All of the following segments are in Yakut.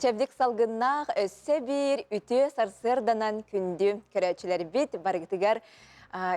Чэбдик салгыннаах өссө биир үтүө сарсыарданан күндү көрөөччүлэрбит барыгытыгар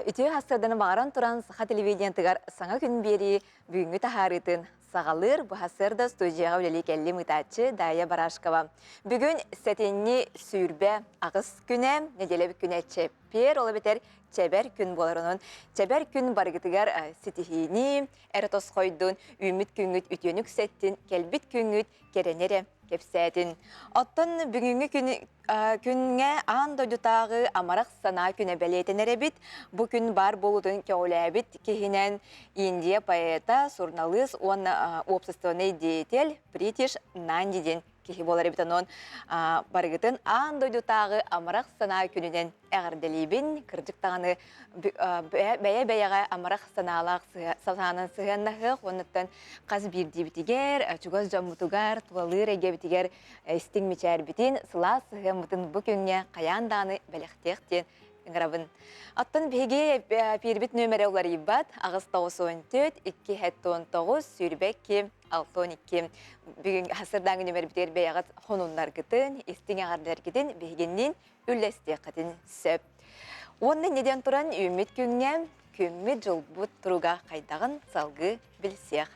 үтүө сарсыарданы баҕаран туран саха телевидениетыгар саҥа күн биэрии бүгүҥҥү таһаарыытын саҕалыыр бу сарсыарда студияҕа үлэлии кэллим ыытааччы Дайя Барашкова. Бүгүн сэтинньи 28 күнэ, нэдиэлэ күнэ чэппиэр, ол эбэтэр чэбэр күн буолар. Онон чэбэр күн барыгытыгар ситиһиини эрэ тосхойдун, үүммүт күҥҥүт үтүөнү үксэттин, кэлбит күҥҥүт кэрэни эрэ кэпсээтин. Оттон бүгүҥҥү күн, күҥҥэ аан дойдутааҕы амарах санаа күнэ бэлиэтэнэр эбит. Бу күн баар буолуутун көҕүлээбит киһинэн Индия поэта, суруналыыс уонна уопсастыбаннай деятель Притиш Нанди диэн киһи буолар эбит. Онон барыгытын аан дойдутааҕы амарах санаа күнүнэн эҕэрдэлиибин. Кырдьык даҕаны бэйэ-бэйэҕэ амарах санаалаах санаанан сыһыаннаһыах уоннаттан хас биирдиибитигэр, чугас дьоммутугар, тулалыыр эйгэбитигэр истиҥ мичээрбитин, сылаас сыһыаммытын бу күҥҥэ хайаан даҕаны бэлэхтиэх диэн ыҥырабын. Оттон биһиги пиирбит нүөмэрэ уларыйбат 894 219 22 62. Бүгүн сарсыардааҥҥы нүөмэрбитигэр бэйэҕит хонуннаргытын, истиҥ эҕэрдэлэргитин биһигинниин үллэстиэххитин сөп. Уонна инньэ диэн туран үүммүт күҥҥэ күммүт-дьылбыт туруга хайдаҕын салгыы билсиэх.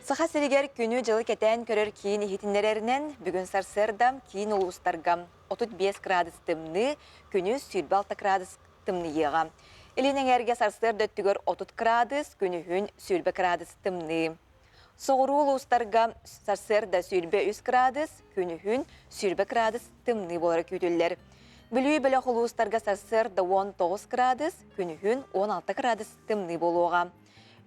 Саха сиригэр күнү-дьылы кэтээн көрөр киин иһитиннэрэринэн, бүгүн сарсыарда киин улуустарга 35 градус тымныы, күнүс 26 градус тымныйыаҕа. Илин эҥээргэ сарсыарда өттүгэр 30 градус, күнүһүн 20 градус тымныы. Соҕуруу улуустарга сарсыарда 23 градус, күнүһүн 20 градус тымныы буолара күүтүллэр. Бүлүү бөлөх улуустарга сарсыарда 19 градус, күнүһүн 16 градус тымныы буолуоҕа.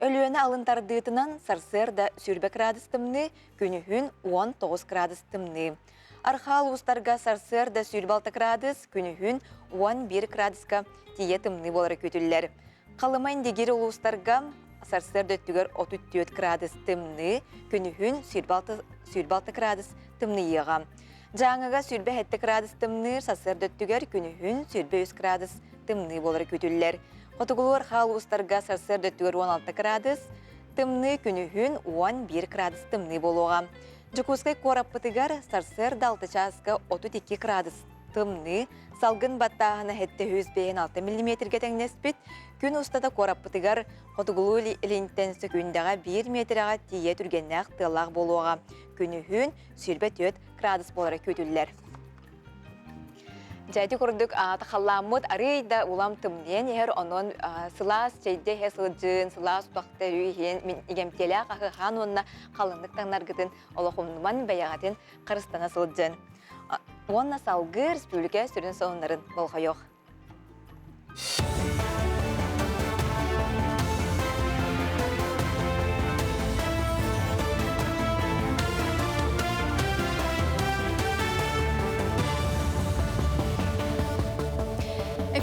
Өлүөнэ алын тардыытынан сарсыарда 20 градус тымныы, күнүһүн 19 градус тымныы. Архаа улуустарга сарсыарда 26 градус, күнүһүн 11 градуска тиийэ тымныы буолара күүтүллэр. Халыма Индигир улуустарга сарсыарда өттүгэр 34 градус тымныы, күнүһүн 26 градус тымныйыаҕа. Дьааҥыга 27 градус тымныы, сарсыарда өттүгэр күнүһүн 23 градус тымныы буолара күүтүллэр. Хотугулуу архаа улуустарга сарсыарда өттүгэр 16 градус, тымныы күнүһүн 11 градус тымныы буолуоҕа. Дьокуускай куораппытыгар сарсыарда 6 чааска 32 градус тымныы, салгын баттааһына 756 миллиметргэ тэҥнэспит. Күн устата куораппытыгар хотугулуу илинтэн сөкүүндэҕэ 1 миэтэрэҕэ тиийэ түргэннээх тыаллаах буолуоҕа. Күнүһүн 24 градус буолара күүтүллэр. Дьэ ити курдук халлааммыт арыый да улам тымныйан иһэр, онон сылаас чэйдэ иһэ сылдьын, сылаас утахта өрүү иһин, игэмтиэлээх аһы хаан уонна халыҥнык таҥнаргытын олох умнуман бэйэҕитин харыстана сылдьын. Уонна салгыы республика сүрүн сонуннарын болҕойуох.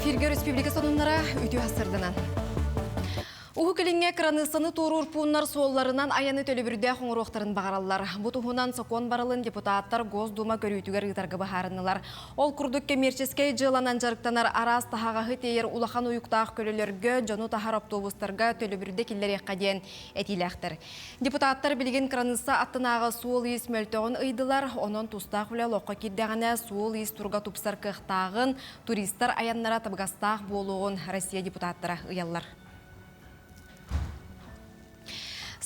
Эфиргэ республика сонуннара үтүө сырдынан. Уһук Илиҥҥэ кыраныыссаны туоруур пууннар суолларынан айаны төлөбүрдээх оҥоруохтарын баҕараллар. Бу туһунан сокуон барылын депутаттар Госдума көрүүтүгэр ыытарга быһаарыннылар. Ол курдук кэмиэрчэскэй дьыаланан дьарыктанар араас таһаҕаһы тиэйэр улахан уйуктаах көлөлөргө, дьону таһар автобустарга төлөбүрдэ киллэриэххэ диэн этиилээхтэр. Депутаттар билигин кыраныысса аттынааҕы суол-иис мөлтөҕүн ыйдылар, онон тустаах үлэ олоххо киирдэҕинэ суол-иис туруга тупсар кыахтааҕын, туристар айаннара табыгастаах буолуоҕун Россия депутаттара ыйаллар.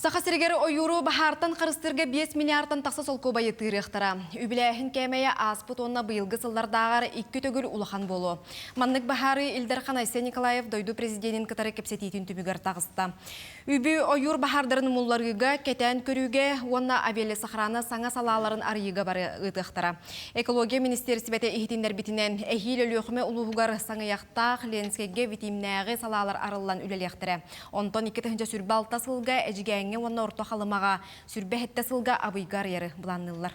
Саха сиригэр ойууру баһаартан харыстыырга 5 миллиардтан тахса солкуобайы тыырыахтара. Үбүлээһин кээмэйэ ааспыт уонна быйылгы сыллардааҕар икки төгүл улахан буолуо. Маннык баһаары Ил Дархан Айсен Николаев дойду президенин кытары кэпсэтиитин түмүгэр таҕыста. Үбү ойуур баһаардарын умулларыыга, кэтээн көрүүгэ уонна авиалесохрана саҥа салааларын арыйыыга бары ыытыахтара. Экология министиэристибэтэ иһитиннэрбитинэн, эһиил Өлүөхүмэ улууһугар Саҥыйахтаах, Ленскэйгэ Витимнээҕи салаалар арыллан үлэлиэхтэрэ. Онтон 2026 сылга Эдьигээҥҥэ уонна Орто Халымаҕа, 27 сылга Абыйга арыйары былаанныыллар.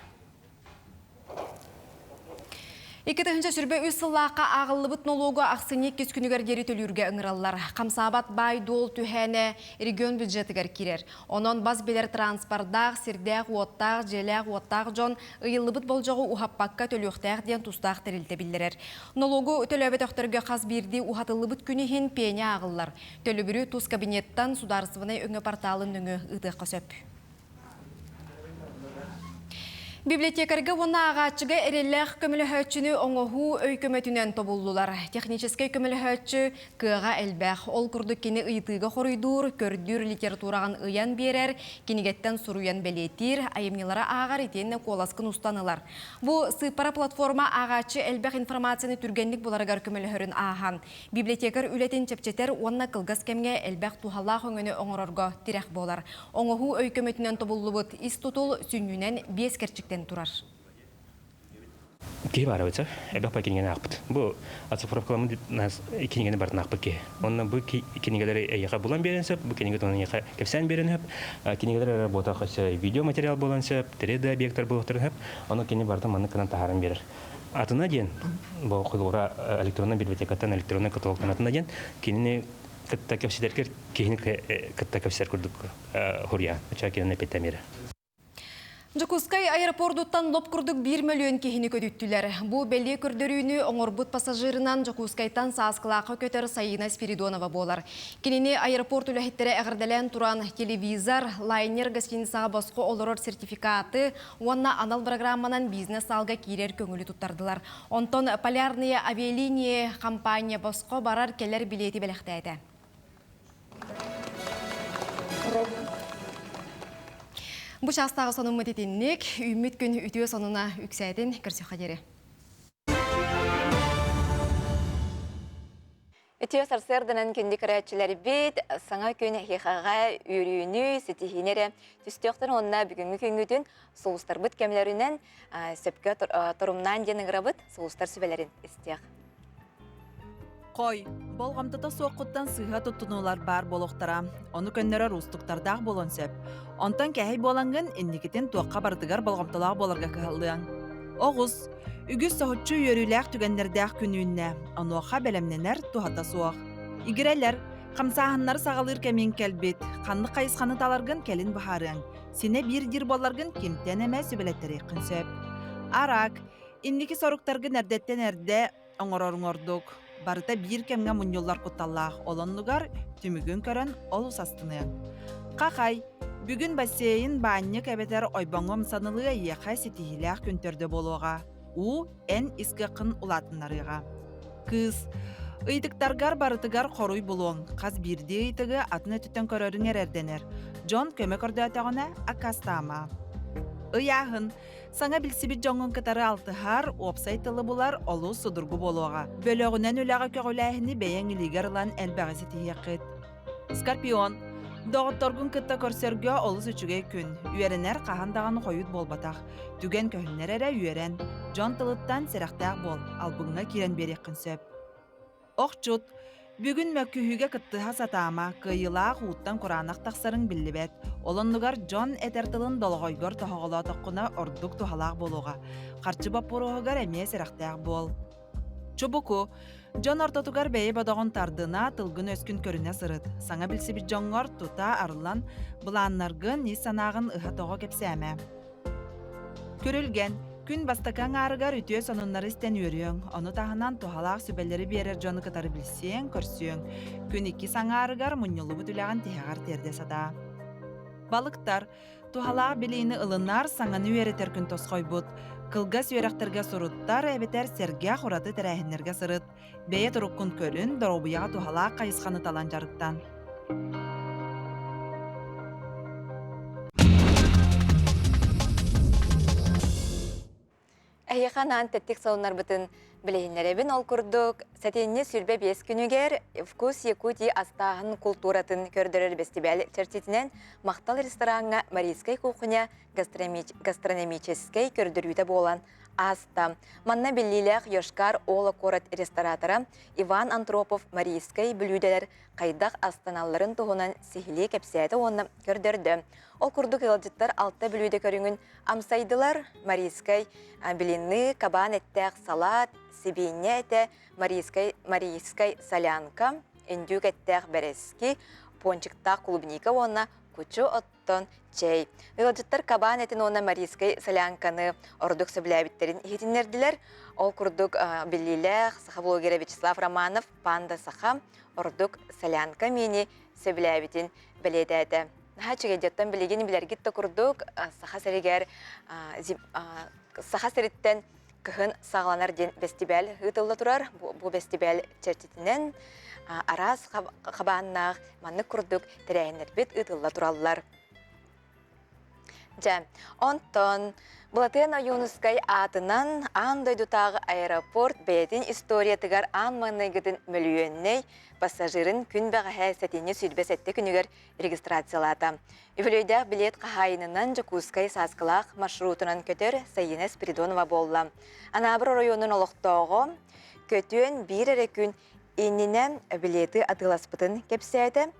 2023 сыллаахха ааҕыллыбыт нолуогу ахсынньы иккис күнүгэр диэри төлүүргэ ыҥыраллар. Хамсаабат баай-дуол түһээнэ регион бюджетыгар киирэр. Онон бас билэр транспордаах, сирдээх-уоттаах, дьиэлээх-уоттаах дьон ыйыллыбыт болдьоҕу уһаппакка төлүөхтээх диэн тустаах тэрилтэ биллэрэр. Нолуогу төлөөбөтөхтөргө хас биирдии уһатыллыбыт күн иһин пеня ааҕыллар. Төлөбүрү тус кабинеттан судаарыстыбаннай өҥө порталын нөҥүө ыытыахха сөп. Библиотекарьга уонна ааҕааччыга эрэллээх көмөлөһөөччүнү оҥоһуу өй көмөтүнэн тобуллулар. Техническэй көмөлөһөөччү кыаҕа элбэх. Ол курдук кини ыйытыыга хоруйдуур, көрдүүр литератураҕын ыйан биэрэр, кинигэттэн суруйан бэлиэтиир, айымньылары ааҕар итиэннэ куоласкын устан ылар. Бу сыыппара платформа ааҕааччы элбэх информацияны түргэнник буларыгар көмөлөһөрүн ааһан, библиотекарь үлэтин чэпчэтэр уонна кылгас кэмҥэ элбэх туһалаах өҥөнү оҥорорго тирэх буолар. Оҥоһуу өй көмөтүнэн тобуллубут ис тутул сүнньүнэн биэс кэрчиктэн турар. Киһи баар эбит, элбэх бай кинигэни аахпыт. Бу оцифровкаламмыт кинигэни барытын аахпыт киһи. Онно бу кинигэлэри эйиэхэ булан биэрэн сөп, бу кинигэ туһунан эйиэхэ кэпсээн биэрэн сөп. Кинигэлэр эрэ буотах өссө видеоматериал буолан сөп, 3D объектар буолуохтарын сөп. Ону кини барытын маннык гынан таһааран биэрэр. Атына диэн, бу холобура электронный библиотекаттан электронный каталогтан атына диэн, кинини кытта кэпсэтэргэр киһини кытта кэпсэр курдук хуруйаан. Оча кинини эппиттэн биэрэр. Дьокуускай аэропордуттан лоп курдук биир мөлүйүөн киһини көтүттүлэр. Бу бэлиэ көрдөрүүнү оҥорбут пассажирынан Дьокуускайтан Сааскылаахха көтөр Саина Спиридонова буолар. Кинини аэропорт үлэһиттэрэ эҕэрдэлээн туран телевизор, лайнер гостиницаҕа босхо олорор сертификаты уонна анал программанан бизнес-саалга киирэр көҥүлү туттардылар. Онтон Полярные авиалинии компания босхо барар-кэлэр билиэти бэлэхтээтэ. Бу чаастааҕы сонуммут итинник. Үүммүт күн үтүө сонуна үксээтин көрсүөххэ диэри. Үтүө сарсыарданан күндү көрөөччүлэрбит, саҥа күн эһиэхэҕэ үөрүүнү, ситиһиини эрэ түстүөхтэр уонна бүгүҥҥү күҥҥүтүн сулустарбыт кэмлэринэн сөпкө торумнаан диэн ыҥырабыт, сулустар сүбэлэрин истиэх. Хой, болҕомтото суоххуттан сыыһа туттунуулар баар буолуохтара. Ону көннөрөр уустуктардаах буолуон сөп. Онтон кэһэй буолаҥҥын инникитин туохха барытыгар болҕомтолоох буоларга кыһаллыаҥ. Оҕус, үгүс соһуччу үөрүүлээх түгэннэрдээх күн үүннэ. Онуоха бэлэмнэнэр туһата суох. Игирэлэр, хамсааһыннары саҕалыыр кэмиҥ кэлбит. Ханнык хайысханы таларгын кэлин быһаарыаҥ. Синэ биир диир буолларгын кимтэн эмэ сүбэлэттэриэххин сөп. Араак, инники соруктаргын эрдэттэн эрдэ оҥороруҥ ордук. Барыта биир кэмҥэ мунньуллар кутталлаах, ол оннугар түмүгүн көрөн олус астыныаҥ. Хахай, бүгүн бассейн, баанньык эбэтэр ойбоҥҥо ымсанылыы эйиэхэ ситиһиилээх күн төрдө буолуоҕа. Уу эн ис кыаххын улаатыннарыаҕа. Кыыс, ыйытыктаргар барытыгар хоруй булуоҥ. Хас биирдии ыйытыгы атын өттүттэн көрөрүҥ эрэрдэнэр. Дьон көмө көрдөөтөҕүнэ аккаастаама. Ыйааһын, Саҥа билсибит дьоҥҥун кытары алтыһар, уопсай тылы булар олус судургу буолуоҕа. Бөлөҕүнэн үлэҕэ көҕүлээһини бэйэҥ илиигэр ылан элбэҕи ситиһиэххит. Скорпион. Доҕотторгун кытта көрсөргө олус үчүгэй күн. Үөрэнэр хаһан даҕаны хойут буолбатах. Түгэн көһүннэр эрэ үөрэн. Дьон тылыттан сэрэхтээх буол, албыҥҥа киирэн биэриэххин сөп. Охчут, бүгүн мөккүһүүгэ кыттыһа сатаама, кыайыылаах ууттан кураанах тахсарыҥ биллибэт. Ол оннугар дьон этэр тылын долоҕойгор тоһоҕолоотоххуна ордук туһалаах буолуоҕа. Харчы боппуруоһугар эмиэ сэрэхтээх буол. Чубуку, дьон ортотугар бэйэ бодоҕун тардына, тылгын-өскүн көрүнэ сырыт. Саҥа билсибит дьоҥҥор тута арыллан, былааннаргын, ис санааҕын ыһа-тоҕо кэпсээмэ. Күрүлгэн, күн бастакы аҥаарыгар үтүө сонуннары истэн үөрүөҥ, ону таһынан туһалаах сүбэлэри биэрэр дьону кытары билсиэҥ, көрсүөҥ. Күн иккис аҥаарыгар мунньуллубут үлэҕин тиһэҕэр тиэрдэ сатаа. Балыктар, туһалаах билиини ылынар, саҥаны үөрэтэр күн тосхойбут. Кылгас үөрэхтэргэ суруттар эбэтэр сэргэх ураты тэрээһиннэргэ сырыт. Бэйэ туруккун көрүн, доруобуйаҕа туһалаах хайысханы талан дьарыктан. Эһиэхэ анаан тэттик сонуннарбытын билиһиннэрэбин. Ол курдук, сэтинньи 25 күнүгэр «Вкус Якутии» астааһын култууратын көрдөрөр бэстибээл чэрчитинэн Махтал рестораҥҥа Марийскай кухня гастрономическэй көрдөрүүтэ буолан ааста. Манна биллиилээх Йошкар Ола куорат ресторатора Иван Антропов Марийскай бүлүүдэлэр хайдах астаналларын туһунан сиһилии кэпсээтэ уонна көрдөрдө. Ол курдук ыалдьыттар алта бүлүүдэ көрүҥүн амсайдылар. Марийскай блины, кабан эттээх салат, сибиинньэ этэ, Марийскай, Марийскай солянка, индюк эттээх бэрэски, пончиктаах клубника уонна кучу оттон чэй. Ыалдьыттар кабан этин уонна Марийскай солянканы ордук сөбүлээбиттэрин иһитиннэрдилэр. Ол курдук биллиилээх саха блогера Вячеслав Романов «Панда саха» ордук солянка миини сөбүлээбитин бэлиэтээтэ. Наһаа үчүгэй дьоттон билигин билэргит да курдук Саха сиригэр Саха сириттэн кыһын саҕаланар диэн бэстибээл ыытылла турар. Бу бэстибээл чэрчитинэн араас хабааннаах маннык курдук тэрээһиннэрбит ыытылла тураллар. Дьэ, онтон Былатыан Ойуунускай аатынан аан дойдутааҕы аэропорт бэйэтин историятыгар аан маҥнайгытын мөлүйүөннэй пассажирын күн бэҕэһээ сэтинньи 27 күнүгэр регистрациялаата. Үбүлүөйдээх билиэт хаһаайынынан Дьокуускай Сааскылаах маршрутунан көтөр Сайыына Спиридонова буолла. Анаабыр оройуонун олохтооҕо көтүөн биир эрэ күн иннинэ билиэти атыыласпытын кэпсээтэ.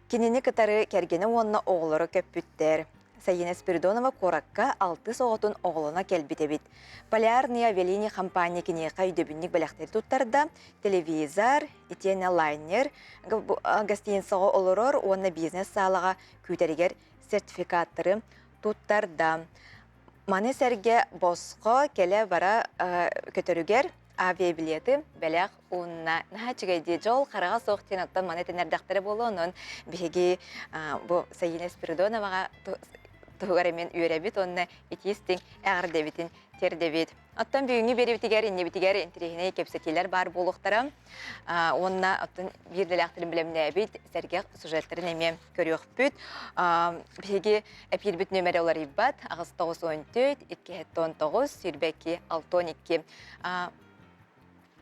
Кинини кытары кэргэнэ уонна оҕолоро көппүттэр. Сайыына Спиридонова куоракка алтыс оҕотун оҕолоно кэлбит эбит. Полярные авиалинии хампаанньа киниэхэ өйдөбүнньүк бэлэхтэри туттарда, телевизор, итиэннэ лайнер гостиницаҕа олорор уонна бизнес-саалаҕа күүтэригэр сертификаттары туттарда. Маны сэргэ босхо кэлэ-бара көтөрүгэр авиабилеты бэлэх уунна. Наһаа үчүгэй дии. Дьол хараҕа суох диэн оттон маны этинэрдэхтэрэ буолуо. Онон биһиги бу Саина Спиридоноваҕа туһугар эмиэн үөрэбит уонна итии-истиҥ эҕэрдэбитин тиэрдэбит. Оттон бүгүҥҥү биэриибитигэр иннибитигэр интэриэһинэй кэпсэтиилэр баар буолуохтара. Уонна оттон биир дэлээхтэрин бэлэмнээбит сэргэх сюжеттарын эмиэ көрүөхпүт. Биһиги эпиирбит нүөмэрэ уларыйбат. 894 219 22 62.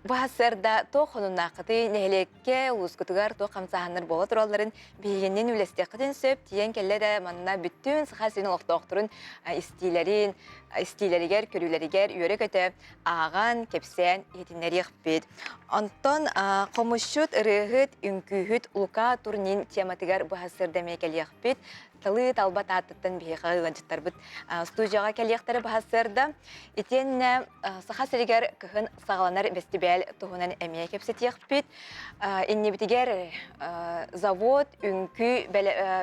Бу сарсыарда туох хонуннааххытый нэһилиэккэ, улуускутугар туох хамсааһыннар буола туралларын биһигиннин үлэстиэххитин сөп. Тиийэн кэллэ да манна бүттүүн Саха сирин олохтоохторун истиилэрин, истиилэригэр, көрүүлэригэр үөрэ-көтө ааҕан, кэпсээн иһитиннэриэхпит. Онтон хомусчут, ырыаһыт, үҥкүүһүт Лука Турнин тематыгар бу сарсыарда эмиэ кэлиэхпит. Талыы талба Тааттаттан биһиэхэ ыалдьыттарбыт студияҕа кэлиэхтэрэ баһасыарда. Итиэннэ Саха сиригэр кыһын саҕаланар бэстибээл туһунан эмиэ кэпсэтиэхпит. Иннибитигэр завод үҥкүү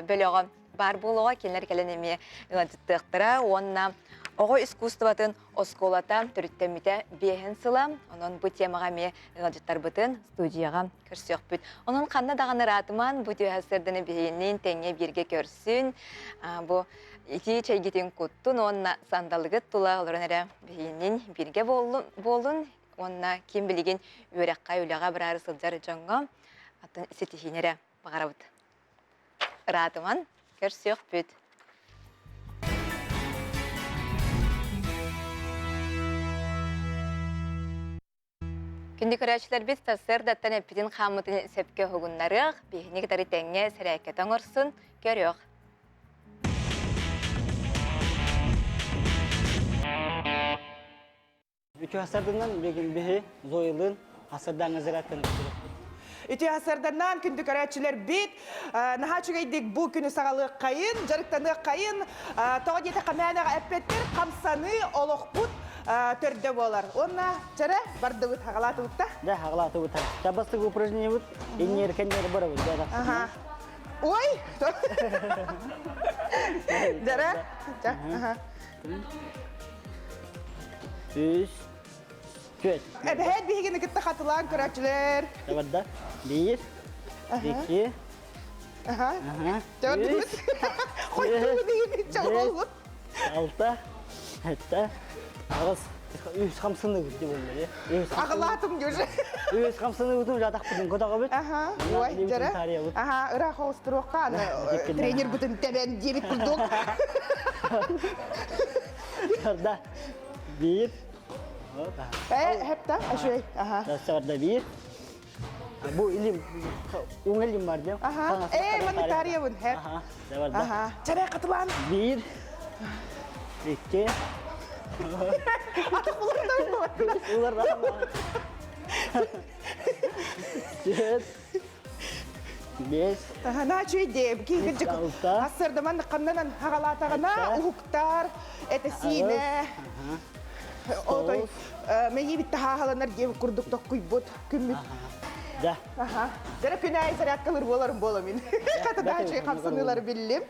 бөлөҕө баар буолуоҕа, кинилэр кэлэн эмиэ ыалдьыттыахтара уонна оҕо искусствотын оскуолата төрүттэммитэ биэһин сыла. Онон бу темаҕа эмиэ ыалдьыттарбытын студияҕа көрсүөхпүт. Онон ханна даҕаны ыраатыман, бу түөһэ сырдыны биһигинниин тэҥҥэ бииргэ көрсүн, бу итии чэйгитин куттун уонна сандалыгыт тула олорон эрэ биһигинниин бииргэ буоллун уонна ким билигин үөрэххэ, үлэҕэ бараары сылдьар дьоҥҥо атын ситиһиини эрэ баҕарабыт. Ыраатыман, көрсүөхпүт. Күндү көрөөччүлэрбит сарсыардаттан эппитин хааммытын сөпкө уһугуннарыах, биһини кытары тэҥҥэ сэрээккэтэ оҥорсун, көрүөх. Үтүө сарсыарданан билигин биһи Зоялыын сарсыардааҥҥы зарядканы көрдөрүөхпүт. Үтүө сарсыарданан күндү көрөөччүлэрбит наһаа үчүгэйдик бу күнү саҕалыаххайын, дьарыктаныаххайын. Тоҕо диэтэххэ мээнэҕэ эппэттэр, хамсаныы олохпут төрдө буолар. Уонна чэрэ бардыбыт, хаҕалаатыбыт да? Да, хаҕалаатыбыт. Табастык упражнениебыт иннер кэннер барабыт. Ага. Ой! Дара? Ага. Үс, түөрт. Эбэһээт биһигини кытта хатылаан көрөөччүлэр. Барда. Биир, икки, Аха. Төрдүбүт. Хойдуу диин чалбалбыт. Алта, сэттэ, аҕыс. Үс хамсыныбыт деп боллар. Аҕылаатым уже. Үс хамсыныбытым жатақпытын көтөҕөбүт. Аха. Ой, жара. Аха, ыраах оҕустуруохха аны тренер бутун тэбэн диэбит курдук. Да. Биир. Э, хепта, ашуй. Аха. Да, биир. Бу илим, уҥ илим бар диэн. Аха. Ээ, маннык таарыйабын, һэ. Аха, да Аха. Чэрэ хатылаан. Биир, икки. Атах булар Улар Төрт, бес. Аха, наачуй деп, киһи Алта. Ассырдаман қаннанан хагалаатаҕына уһуктар, этэ-сиинэ. Отой мэйиибит таһааһаланар диэн курдук токкуйбут күммүт. Да. Аха. Дьэ күн аайы зарядкалыр буоларым буола мин. Хата даачы хамсаныылары биллим.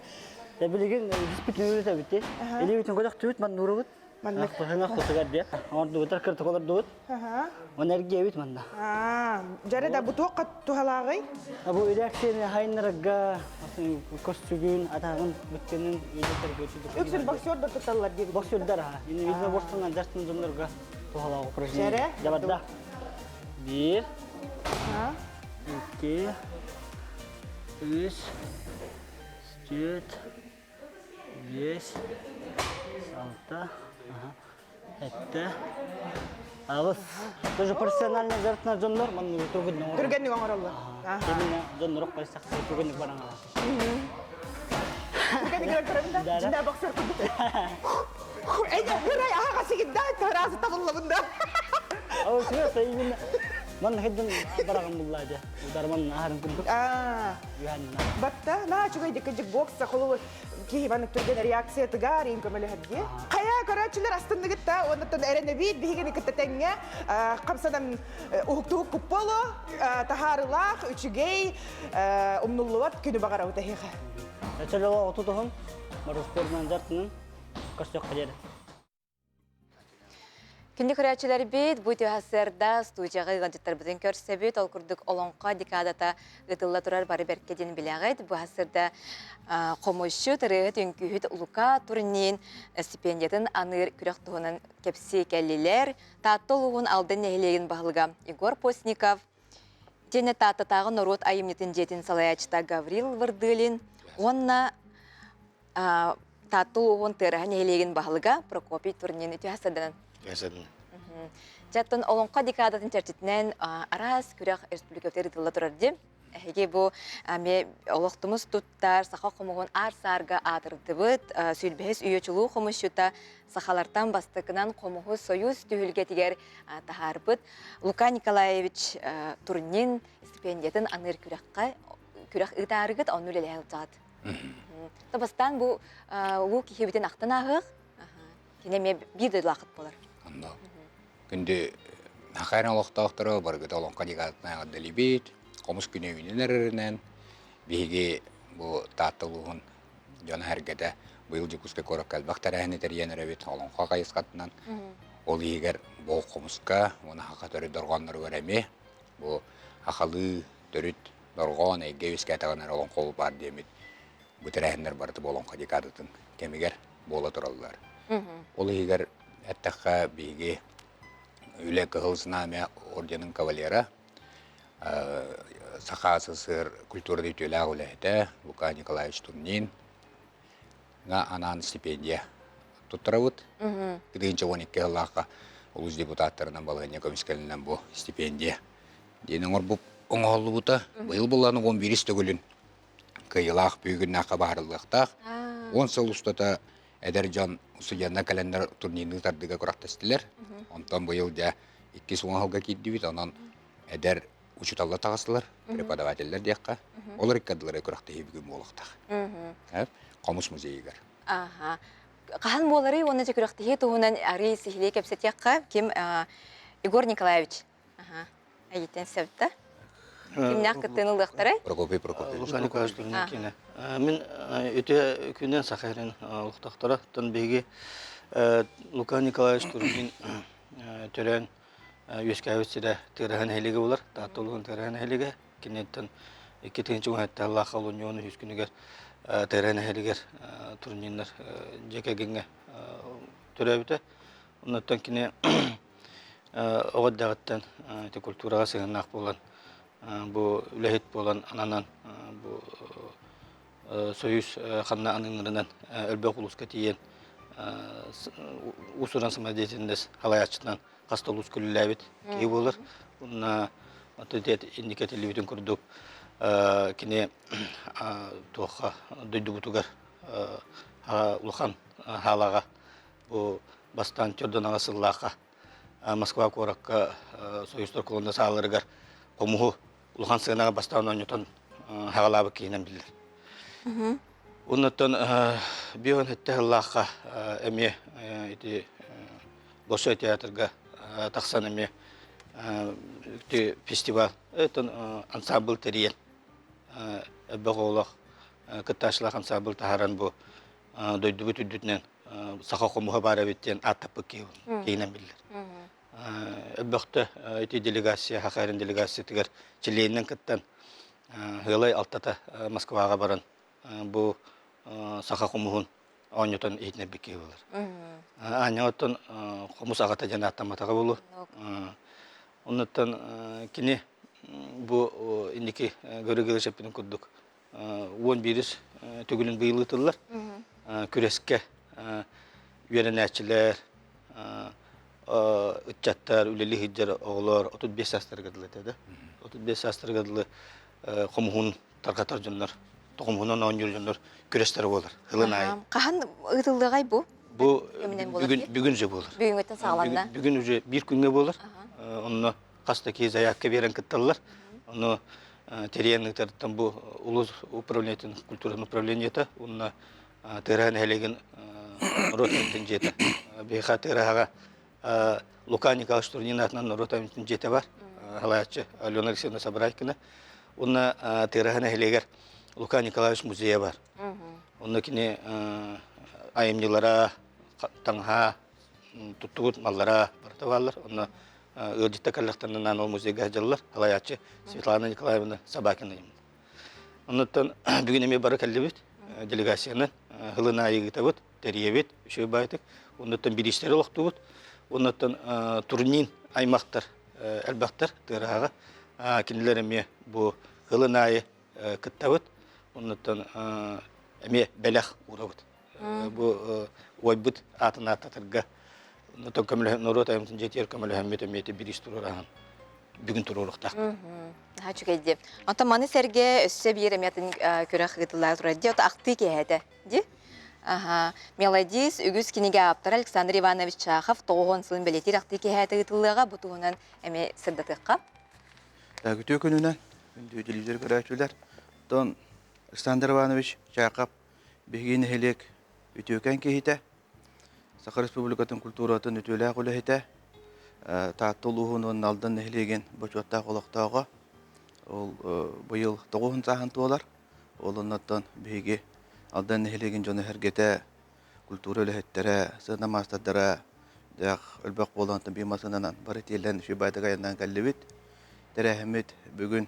Да билигин диспит нүрүтэ битти. Или бүтүн көтөхтүбүт ман нурубут. Маннык. Быһыҥа кутугар диэ. Оҥордубутар кыртык олордубут. Оны эргиэбит манна. Дьэрэ да бу туохха туһалааҕый? Бу реакцияны хайыннарарга көстүгүн, атаҕын бүттүнүн үйэтэргэ Үксүн боксердар тутталлар диэбит. Боксердар аха. Ини видно боксунан дьартын дьоннорго туһалаах упражнение. Дьэрэ. Дьабарда. Биир. Икки. Үс. Түөрт. Биэс. Алта. Этте. Аҕыс. Тоже профессиональный дьарыктанар дьоннор манныгы түргэнник оҥороллор. Түргэнник оҥороллор. Именно дьоннор хайсах түргэнник баран аҕа. Түргэнник гынан көрөбүн да. Дьиндэ боксер курдук. Эйэ, хырай аһаҕа сигинда, тараасы табыллабын да. Ол сүрэ именно манна хэдден бараган буллаа дьэ. Ударман аһарын курдук. Батта, наа үчүгэй дик бокса холу киһи маннык түргэн реакциятыгар иин көмөлөһөрдиэ. Хайа көрөөччүлэр астынныгыт да, оннуттан эрэнэбит биһигини кытта тэҥҥэ хамсанан уһуктуһук купполу, таһаарылаах, үчүгэй, умнуллубат күнү баҕарабыт эһиэхэ. Чөлөҕө отутуһун, Мароспордунан дьартынан көрсүөххэ диэри. Күндү көрөөччүлэрбит, бу түһасыарда студияҕа ыалдьыттарбытын көрсөбүт. Ол курдук Олоҥхо декадата ыытылла турар бары бэркэ диэн билэҕит. Бу аһасыарда хомусчут, ырыаһыт, үҥкүүһүт Лука Турнин стипендиятын аныыр күрэх туһунан кэпсии кэллилэр. Таатта улууһун Алдан нэһилиэгин баһылыга Егор Постников, итиэннэ Тааттатааҕы норуот айымньытын дьиэтин салайааччыта Гаврил Вырдылин уонна Таатта улууһун Тыараһа нэһилиэгин баһылыга Прокопий Турнин үтүө саданан. Чаттан Олоҥхо декадатын чэрчитинэн араас күрэх республикабытыгар ыытылла турар дии. Эһиги бу эмиэ олохтумус туттар, саха хомуһун аар-саарга аатырдыбыт, сүүрбэһис үйэ чулуу хомусчута сахалартан бастакынан хомуһу Союз түһүлгэтигэр таһаарбыт Лука Николаевич Турнин стипендиятын аныыр күрэххэ күрэх ыытаарыгыт, онну үлэлэһэ сылдьаҕыт. Бастаан бу улуу киһибитин ахтан ааһыах. Кини эмиэ биир дойдулаахыт буолар. Онно күндү Хахайран олохтоохторо барыгыта олоҥхо декадатынан эҕэрдэлиибит. Хомус күнэ үүнэн эрэринэн биһиги бу Таатта улууһун дьоно-сэргэтэ быйыл Дьокуускай куоракка элбэх тэрээһини тэрийэн эрэбит олоҥхо хайысхатынан. Ол иһигэр бу хомуска уонна саха төрүт дорҕоонноругар эмиэ бу сахалыы төрүт дорҕоон эйгэ үөскээтэҕинэ эрэ олоҥхо баар диэммит бу тэрээһиннэр барыта бу олоҥхо декадатын кэмигэр буола тураллар. Ол иһигэр эттэххэ биһиги Үлэ Кыһыл Знамя орденын кавалера, Саха СССР культурата үтүөлээх үлэһитэ Лука Николаевич Турнин анаан стипендия туттарабыт. 2012 сыллаахха улуус депутаттарынан балаһыанньа көмүскэлинэн бу стипендия диэн оҥорбуп оҥоһуллубута. Быйыл буллан 11 төгүлүн кыайыылаах бүгүннээххэ баһарыллыахтаах. 10 сыл устата эдэр дьон студеннар кэлэннэр турнирны тардыыга күрэхтэстилэр. Онтон быйыл дьэ иккис уҥаһылга киирдибит. Онон эдэр учууталлар таҕыстылар, преподавателлэр диэххэ. Олор икки ардылара күрэхтэһии бүгүн буолуохтаах. Хомус музейыгар. Аха. Хаһан буоларый уонна дьэ күрэхтэһии туһунан арый сиһилии кэпсэтиэххэ. Ким Егор Николаевич. Аха. Эйитен сөптө. Кимнээх кыттыыны ылыахтарай? Прокопий Прокопьевич. Лука Николаевич Турникина. Мин үтүө күнүн Саха сирин олохтоохторо. Оттон биһиги Лука Николаевич Турнин төрөөн үөскээбит сирэ Тыараһа нэһилиэгэ буолар. Таатта улууһун Тыараһа нэһилиэгэ. Киниттэн 2017 сыллаах олунньу үһүс күнүгэр Тыараһа нэһилиэгэр Турниннар дьиэ кэргэҥҥэ төрөөбүтэ. Оннуттан кини оҕо эрдэҕиттэн ити культураҕа сыһыаннаах буолан бу үлэһит буолан ананан бу Союз ханна аныыларынан элбэх улууска тиийэн уус-уран самодеятельность салайааччытынан хас да улуус үлэлээбит киһи буолар. Уонна инники этиллибитин курдук кини туохха дойдубутугар улахан хаалаҕа бу бастаан төрдөн сыллаахха Москва куоракка Союзтар колонна сааларыгар хомуһу улахан сыанаҕа бастаан оонньотон хаҕалаабыт киһинэн биллэр. Оннуттан бион хэттэ сыллаахха эмиэ ити Большой театрга тахсан эмиэ ити фестиваль оттон ансамбль тэрийэн элбэх оҕолоох кыттааччылаах ансамбль таһааран бу дойдубут үрдүтүнэн. саха хомуһа баар эбит диэн ааттаппыт киһи киһинэн биллэр. Өбөхтө ити делегация Хахайрын делегациятыгар чилиэнинэн кыттан Ыалай алтата Москваҕа баран бу саха хомуһун оонньотон иһитинэрбит киһи буолар. Аанньа оттон хомус аҕата диэн ааттамматаҕа буолуо. Оннуттан кини бу инники Григорий эппитин курдук 11 төгүлүн быйыл ыытыллар. Күрэскэ үөрэнээччилэр, ыччаттар, үлэлии сылдьар оҕолор 35 саастарыгар дылы этэ да. 35 саастарыгар дылы хомуһун тарҕатар дьоннор, хомуһунан оонньуур дьоннор күрэстэрэ буолар. Ылын аайы. Хаһан ыытыллыаҕай бу? Бу бүгүн бүгүн же буолар. Бүгүҥҥүттэн саҕаланна. Бүгүн уже биир күҥҥэ буолар. Онно хас да киһи заявка биэрэн кытталлар. Ону тэрийэн ыытарыттан бу улуус управлениетын культуратын управлениета уонна Тыараһа нэһилиэгин норуот айымньытын дьиэтэ. Биһиэхэ Тыараһаҕа Лука Николаевич Турнин аатынан норуот айымньытын дьиэтэ бар. Салайааччы Алена Алексеевна Сабрайкина. Уонна Тыараһа нэһилиэгэр Лука Николаевич музейа бар. Онно кини айымньылара, таҥаһа, туттубут маллара барыта бааллар. Онно ыалдьытта кэллэхтэринэ ол музейга сылдьаллар. Салайааччы Светлана Николаевна Собакина. Оннуттан бүгүн эмиэ бары кэллибит делегацияны һылын аайы ыытабыт, тэрийэбит, үчүгэй баайтык. Оннуттан бириистэри олохтуубут. Оннуттан турнин аймактар элбэхтэр тыараһаҕа. Кинилэр эмиэ бу һылын аайы кыттабыт. Оннуттан эмиэ бэлэх уурабыт. Бу уойбут аатын ааттатарга оннуттан көмөлөһөн норуот айымтын дьиэтигэр көмөлөһөммүт эмиэ бириис туруораһан бүгүн туруоруохтаах. Наһаа үчүгэй дии. Онтон маны сэргэ өссө биир эмиэ атын күрэх ыытыллаа турар дии. Ото ахтыы киэһэтэ дии. Аха. Мелодист үгүс кинигэ ааптара Александр Иванович Чахов 90 сылын бэлиэтиир ахтыы киэһэтэ ыытыллыаҕа. Бу туһунан эмиэ сырдатыахха. Үтүө күнүнэн күндү телевизор көрөөччүлэр. Оттон Александр Иванович Чахов биһиги нэһилиэк үтүөкэн киһитэ, Саха Республикатын культуратын үтүөлээх үлэһитэ, Таатта улууһун уонна Алдан нэһилиэгин бочуоттаах олохтооҕо. Ол быйыл тоҕуһун сааһын туолар. Ол оннуттан биһиги Алдан нэһилиэгин дьоно-сэргэтэ, культура үлэһиттэрэ, сыана маастардара дээх өлбөх буолан биир массыынанан бары тиэллэн үчүгэй айаннаан кэллибит. Тэрээһиммит бүгүн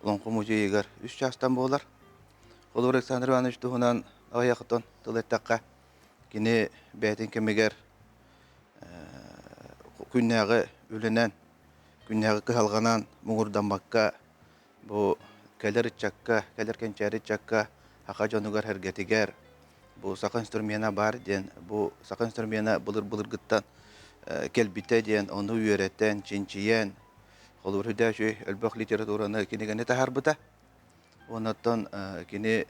Олоҥхо музейыгар үс чаастан буолар. Холобур Александр Иванович туһунан аҕыйахтан тыл эттэххэ, кини бэйэтин кэмигэр күннээҕи үлэнэн, күннээҕи кыһалҕанан муҥурдаммакка, бу кэлэр ыччакка, кэлэр кэнчээри ыччакка саха дьонугар-сэргэтигэр бу саха инструмена баар диэн, бу саха инструмена былыр-былыргыттан кэлбитэ диэн ону үөрэтэн, чинчийэн, холобур үрдээх үчүгэй элбэх литератураны кинигэни таһаарбыта. Оннуттан кини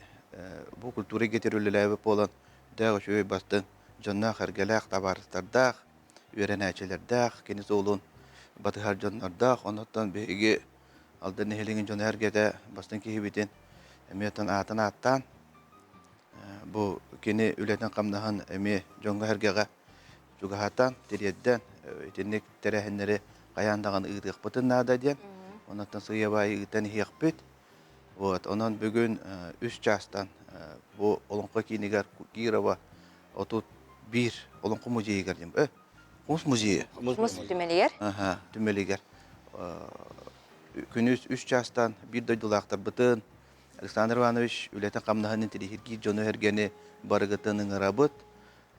бу культура эйгэтигэр үлэлээбит буолан, дээх үчүгэй бастыҥ дьонноох-сэргэлээх, табаарыстардаах, үөрэнээччилэрдээх, кини суолун батыһар дьоннордоох. Оннуттан биһиги Алдан нэһилиэгин дьоно-сэргэтэ бастыҥ киһибитин эмиэ оттон аатын ааттаан, бу кини үлэтин-хамнаһын эмиэ дьоҥҥо-сэргэҕэ чугаһатан, тириэрдэн, итинник тэрээһиннэри хайаан даҕаны ыытыахпытын наада диэн, оннуттан сыыйа-баайы ыытан иһиэхпит. Вот, онон бүгүн үс чаастан бу Олоҥхо киинигэр Кирова 31 Олоҥхо музейыгар диэн, Хомус музейа. Хомус түмэлигэр. Аха, түмэлигэр. Күнүс үс чаастан биир дойдулаахтарбытын Александр Иванович үлэтин-хамнаһын интэриэһиргиир дьону-сэргэни барыгытын ыҥырабыт.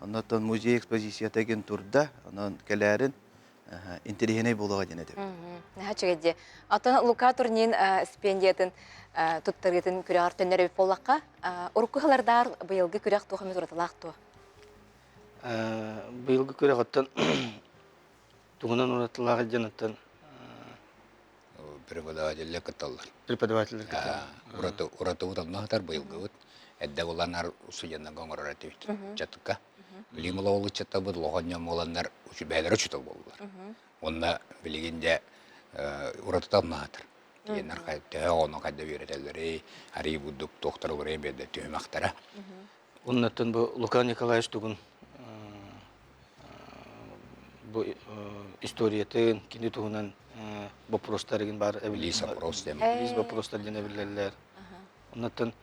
Оннуттан музей экспозицията игин турда, онон кэлээрин интэриэһинэй буолуоҕа диэн этэбин. Наһаа үчүгэй дии. Оттон Лука Турнин стипендиятын туттарыытын күрэҕэр төннөр эбит буоллахха, урукку сыллардар быйылгы күрэх туох эмит уратылаах дуо? Быйылгы күрэх оттон тугунан уратылаах диэн оттон Преподавателлэр кытталлар. Преподавателлэр кытталлар. Ураты уратыбыт онно сытар быйылгыбыт. Эрдэ буланар студеннарга оҥорор этибит. Чатыкка. Билигин ол ыччаттарбыт улахан дьон буоланнар бэйэлэрэ учуутал буоллулар. Уонна билигин дьэ уратыта онно сытар. Диэннэр төһө оҕону хайда үөрэтэллэрий, арыы бурдук туохтара уларыйа биэрдэ түһүмэхтэрэ. Оннуттан бу Лука Николаевич тугун бу историятын, кини туһунан боппуруостар игин баар Лиз вопрос диэн. Лиз вопростар диэн эбиллэллэр. Оннуттан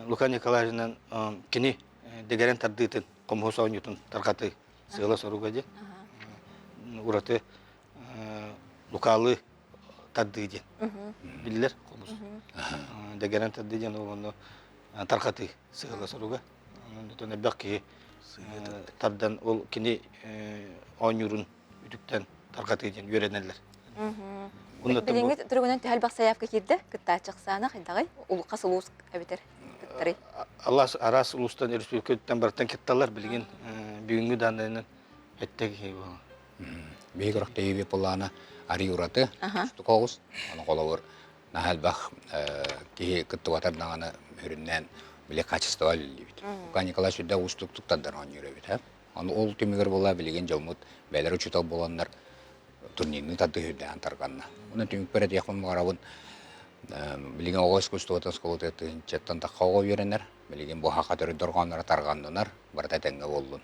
Лука Николаевичынан кини дэгэрэн тардыытын. хомуһу оонньуутун тарҕатыы сыала-соруга диэн. Ураты лукаалы тардыы диэн биллэр хомус. Дэгэрэн тардыы диэн ол тарҕатыы сыала-соруга. Онон элбэх киһи тардан ол кини оонньуурун үтүктэн тарҕатыы диэн үөрэнэллэр. Билиҥҥи туругунан төһө элбэх сайаапка киирдэ? Кыттааччы ахсаана хайдаҕый? Хас улуус эбитэр кыттарый? Алаас араас улуустан өрөспүүбүлүкэттэн барыттан кытталлар билигин бүгүҥҥү дааннайынан эттэ киһи буолан. Биһиги күрэхтэһии былаана арый ураты устук оҕус. Аны холобур наһаа элбэх киһи кыттыбатар даҕаны сүрүннээн били качество үлэлиибит. Лука Николаевич үрдэ уустуктук тардар оонньуур эбит. Ону ол түмүгэр була билигин дьоммут бэйэлэрэ учуутал буоланнар турнирны тардыы үрдээн тарҕанна. Онон түмүкпэр этиэхпин баҕарабын билигин оҕо искусствотын оскуолатыгар тыһыынчаттан тахха оҕо үөрэнэр. Билигин бу саха төрүт дорҕоонноро тарҕаннынар, барыта этэҥҥэ буоллун.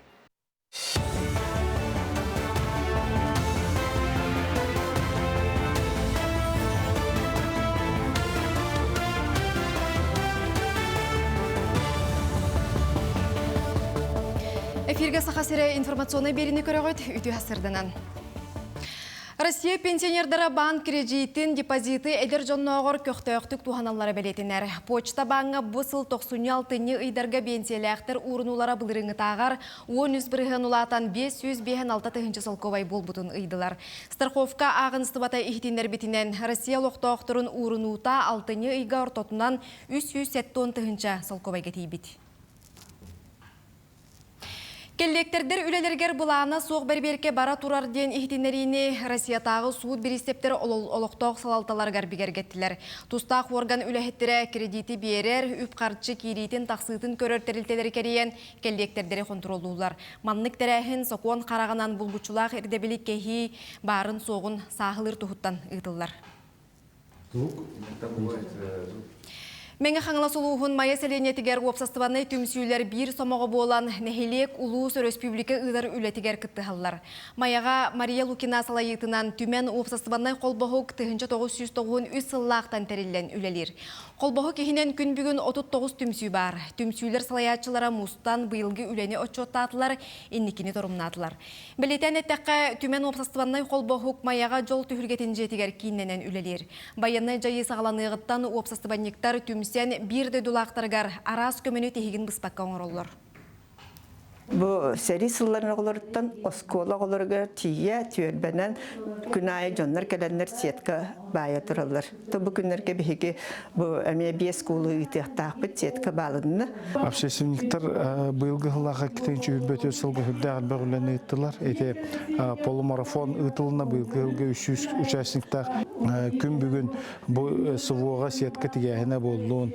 Эфиргэ Саха сирэ информационнай биэриини көрөҕүт үтүө сырданан. Россия пенсионердара банк кредитин, депозиты эдэр дьоннооҕор көхтөөхтүк туһаналлара бэлиэтэнэр. Почта бааҥҥа бу сыл тохсунньу-алтынньы ыйдарга биэнсийэлээхтэр уурунуулара былырыыҥҥытааҕар 13% улаатан 556 тыһыынча солкуобай буолбутун ыйдылар. Страховка ааҕыныстыбата иһитиннэрбитинэн, Россия олохтоохторун уурунуута алтынньы ыйга ортотунан 370 тыһыынча солкуобайга тиийбит. Кэллиэктэрдэр үлэлэригэр былаана суох бэрэбиэркэ бара турар диэн иһитиннэриини Россиятааҕы суут бириистэптэрэ олохтоох салалталарыгар бигэргэттилэр. Тустаах уорган үлэһиттэрэ кредити биэрэр, үп-харчы киириитин-тахсыытын көрөр тэрилтэлэри кэрийэн кэллиэктэрдэри хонтуруоллууллар. Маннык тэрээһин сокуон хараҕынан булгуччулаах ирдэбили кэһии баарын-суоҕун сааһылыыр туһуттан ыытыллар. Мэҥэ Хаҥалас улууһун Майа сэлиэнньэтигэр уопсастыбаннай түмсүүлэр биир сомоҕо буолан, нэһилиэк, улуус, өрөспүүбүлүкэ ыытар үлэтигэр кыттыһаллар. Майаҕа Мария Лукина салайыытынан Түмэн уопсастыбаннай холбоһук 1993 сыллаахтан тэриллэн үлэлиир. Холбоһук иһинэн күн бүгүн 39 түмсүү баар. Түмсүүлэр салайааччылара мустан быйылгы үлэни отчуоттаатылар, инникини торумнаатылар. Бэлиэтээн эттэххэ, Түмэн уопсастыбаннай холбоһук Майаҕа дьол түһүлгэтин дьиэтигэр кииннэнэн үлэлиир. Байыаннай дьайыы саҕаланыаҕыттан уопсастыбанньыктар түмсэн биир дойдулаахтарыгар араас көмөнү тиһигин быспакка оҥороллор. Бу сэрии сылларын оҕолоруттан оскуола оҕолоругар тиийэ түөлбэнэн күн аайы дьоннор кэлэннэр сетка баайа тураллар. То бу күннэргэ биһиги бу эмиэ биэс куулу ыытыахтаахпыт сетка баалынна. Общественниктар быйылгы сыллаахха 224 сылга сүрдээх элбэх үлэни ыыттылар. Ити полумарафон ыытылына быйылгы сылга 300 участниктаах күн бүгүн бу СВО-ҕа сетка тигээһинэ буоллун,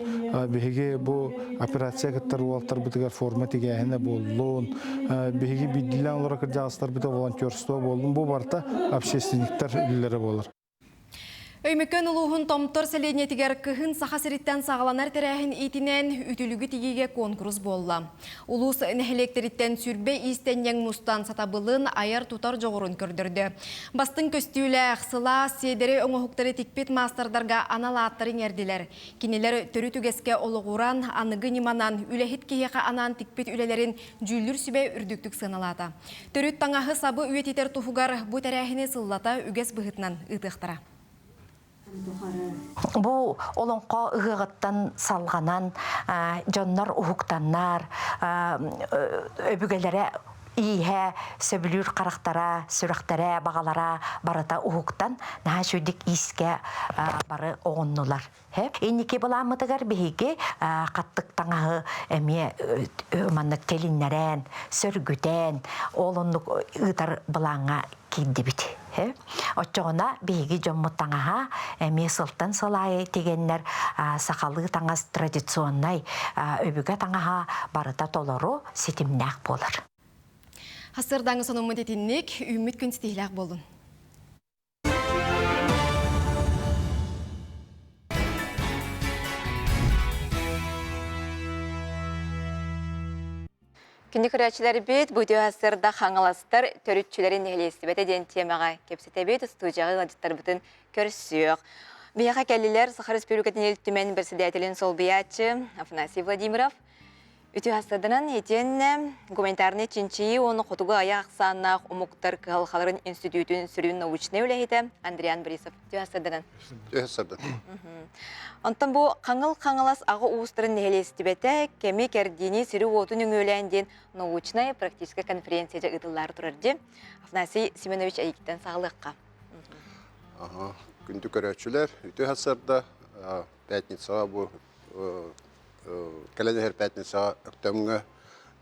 биһиги бу операция кыттар уолаттарбытыгар форма тигээһинэ буоллун, биһиги биирдиилээн олорор кырдьаҕастарбыта волонтерство буоллун, бу барыта общественниктар үлэлэрэ буолар. Өймөкөөн улууһун Томтор сэлиэнньэтигэр кыһын Саха сириттэн саҕаланар тэрээһин иитинэн үтүлүгү тигиигэ куонкурус буолла. Улуус нэһилиэктэриттэн сүрбэ иистэнньэҥ мустан сатабылын, айар-тутар дьоҕурун көрдөрдө. Бастыҥ көстүүлээх, сылаас, сиэдэрэй оҥоһуктары тикпит маастардарга анал ааттары иҥэрдилэр. Кинилэр төрүт үгэскэ олоҕуран, аныгы ньыманан үлэһит киһиэхэ анаан тикпит үлэлэрин дьүүллүүр сүбэ үрдүктүк сыаналаата. Төрүт таҥаһы-сабы үйэтитэр туһугар бу тэрээһини сыллата үгэс быһыытынан ыытыахтара. Бу олоҥхо ыһыаҕыттан салҕанан дьоннор уһуктаннар, өбүгэлэрэ ииһэ, сөбүлүүр харахтара, сүрэхтэрэ, баҕалара барыта уһуктан, наһаа үчүгдүк иискэ бары оҕуннулар. Инники былааммытыгар биһиги хаттык таҥаһы эмиэ маннык тилиннэрэн, сөргүтэн, ол оннук ыытар былааҥҥа киирдибит. Оччоҕуна биһиги дьоммут таҥаһа эмиэ сылтан сыл аайы тигэннэр сахалыы таҥас традиционнай өбүгэ таҥаһа барыта толору ситимнээх буолар. Хасырдааҥы сонуммут итинник, үүммүт күн ситиһилээх буоллун. Күндү көрөөччүлэрбит, бу үтүө сырда Хаҥаластар төрүтчүлэрин нэһилиэстибэтэ диэн тиэмэҕэ кэпсэтэбит, студияҕа ыалдьыттарбытын көрсүөх. Биһиэхэ кэллилэр Саха Республикатын Ил Түмэн председателин солбуйааччы Афанасий Владимиров, Үтүө хастарданан итиэннэ гуманитарнай чинчийии уонна хотугу айа ахсааннаах омуктар кыһалҕаларын институтун сүрүн научнай үлэһитэ Андриан Борисов. Үтүө хастарданан. Үтүө хастарданан. Онтон бу Хаҥыл Хаҥалас аҕа уустарын нэһилиэстибэтэ кэми кэрдиини сири-уоту нөҥүөлээн диэн научнай практическай конференция дьэ ыытыллаары турар дии. Афанасий Семенович эйигиттэн саҕалыахха. Аха, күндү көрөөччүлэр, үтүө хастарда пятницаҕа бу кэлэн иһэр пятницаҕа Өктөмҥө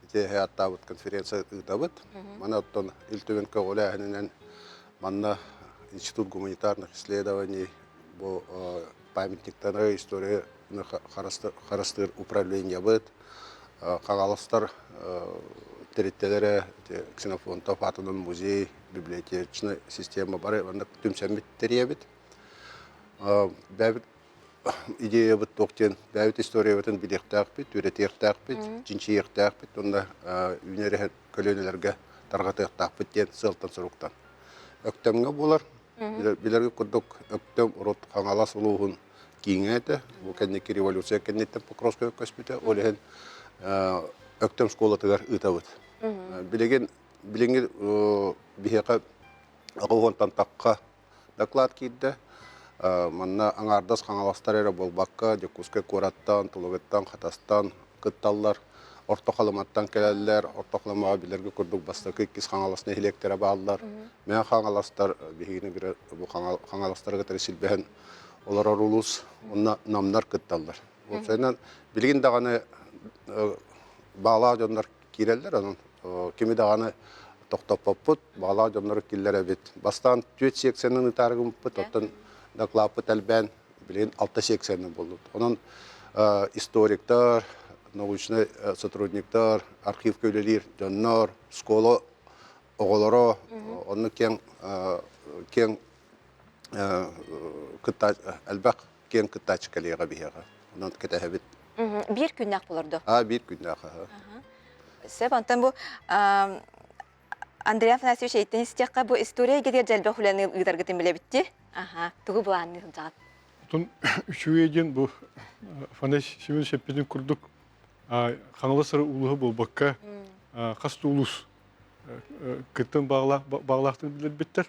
ити аттаабыт конференция ыытабыт. Маны оттон Ил Түмэн көҕүлээһининэн манна Институт гуманитарных исследований бу памятниктары историяны харыстыыр управлениебыт, Хаҥаластар тэрилтэлэрэ, Ксенофонтов аатынан музей, библиотечнай система бары маннык түмсэммит тэрийэбит. Бэйэбит идеябыт туох диэн бэйэбит историябытын билиэхтээхпит, үөрэтиэхтээхпит, чинчийиэхтээхпит уонна үүнэр иһэр көлүөнэлэргэ тарҕатыахтаахпыт диэн сыалтан-соруктан. Өктөмҥө буолар. Билэргэ курдук Өктөм урут Хаҥалас улууһун кииҥэ этэ. Бу кэнники революция кэнниттэн Покровскай көспүтэ. Ол иһин Өктөм школатыгар ыытабыт. Билигин билиҥҥи биһиэхэ 80-тан тахха Доклад киирдэ. Манна аҥаардас хаҥаластар эрэ буолбакка, Дьокуускай куораттан, Тулугуттан, Хатастан кытталлар. Орто Халыматтан кэлэллэр. Орто Халымаҕа билэргэ курдук бастакы иккис Хаҥалас нэһилиэктэрэ бааллар. Мэҥэ Хаҥаластар биһигини бирэ бу Хаҥаластары кытары силбэһэн олорор улуус. Онно намнар кытталлар. Уопсайынан билигин даҕаны баалаах дьоннор киирэллэр, онон кими даҕаны тохтоппоппут, баҕалаах дьоннору киллэрэбит. Бастаан түөрт секциянан ыытаары гыммыппыт, оттон дакылааппыт элбээн, билигин алта секциянан буоллубут. Онон историктар, научнай сотрудниктар, архивка үлэлиир дьоннор, школа оҕолоро онно киэҥ киэҥ кытта элбэх киэҥ кыттааччы кэлиэҕэ биһиэхэ. Онон кэтэһэбит. Биир күннээх болорду. А, биир күннээх. Сөп, онтон бу Андрей Афанасьевич эйттен истиэххэ бу история эйгэтигэр дьэлбэх үлэни ыытаргытын билэбитти. Аха, тугу былаанныы сылдьаҕыт? Отон үчүгэй диэн бу Афанасий Семенович эппитин курдук Хаҥалас эрэ улууһа буолбакка хас да улуус кыттан баҕалаахтарын билэрбиттэр.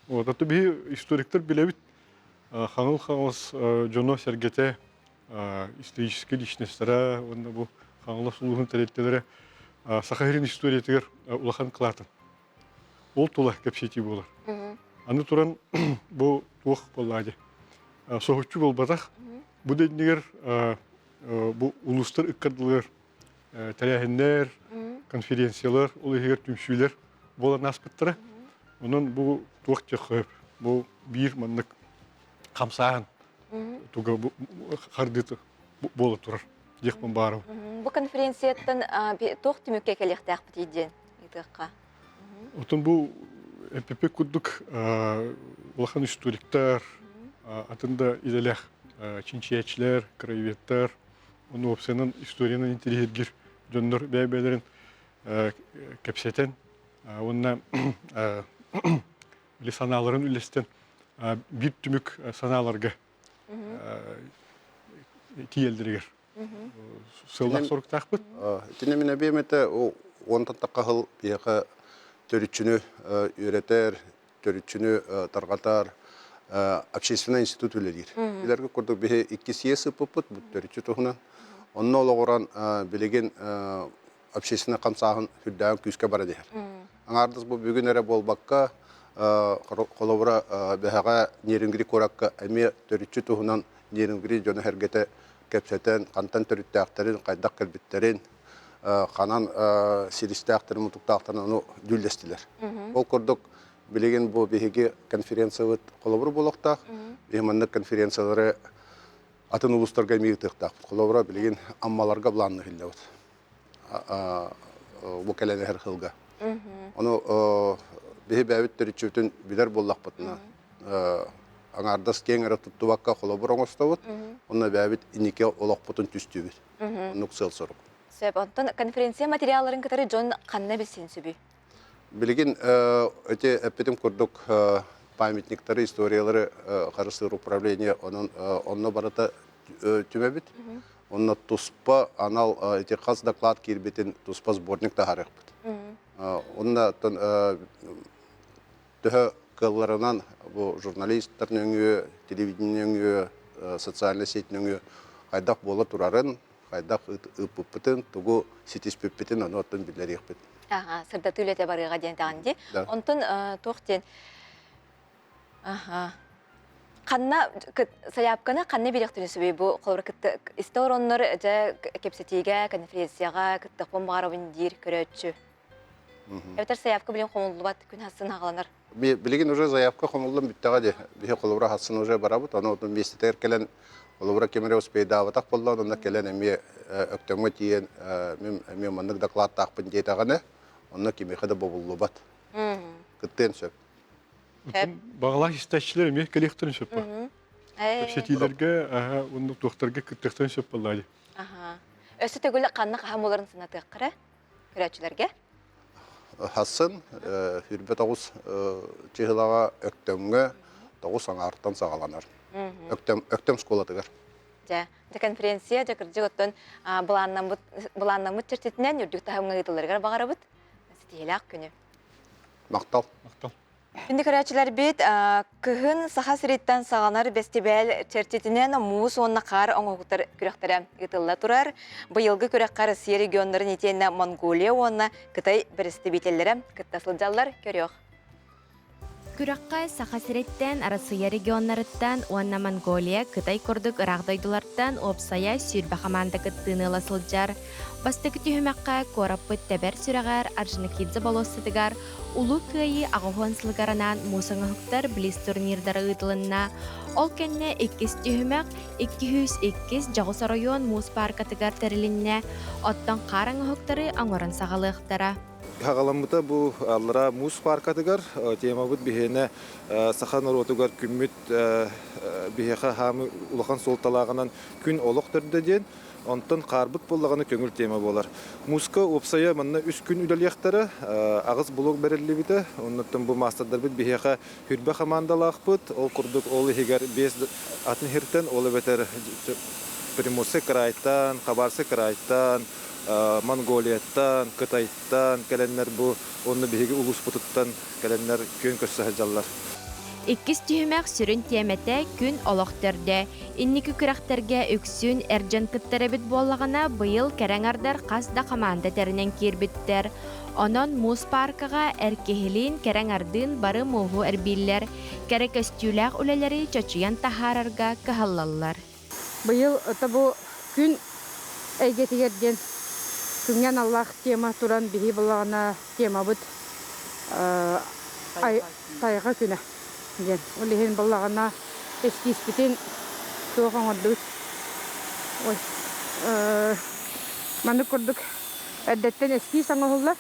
Вот, ото биһи историктар билэбит Хаҥыл Хаҥалас дьоно-сэргэтэ историческай личностара уонна бу Хаҥалас улууһун тэрилтэлэрэ Саха сирин историятыгар улахан кылаатын. Ол тула кэпсэтии буолар. Аны туран бу туох буоллаа дии. Соһуччу буолбатах. Бу да иннигэр бу улуустар ыккардылыгар тэрээһиннэр, конференциялар, ол иһигэр түмсүүлэр буолан ааспыттара. Онон бу туох диэххэ бу биир маннык хамсааһын туга хардыыта буола турар диэхпин баарым. Бу конференцияттан туох түмүккэ кэлиэхтээхпитий диэн ыытыахха. Отон бу МПП курдук улахан историктар, атын да идэлээх чинчийээччилэр, краеведтар, Ону уопсайынан историянан интэриэһиргиир дьоннор бэйэ-бэйэлэрин кэпсэтэн уонна били санааларын үллэстэн биир түмүк санааларга тиийэллэригэр сыаллаах соруктаахпыт. Итини мин эбиэм этэ уонтан тахха сыл биһиэхэ төрүччүнү үөрэтэр, төрүччүнү тарҕатар общественный институт үлэлиир. Билэргэ курдук биһи икки съезд ыппыппыт бу төрүччү туһунан. Онно олоҕуран билигин общественный хамсааһын үрдээҕин күүскэ баран иһэр. Аҥаардас бу бүгүн эрэ буолбакка, холобура бэһэҕэ Нерюнгри куоракка эмиэ төрүччү туһунан Нерюнгри дьоно-сэргэтэ кэпсэтэн, хантан төрүттээхтэрин, хайдах кэлбиттэрин, ханан силистээхтэрин, мутуктаахтарын ону дьүүллэстилэр. Ол курдук билигин бу биһиги конференциябыт холобур буолуохтаах. Биһи маннык конференциялары атын улуустарга эмиэ ыытыахтаахпыт. Холобура билигин Аммаларга былаанна иһиллэбит. Бу кэлэн иһэр сылга. Ону биһи бэйэбит төрүччүбүтүн билэр буоллахпытына аҥаардас киэҥ эрэ туттубакка холобур оҥостобут, онно бэйэбит инники олохпутун түстүүбүт. Оннук сыал-сорук. Сөп. Онтон конференция материалларын кытары дьон ханна билсин сөбүй? Билигин эти эппитим курдук памятниктары, историялары харыстыыр управление онон онно барыта түмэбит. Онно туспа анал ити хас доклад киирбитин туспа сборник таһаарыахпыт. Онно төһө кыалларынан бу журналистар нөҥүө, телевидение нөҥүө, социальнай сеть нөҥүө хайдах буола турарын, хайдах ыыппыппытын, тугу ситиспиппитин ону оттон биллэриэхпит. Аха, сырдатыы үлэтэ барыаҕа диэн даҕаны дии. Онтон туох диэн Аха. Ханна сайаапканы ханна биэриэхтэрин сөбүй бу холобур кытта истэ олороннор дьэ кэпсэтиигэ, конференцияҕа кыттыахпын баҕарабын диир көрөөччү. Эбэтэр заявка билин хомуллубат күн хассын хаҕаланар. Билигин уже заявка хомуллан бүттэҕэ дии. Биһи холобура хассын уже барабыт, ону отун миэстэтигэр кэлэн холобура ким эрэ успейдаабатах буоллаҕына онно кэлэн эмиэ Өктөмҥө тиийэн мин эмиэ маннык докладтаахпын диэтэҕинэ, онно кимиэхэ да бобуллубат. Кыттыан сөп. Баҕалаах истээччилэр эмиэ кэлиэхтэрин сөп ба. Кэпсэтиилэргэ, оннук туохтарга кыттыахтарын сөп буоллаа дии. Өссө төгүл ханна хаһан буоларын санатыаххара көрөөччүлэргэ. Хассын 29 чыһылаҕа Өктөмҥө тоҕус аҥаартан саҕаланар. Өктөм, Өктөм школатыгар. Дьэ, дьэ конференция, дьэ кырдьык оттон былааннаммыт, былааннаммыт чэрчитинэн үрдүк таһымҥа ыытылларыгар баҕарабыт. Ситиһиилээх күнү. Махтал. Махтал. Күндү көрөөччүлэрбит, кыһын Саха сириттэн саҕаланар бэстибээл чэрчитинэн муус уонна хаар оҥоһуктар күрэхтэрэ ыытылла турар. Быйылгы күрэххэ Россия регионнарын итиэннэ Монголия уонна Кытай бэрэстэбиитэллэрэ кытта сылдьаллар. Көрүөх. Күрэххэ Саха сириттэн, Арассыыйа регионнарыттан уонна Монголия, Кытай курдук ыраах дойдулартан уопсайа 20 хамаанда кыттыыны ыла сылдьар. Бастакы түһүмэххэ куораппыт тэбэр сүрэҕэр Орджоникидзе болуоссатыгар Улуу Кыайыы 80 сылыгар анаан муус оҥоһуктар блиц-турнирдара ыытылынна. Ол кэннэ иккис түһүмэх 202 дьоҕус оройуон муус пааркатыгар тэрилиннэ, оттон хаар оҥоһуктары оҥорон саҕалыахтара. Хаҕаламмыта бу аллара муус пааркатыгар темабыт биһиэнэ саха норуотугар күммүт биһиэхэ хаамыы улахан суолталааҕынан күн олох төрдө диэн Онтон хаарбыт буоллаҕына көҥүл тема буолар. Мууска уопсайа манна үс күн үлэлиэхтэрэ, аҕыс блок бэриллибитэ. Оннуттан бу маастардарбыт биһиэхэ хүрбэ хамаандалаахпыт. Ол курдук ол иһигэр биэс атын сиртэн, ол эбэтэр Приморскай кыраайтан, Хабаровскай кыраайтан, Монголияттан, Кытайтан кэлэннэр бу уонна биһиги улууспутуттан кэлэннэр күөн көрсө сылдьаллар. Иккис түһүмэх сүрүн тиэмэтэ күн олох төрдө. Инники күрэхтэргэ үксүн эр дьон кыттар эбит буоллаҕына, быйыл кэрэ аҥардар хас да хамаанда тэринэн киирбиттэр. Онон муус пааркаҕа эр киһилиин, кэрэ аҥардыын бары мууһу эрбииллэр, кэрэ көстүүлээх үлэлэри чочуйан таһаарарга кыһаллаллар. Быйыл бу күн эйгэтигэр диэн күҥҥэ аналлаах тема туран биһи буллаҕына темабыт тайҕа күнэ диэн. Ол иһин буллаҕына эскизпитин туох оҥордубут. Ой, маннык курдук эрдэттэн эскиз оҥоһуллар.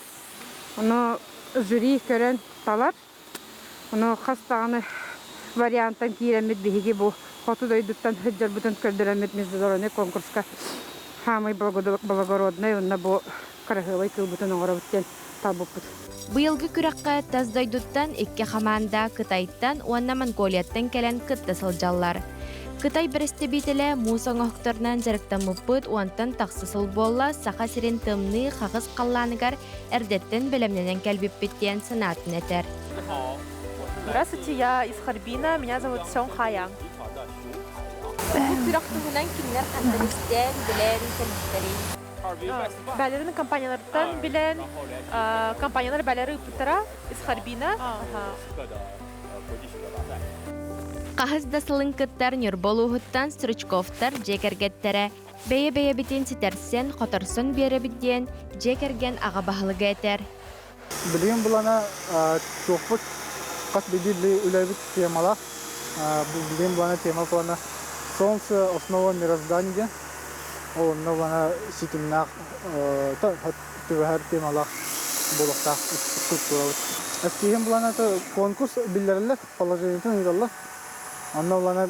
Ону жюри көрөн талар. Ону хас даҕаны вариантан киирэммит биһиги бу хоту дойдуттан сылдьарбытын көрдөрөммүт международный конкурска хаамай благороднай уонна бу кыраһыабай кыылбытын оҥоробут диэн талбыппыт. Быйылгы күрэххэ тас дойдуттан икки хамаанда Кытайтан уонна Монголияттан кэлэн кытта сылдьаллар. Кытай бэрэстэбиитэлэ муус оҥоһуктарынан дьарыктаммыппыт уонтан тахса сыл буолла Саха сирин тымныы хаҕыс халлааныгар эрдэттэн бэлэмнэнэн кэлбиппит диэн санаатын этэр. Здравствуйте, я из Харбина, меня зовут Сён Хаян. Бу күрэх туһунан кинилэр хантан истэн, билэн кэлбиттэрий? Бэлэрин компанияларыттан билэн, компаниялар бэлэри ыыппыттара из Харбина. Хаһыс да сылын кыттар Ньурба улууһуттан Стручковтар дьиэ кэргэттэрэ Бэйэ-бэйэбитин ситэрсэн, хоторсон биэрэбит диэн дьиэ кэргэн аҕа баһылыга этэр. Билигин булана туохпут хас биирдии үлэбит темалаах. Билигин булана тема булана Солнце основа мироздания диэн. Ол онно булана ситимнээх түбэһэр темалаах буолуохтаах скульптурабыт. Эскиһин булана конкурс биллэрэллэр, положениетын ыыталлар. Онно булана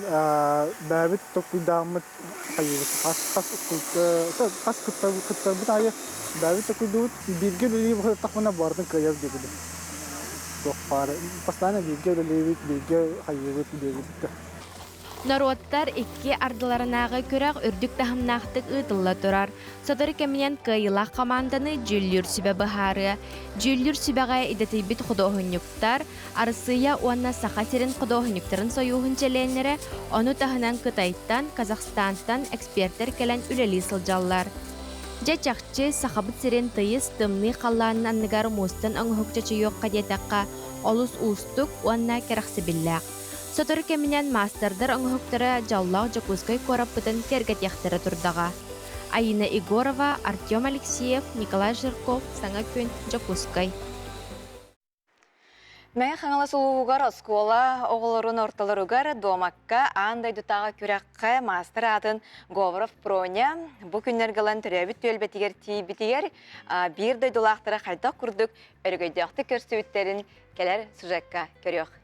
бэйэбит толкуйдааммыт хайыыбыт хас хас хас кыттарбыт аайы бэйэбит токуйдуубут бииргэ үлэлии сырыттахпына барытын кыайар диэбитим туох баар постоянно бииргэ үлэлиибит бииргэ хайыыбыт диэбит. Норуоттар икки ардыларынааҕы күрэх үрдүк таһымнаахтык ыытылла турар. Сотору кэминэн кыайыылаах хамаанданы дьүүллүүр сүбэ быһаарыа. Дьүүллүүр сүбэҕэ идэтийбит худуоһунньуктар, Арассыыйа уонна Саха сирин худуоһунньуктарын сойууһун чилиэннэрэ, ону таһынан Кытайтан, Казахстантан экспертэр кэлэн үлэлии сылдьаллар. Дьэ, чахчы, Сахабыт сирин тыйыс, тымныы халлаанын анныгар муустан оҥоһук чочуйуохха диэтэххэ, олус уустук уонна кэрэхсэбиллээх. Сотору кэминэн маастардар оҥоһуктара дьоллоох Дьокуускай куораппытын киэргэтиэхтэрэ турдаҕа. Айина Егорова, Артем Алексеев, Николай Жирков, Саҥа күн, Дьокуускай. Мэҥэ Хаҥалас улууһугар оскуола оҕолорун ортолоругар дуомакка аан дойдутааҕы күрэххэ маастар аатын Говоров Проня бу күннэргэ ылан төрөөбүт түөлбэтигэр тиийбитигэр биир дойдулаахтара хайдах курдук өрөгөйдөөхтүк көрсүбүттэрин кэлэр сюжекка көрүөх.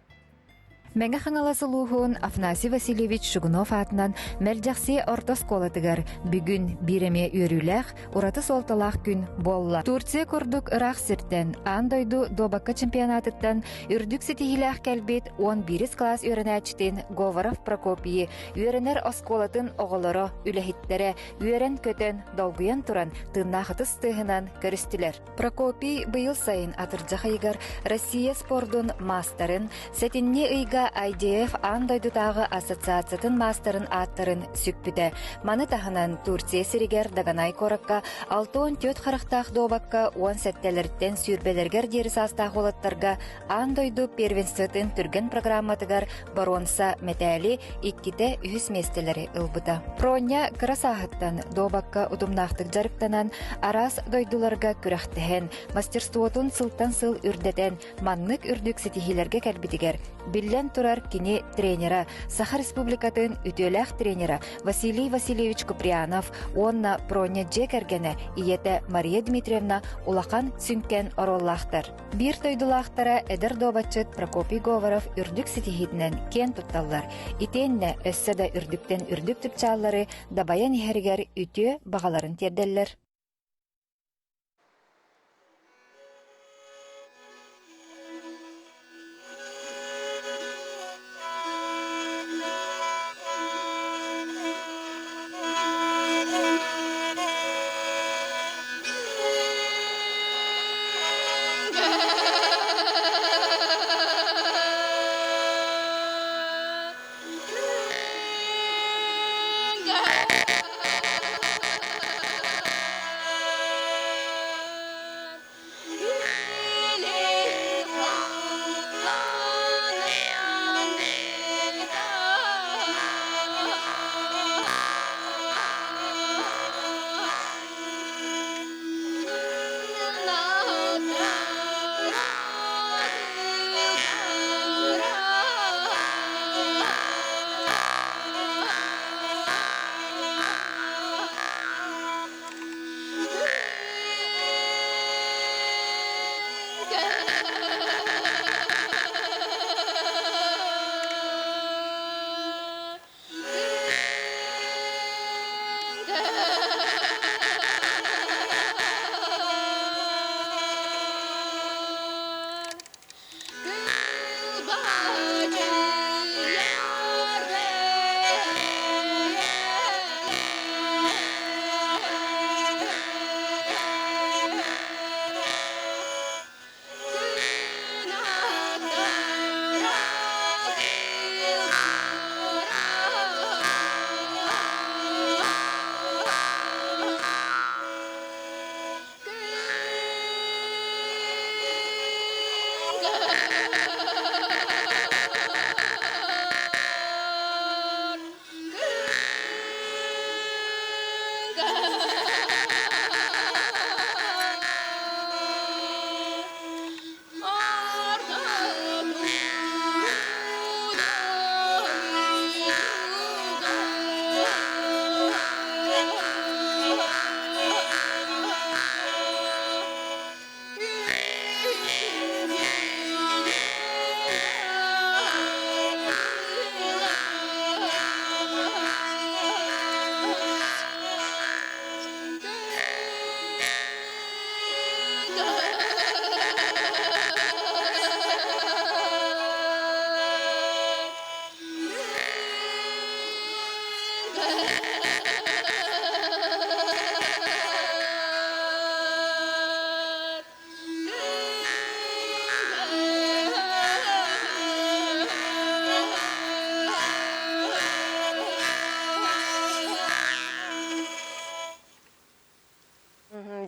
Мэҥэ Хаҥалас улууһун Афанасий Васильевич Шугунов аатынан Мэлдьэхси орто оскуолатыгар бүгүн биир эмиэ үөрүүлээх, ураты суолталаах күн буолла. Турция курдук ыраах сиртэн, аан дойду дуобакка чемпионатыттан үрдүк ситиһиилээх кэлбит 11 кылаас үөрэнээччитин Говоров Прокопийы үөрэнэр оскуолатын оҕолоро, үлэһиттэрэ үөрэн-көтөн, долгуйан туран тыыннаах ытыс тыаһынан көрүстүлэр. Прокопий быйыл сайын атырдьах ыйыгар Россия спордун маастарын, сэтинньи ыйга IDF аан дойдутааҕы ассоциациятын маастарын ааттарын сүкпүтэ. Маны таһынан Турция сиригэр Даганай куоракка 64 харахтаах дуобакка 17-лэриттэн сүүрбэлэригэр диэри саастаах уолаттарга аан дойду первенствотын түргэн программатыгар боруонса мэтээли иккитэ үһүс миэстэлэри ылбыта. Проня кыра сааһыттан дуобакка утумнаахтык дьарыктанан, араас дойдуларга күрэхтэһэн, мастерствотун сылтан сыл үрдэтэн, маннык үрдүк ситиһиилэргэ кэлбитигэр, биллэн турар кини тренера, Саха Республикатын үтүөлээх тренера Василий Васильевич Куприянов уонна Проня дьиэ кэргэнэ ийэтэ Мария Дмитриевна улахан сүҥкэн оруоллаахтар. Биир дойдулаахтара эдэр дуобатчыт Прокопий Говоров үрдүк ситиһиитинэн киэн тутталлар. Итиэннэ өссө да үрдүктэн үрдүк чыпчааллары дабайан иһэригэр үтүө баҕаларын тиэрдэллэр.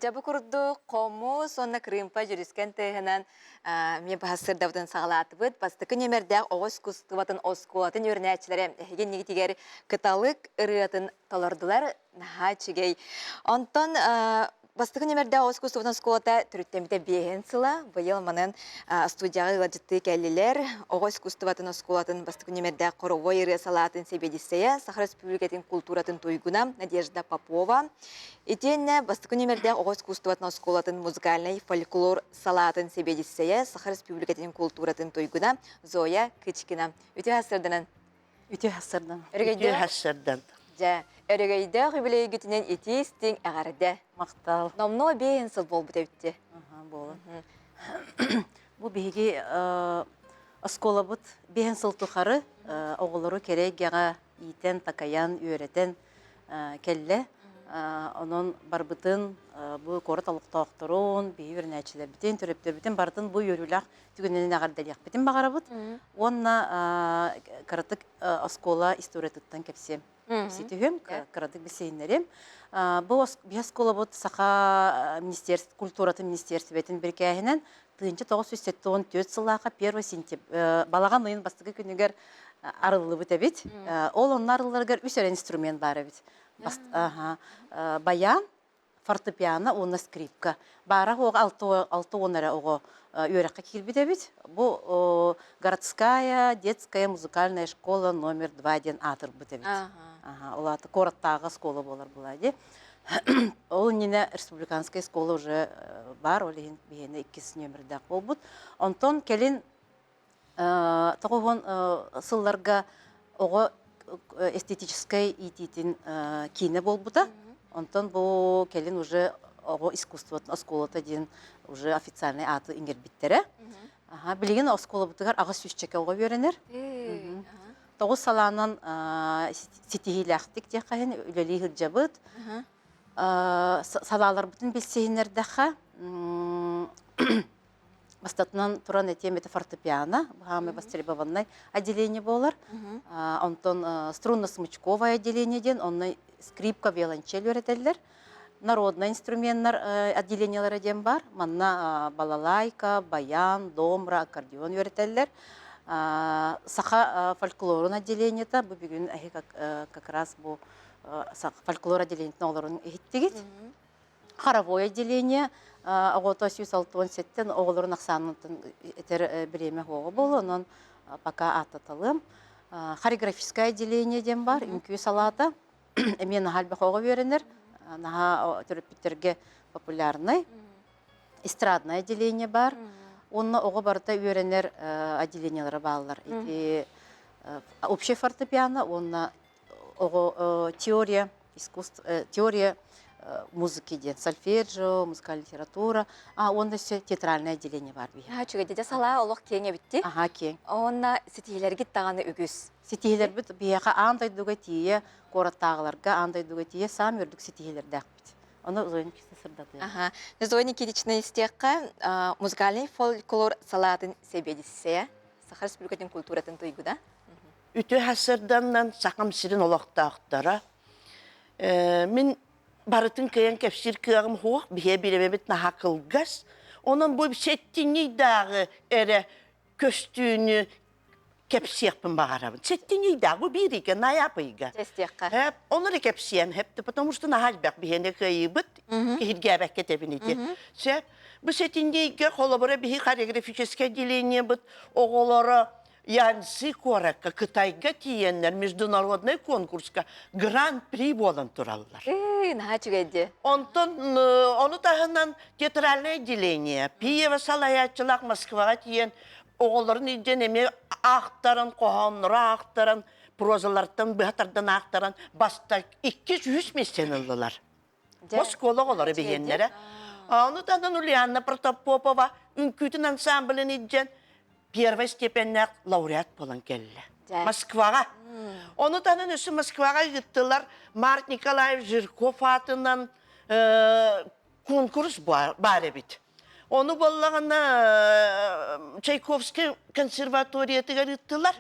Дьэ бу курдук хомус уонна кырыымпа дьүрүскэн тыаһынан эмиэ баһа сырдабытын саҕалаатыбыт. Бастакы нүөмэрдээх оҕо искусствотын оскуолатын үөрэнээччилэрэ эһиги иннигитигэр кыталык ырыатын толордулар. Наһаа үчүгэй. Онтон бастакы нүөмэрдээх оҕо искусствотын оскуолата төрүттэммитэ биэһин сыла. Быйыл манан студияҕа ыалдьыттыы кэллилэр. Оҕо искусствотын оскуолатын бастакы нүөмэрдээх хоровой ырыа салаатын сэбиэдиссэйэ, Саха Республикатын култууратын туйгуна Надежда Попова. Итиэннэ бастакы нүөмэрдээх оҕо искусствотын оскуолатын музыкальнай фольклор салаатын сэбиэдиссэйэ, Саха Республикатын култууратын туйгуна Зоя Кычкина. Үтүө сарсыарданан! Үтүө сарсыардан. Үтүө сарсыардан. Дьэ, өрөгөйдөөх үбүлүөйгүтүнэн итии-истиҥ эҕэрдэ. Махтал. Номнуо биэһин сыл буолбут эбитти. Буолан. Бу биһиги оскуолабыт биэһин сыл тухары оҕолору кэрэ эйгэҕэ иитэн, такайан, үөрэтэн кэллэ. Онон барбытын бу куорат олохтоохторун, биһиги үөрэнээччилэрбитин, төрөппүттэрбитин барытын бу үөрүүлээх түгэнинэн эҕэрдэлиэхпитин баҕарабыт. Уонна кыратык оскуола историятыттан кэпсиэм. Кэпсии кыратык билсиһиннэрим. Бу биһи оскуолабыт Саха культуратын министерствотын бирикээһинэн 1974 сыллаахха 1 сентябрь балаҕан ыйын бастакы күнүгэр арыллыбыт эбит. Ол онно арылларыгар үс эрэ инструмент баар эбит. Баян, фортепиано уонна скрипка. Баара оҕо 60 эрэ оҕо үөрэххэ киирбит эбит. Бу городская детская музыкальная школа номер 2 диэн аатырбыт эбит. Ол аата куораттааҕы школа буолар буолаа дии. Ол иннинэ республиканская школа уже бар, ол иһин биһиэнэ иккис нүөмэрдээх буолбут. Онтон кэлин 90 сылларга оҕо эстетическай иитиитин киинэ буолбута. Онтон бу кэлин уже оҕо искусствотын оскуолата диэн уже официальный ааты иҥэрбиттэрэ. Билигин оскуолабытыгар аҕыс сүүсчэкэ оҕо үөрэнэр. Тоҕус салаанан ситиһиилээхтик диэххэ иһин үлэлии сылдьабыт. Салааларбытын билсиһиннэрдэххэ, Бастатынан туран этиэм это фортепиано, баһаамай востребованнай отделение буолар. Онтон струнно-смычковое отделение диэн, онно скрипка, виолончель үөрэтэллэр. Народнай инструменнар отделениелара диэн бар. Манна балалайка, баян, домра, аккордеон үөрэтэллэр. Саха фольклорун отделениета, бу бүгүн как раз бу фольклор отделениетин оҕолорун иһиттигит. Хоровое отделение оҕото 167 оҕолорун ахсаанынан этэр бириэмэ суоҕа буолуо, онон пока ааттаталыам. Хореографическое отделение диэн бар, үҥкүү салаата. Эмиэ наһаа элбэх оҕо үөрэнэр, наһаа төрөппүттэргэ популярнай. Эстрадное отделение бар. Онно оҕо барыта үөрэнэр отделениелара бааллар. Ити общее фортепиано уонна оҕо теория искусство теория музыки диэн сольфеджио музыкальная литература а уонна өссө театральное отделение баар биһи Аха үчүгэй дьэ салаа олох киэҥ эбитти аха киэҥ уонна ситиһиилэргит даҕаны үгүс ситиһиилэрбит биһиэхэ аан дойдуга тиийэ куораттааҕыларга аан дойдуга тиийэ саам үрдүк ситиһиилэрдээхпит ону Зоя Никитична сырдатыа Аха Зоя Никитична истиэххэ музыкальный фольклор салаатын сэбиэдиссэйэ Саха Республикатын культуратын туйгуна Үтүө сарсыарданнан Сахам сирин олохтоохторо. Мин барытын кыайан кэпсиир кыаҕым суох, биһиэ бириэмэбит наһаа кылгас. Онон бу сэттинньийдааҕы эрэ көстүүнү кэпсиэхпин баҕарабын. Сэттинньийдээҕи бу биир ыйга, наайап ыйга. Чэстиэххэ. Ону эрэ кэпсиэм сөп, потому что наһаа элбэх биһиэнэ кыайыыбыт, киһиргээбэккэ этэбин ити. Сөп. Бу сэтинньийгэ холобура биһи хореографическое отделениебыт оҕолоро Янцзы куоракка Кытайга тиийэннэр международнай конкурска гран-при буолан тураллар. Наһаа үчүгэй дии. Онтон ону таһынан театральное отделение Пиева салайааччылаах Москваҕа тиийэн оҕолорун илдьэн эмиэ аахтаран, хоһооннору аахтаран, прозалартан быһа тардан аахтаран баста иккис, үһүс миэстэни ыллылар. Оскуола оҕолоро биһиэннэрэ. Ону таһынан Ульяна Протопопова үҥкүүтүн ансамблын илдьэн первой степеннээх лауреат буолан кэллэ. Москваҕа. Ону таһынан өссө Москваҕа ыыттылар Марк Николаев Жирков аатынан конкурс баар эбит. Ону буоллаҕына Чайковский консерваториятыгар ыыттылар.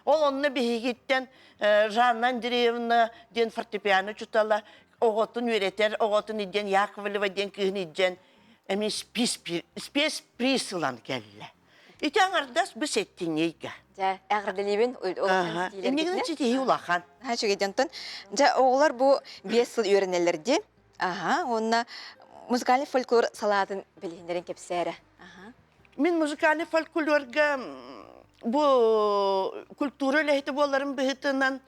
Ол онно биһигиттэн Жанна Андреевна диэн фортепиано учуутала оҕотун үөрэтэр, оҕотун илдьэн Яковлева диэн кыыһын илдьэн эмиэ спецприз ылан кэллэ. Ити аҥардас бу сэттинньигэ. Дьэ, эҕэрдэлиибин улахан Иннигин ситиһии улахан. Наһаа үчүгэй онтон дьэ оҕолор бу 5 сыл үөрэнэллэр дии. Аха, уонна музыкальный фольклор салаатын билиһиннэрин кэпсээрэ. Аха. Мин музыкальный фольклорга бу культура үлэһитэ буоларым быһыытынан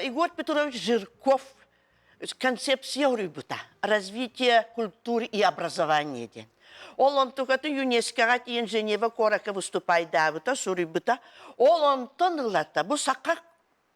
Егор Петрович Жирков концепция уруйбута развитие культуры и образования диэн. Ол онтукатын ЮНЕСКОҕа тиийэн Женева куоракка выступайдаабыта, суруйбута. Ол онтон ылата бу саха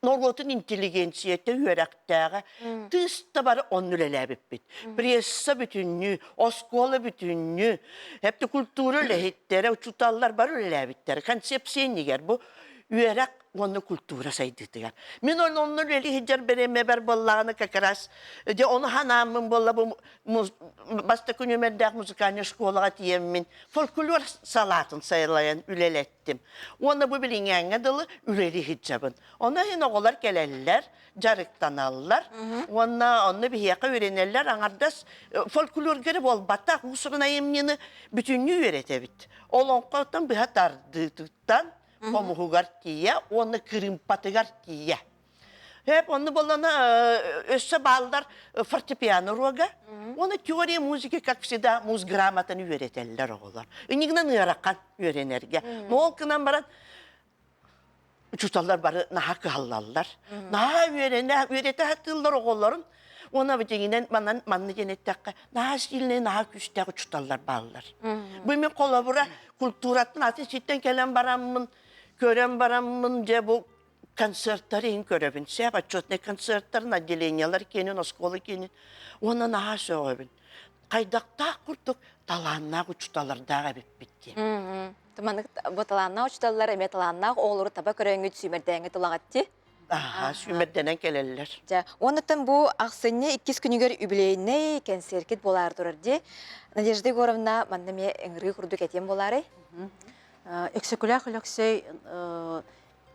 норуотун интеллигенцията үөрэхтээҕэ тыыс да бары онну үлэлээбиппит. Пресса бүтүннүү, оскуола бүтүннүү, эпти культура үлэһиттэрэ, учууталлар бары үлэлээбиттэр. Концепция иннигэр бу үөрэх уонна культура сайдыытыгар. Мин онно үлэлии сылдьар бириэмэбэр буоллаҕына как раз дьэ ону ханааммын буолла бу бастакы нүөмэрдээх музыкальнай школаҕа тиийэммин фольклор салаатын сайылайан үлэлэттим. Уонна бу билиҥҥээҥҥэ дылы үлэлии сылдьабын. Онно иһин оҕолор кэлэллэр, дьарыктаналлар уонна онно биһиэхэ үөрэнэллэр аҥардас фольклорга эрэ буолбатах уус-уран айымньыны бүтүннүү үөрэтэбит. Олоҥхоттон быһа тардыытыттан хомуһугар тиийэ уонна кырыымпатыгар тиийэ. Хэп онну боллана өссө бааллар фортепиано уруога. Уонна теория музыки, как всегда, музграмотаны үөрэтэллэр оҕолор. Иннигинэн ыарахан үөрэнэргэ. Но ол гынан баран учууталлар бары наһаа кыһаллаллар. Наһаа үөрэнэ, үөрэтэ сатыыллар оҕолорун. Уонна дьиҥинэн манан манна диэн эттэххэ, наһаа сильный, наһаа күүстээх учууталлар бааллар. Бу мин холобура культураттан атын сиртэн кэлэн бараммын, көрөн бараммын, дьэ бу концерттары иһин көрөбүн. Сээп отчетный концерттарын, отделениелар киэнин, оскуола киэнин. Уонна наһаа сөҕөбүн. Хайдахтаах курдук талааннаах учууталлардаах эбиппит диэн. Маннык бу талааннаах учууталлар эмиэ талааннаах оҕолору таба көрөҥҥүт сүүмэрдээҥҥит ылаҕыт дии. Аха, сүүмэрдэнэн кэлэллэр. Дьэ, уоннаттан бу ахсынньы иккис күнүгэр үбүлүөйнэй кэнсиэркит буолаары турар дии. Надежда Егоровна манна эмиэ ыҥырыы курдук этиэм буолаарай? Өксөкүлээх Өлөксөй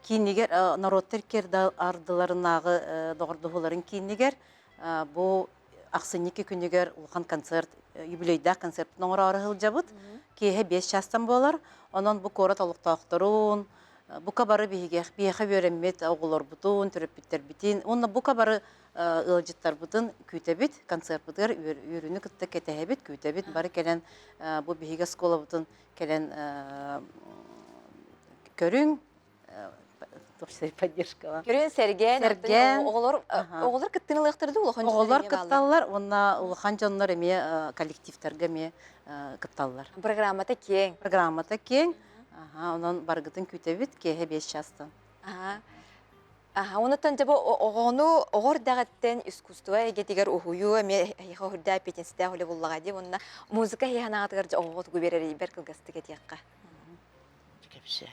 киинигэр норуоттар ардыларынааҕы доҕордоһууларын киинигэр бу ахсынньы күнүгэр улахан концерт, юбилейдаах концертын оҥороору сылдьабыт. Киэһэ 5 чаастан буолар. Онон бу куорат олохтоохторун, бука бары биһиги биһиэхэ үөрэммит оҕолорбутун, төрөппүттэрбитин уонна бука бары ыалдьыттарбытын күүтэбит, концерпытыгар үөрүүнү кытта кэтэһэбит, күүтэбит. Бары кэлэн бу биһиги оскуолабытын кэлэн көрүҥ, поддержкала. Көрүн сэргээн, Сэргээн. оҕолор оҕолор кыттыны ылыахтара дуу улахан Оҕолор кытталлар уонна улахан дьоннор эмиэ коллективтарга эмиэ кытталлар. Программата киэҥ. Программата киэҥ. Онон баргытын күүтэбит киэһэ 5 чаастан. Аха, онуттан дьэ бу оҕону оҕо эрдэҕиттэн искусство эйгэтигэр уһуйуу эмиэ эһиэхэ үрдээх эппиэтинэстээх үлэ буллаҕа дии уонна музыка эһиэхэ анаатыгар дьэ оҕоҕо тугу биэрэрий бэр кылгастык этиэххэ. Кэпсээ.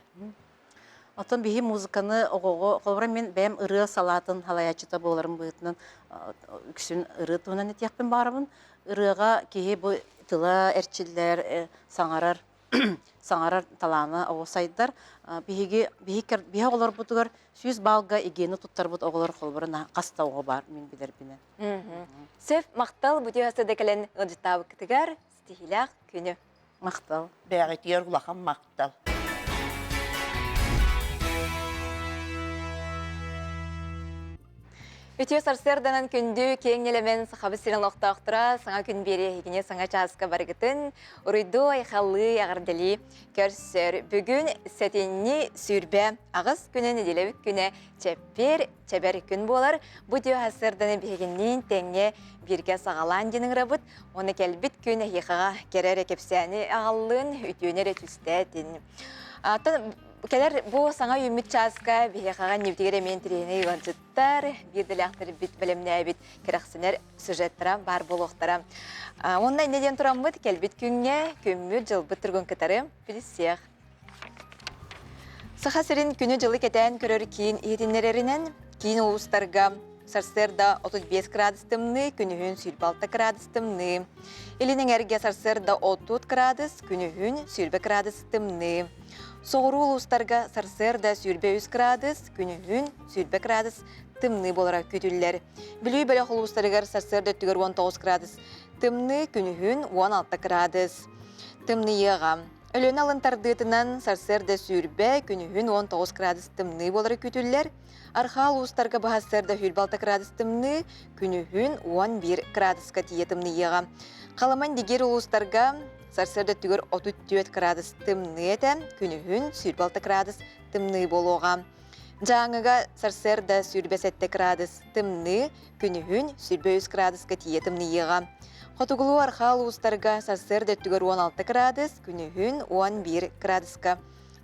Оттон биһи музыканы оҕоҕо, холобура мин бэйэм ырыа салаатын салайааччыта буоларым быһыытынан үксүн ырыа туһунан этиэхпин баҕарабын. Ырыаҕа киһи бу тыла эрчиллэр, саҥарар саҥарар талаана оҕо сайдар. Биһиги биһи оҕолорбутугар 100 баалга ИГЭ-ни туттарбыт оҕолор холобура хас да оҕо баар мин билэрбинэн. Сөп, махтал бу да кэлэн ыалдьыттаабыккытыгар ситиһиилээх күнү. Махтал. Бэйэҕитигэр улахан махтал. Үтүө сарсыарданан күндү киэҥ нэлэмэн Сахабыт сирин олохтоохторо саҥа күн биэриэһигини саҥа чааска барыгытын уруйдуу айхаллыы эҕэрдэлии көрсөр. Бүгүн сэтинньи 28 күнэ нэдиэлэбит күнэ чэппиэр чэбэр күн буолар. Бу үтүө сарсыарданы биһигинниин тэҥҥэ бииргэ саҕалаан диэн ыҥырабыт. Уонна кэлбит күн эһиэхэҕэ кэрэ эрэ кэпсээни аҕаллыын, үтүөнү эрэ түстээтин. Атын кэлэр бу саҥа үүммүт чааска биһиэхэҕэ иннибитигэр эмиэ интэриэһинэй ыалдьыттар, биир дэлээхтэрбит бэлэмнээбит кэрэхсэнэр сюжеттара баар буолуохтара. Уонна инньэ диэн тураммыт кэлбит күҥҥэ күммүт дьылбыт тургун кытары билсиэх. Саха сирин күнү-дьылы кэтээн көрөр киин иһитиннэрэринэн, киин улуустарга сарсыарда 35 градус тымныы, күнүһүн 26 градус тымныы. Илин эҥэргэ сарсыарда 30 градус, күнүһүн 20 градус тымныы. Соҕуруу улуустарга сарсыарда 23 градус, күнүһүн 20 градус тымныы буолара күүтүллэр. Бүлүү бөлөх улуустарыгар сарсыарда өттүгэр 19 градус тымныы, күнүһүн 16 градус тымныйыаҕа. Өлүөнэ алын тардыытынан сарсыарда сүүрбэ, күнүһүн 19 градус тымныы буолара күүтүллэр. Архаа улуустарга быһа сарсыарда 26 градус тымныы, күнүһүн 11 градуска тиийэ тымныйыаҕа. Халыман Дигир улуустарга сарсыарда өттүгэр 34 градус тымныы этэ, күнүһүн 26 градус тымныы буолуоҕа. Дьааҥыга сарсыарда 27 градус тымныы, күнүһүн 23 градуска тиийэ тымныйыаҕа. Хотугулуу-арҕаа улуустарга сарсыарда өттүгэр 16 градус, күнүһүн 11 градуска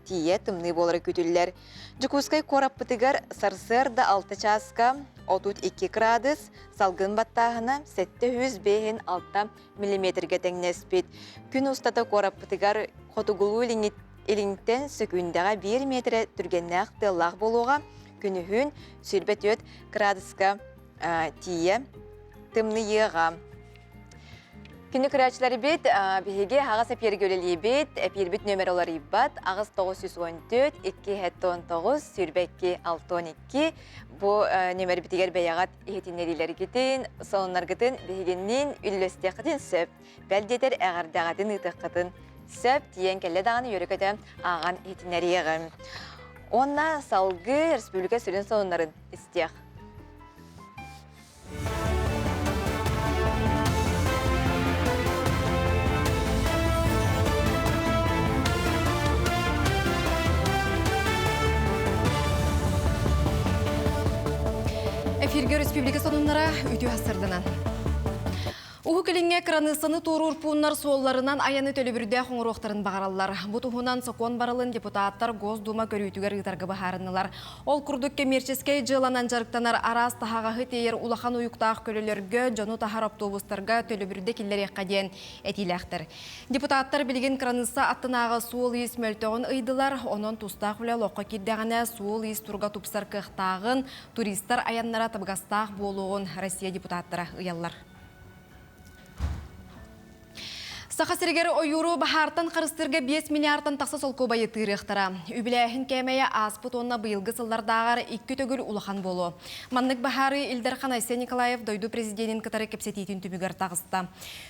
тиийэ тымныы буолара күүтүллэр. Дьокуускай куораппытыгар сарсыарда 6 чааска 32 градус, салгын баттааһына 705 миллиметргэ тэҥнэспит. Күн устата куораппытыгар хотугулуу илиҥтэн сөкүүндэҕэ 1 миэтэрэ түргэннээх тыаллаах буолуоҕа. Күнүһүн 24 градуска тиийэ тымныйыаҕа. Күнү көрөөччүлэрбит биһиги аҕыс эпиэргэ үлэлиибит. Эпиирбит нүөмэр уларыйбат. Аҕыс 914 219 22 62 бу нүөмэрбитигэр бэйэҕит иһитиннэриилэргитин, сонуннаргытын биһигинниин үллэстиэххитин сөп. Бэл диэтэр эҕэрдэҕитин ыытыаххытын сөп. Тиийэн кэллэ даҕаны үөрэ-көтө ааҕан иһитиннэриэҕим. Уонна салгыы республика сүрүн сонуннарын истиэх. Эфиргэ республика сонуннара үтүө сырдынан. Уһук Илиҥҥэ кыраныыссаны туоруур пууннар суолларынан айаны төлөбүрдээх оҥоруохтарын баҕараллар. Бу туһунан сокуон барылын депутаттар Госдума көрүүтүгэр ыытарга быһаарыннылар. Ол курдук кэмиэрчэскэй дьыаланан дьарыктанар араас таһаҕаһы тиэйэр улахан уйуктаах көлөлөргө, дьону таһар автобустарга төлөбүрдэ киллэриэххэ диэн этиилээхтэр. Депутаттар билигин кыраныысса аттынааҕы суол-иис мөлтөҕүн ыйдылар, онон тустаах үлэ олоххо киирдэҕинэ суол-иис туруга тупсар кыахтааҕын, туристар айаннара табыгастаах буолуоҕун Россия депутаттара ыйаллар. Саха сиригэр ойууру баһаартан харыстыырга 5 миллиардтан тахса солкуобайы тыырыахтара. Үбүлээһин кээмэйэ ааспыт уонна быйылгы сыллардааҕар икки төгүл улахан буолуо. Маннык баһаары Ил Дархан Айсен Николаев дойду президенин кытары кэпсэтиитин түмүгэр таҕыста.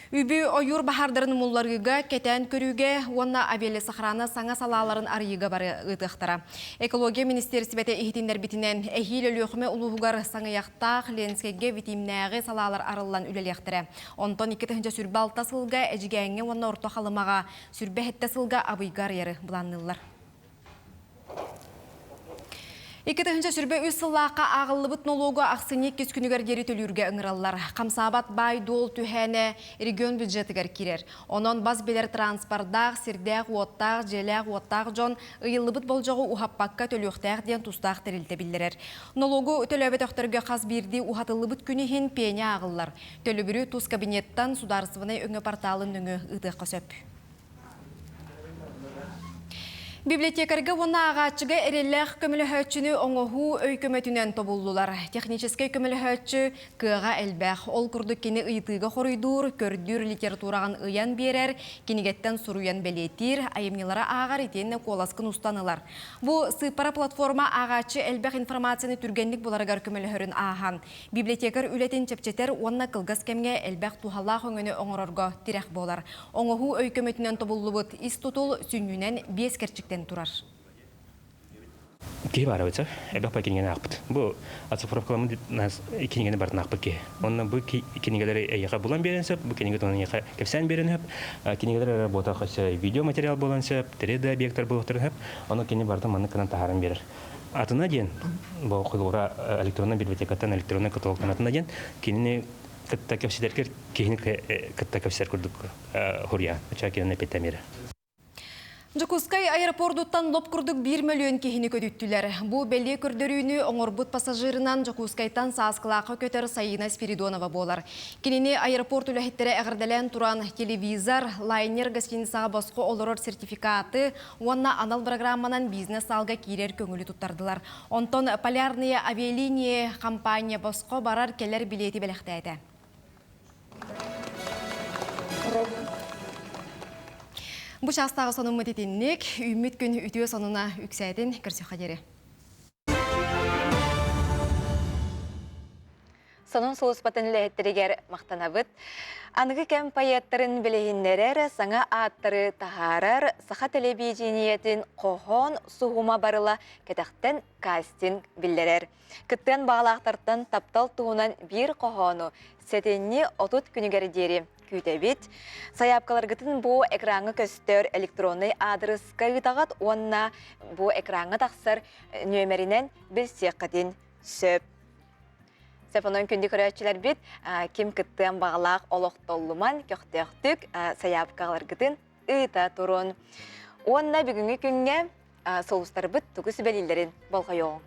Үбү ойуур баһаардарын умулларыыга, кэтээн көрүүгэ уонна авиалесохрана саҥа салааларын арыйыыга бары ыытыахтара. Экология министиэристибэтэ иһитиннэрбитинэн, эһиил Өлүөхүмэ улууһугар Саҥыйахтаах, Ленскэйгэ Витимнээҕи салаалар арыллан үлэлиэхтэрэ. Онтон 2026 сылга Эдьигээҥҥэ уонна Орто Халымаҕа, 27 сылга Абыйга арыйары былаанныыллар. 2023 сыллаахха ааҕыллыбыт нолуогу ахсынньы иккис күнүгэр диэри төлүүргэ ыҥыраллар. Хамсаабат баай-дуол түһээнэ регион бюджетыгар киирэр. Онон бас билэр транспордаах, сирдээх-уоттаах, дьиэлээх-уоттаах дьон ыйыллыбыт болдьоҕу уһаппакка төлүөхтээх диэн тустаах тэрилтэ биллэрэр. Нолуогу төлөөбөтөхтөргө хас биирдии уһатыллыбыт күн иһин пеня ааҕыллар. Төлөбүрү тус кабинеттан судаарыстыбаннай өҥө порталын нөҥүө ыытыахха сөп. Библиотекарьга уонна ааҕааччыга эрэллээх көмөлөһөөччүнү оҥоһуу өй көмөтүнэн тобуллулар. Техническэй көмөлөһөөччү кыаҕа элбэх. Ол курдук кини ыйытыыга хоруйдуур, көрдүүр литератураҕын ыйан биэрэр, кинигэттэн суруйан бэлиэтиир, айымньылары ааҕар итиэннэ куоласкын устан ылар. Бу сыыппара платформа ааҕааччы элбэх информацияны түргэнник буларыгар көмөлөһөрүн ааһан, Библиотекарь үлэтин чэпчэтэр уонна кылгас кэмҥэ элбэх туһалаах өҥөнү оҥорорго тирэх буолар. Оҥоһуу өй көмөтүнэн тобуллубут ис тутул сүнньүнэн биэс кэрчиктэн турар. Киһи баар эбит, элбэх бай кинигэни аахпыт. Бу оцифровкаламмыт кинигэни барытын аахпыт киһи. Онно бу кинигэлэри эйиэхэ булан биэрэн сөп, бу кинигэ туһунан эйиэхэ кэпсээн биэрэн сөп. Кинигэлэр эрэ буотах өссө видеоматериал буолан сөп, 3D объектар буолуохтарын сөп. Ону кини барытын маннык гынан таһааран биэрэр. Атына диэн, бу холобура электроннай библиотекаттан электроннай каталогтан атына диэн, кинини кытта кэпсэтэргэр киһини кытта кэпсэтэр курдук хуруйаан. Оча кинини эппиэттэмиэрэ. Дьокуускай аэропордуттан лоп курдук биир мөлүйүөн киһини көтүттүлэр. Бу бэлиэ көрдөрүүнү оҥорбут пассажирынан Дьокуускайтан Сааскылаахха көтөр Саина Спиридонова буолар. Кинини аэропорт үлэһиттэрэ эҕэрдэлээн туран телевизор, лайнер гостиницаҕа босхо олорор сертификаты уонна анал программанан бизнес-саалга киирэр көҥүлү туттардылар. Онтон Полярные авиалинии компания босхо барар-кэлэр билиэти бэлэхтээтэ. Бу чаастааҕы сонуммут итинник. Үүммүт күн үтүө сонуна үксээтин көрсүөххэ диэри. Сонун сулууспатын үлэһиттэригэр махтанабыт. Аныгы кэм поэттарын билиһиннэрэр, саҥа ааттары таһаарар саха тэлэбиидьинийэтин хоһоон суһума барыла кэтэхтэн кастинг биллэрэр. Кыттыан баҕалаахтартан таптал туһунан биир хоһоону сэтинньи 30 күнүгэр диэри күүтэбит. Сайаапкаларгытын бу экраҥҥа көстөр электроннай аадырыска ыытаҕыт уонна бу экраҥҥа тахсар нүөмэринэн билсиэххитин сөп. Сөп онон күндү көрөөччүлэрбит ким кыттыан баҕалаах олохтоллуман көхтөөхтүк сайаапкаларгытын ыыта турун. Уонна бүгүҥҥү күҥҥэ соустарбыт тугу сүбэлииллэрин болҕойоҕуҥ.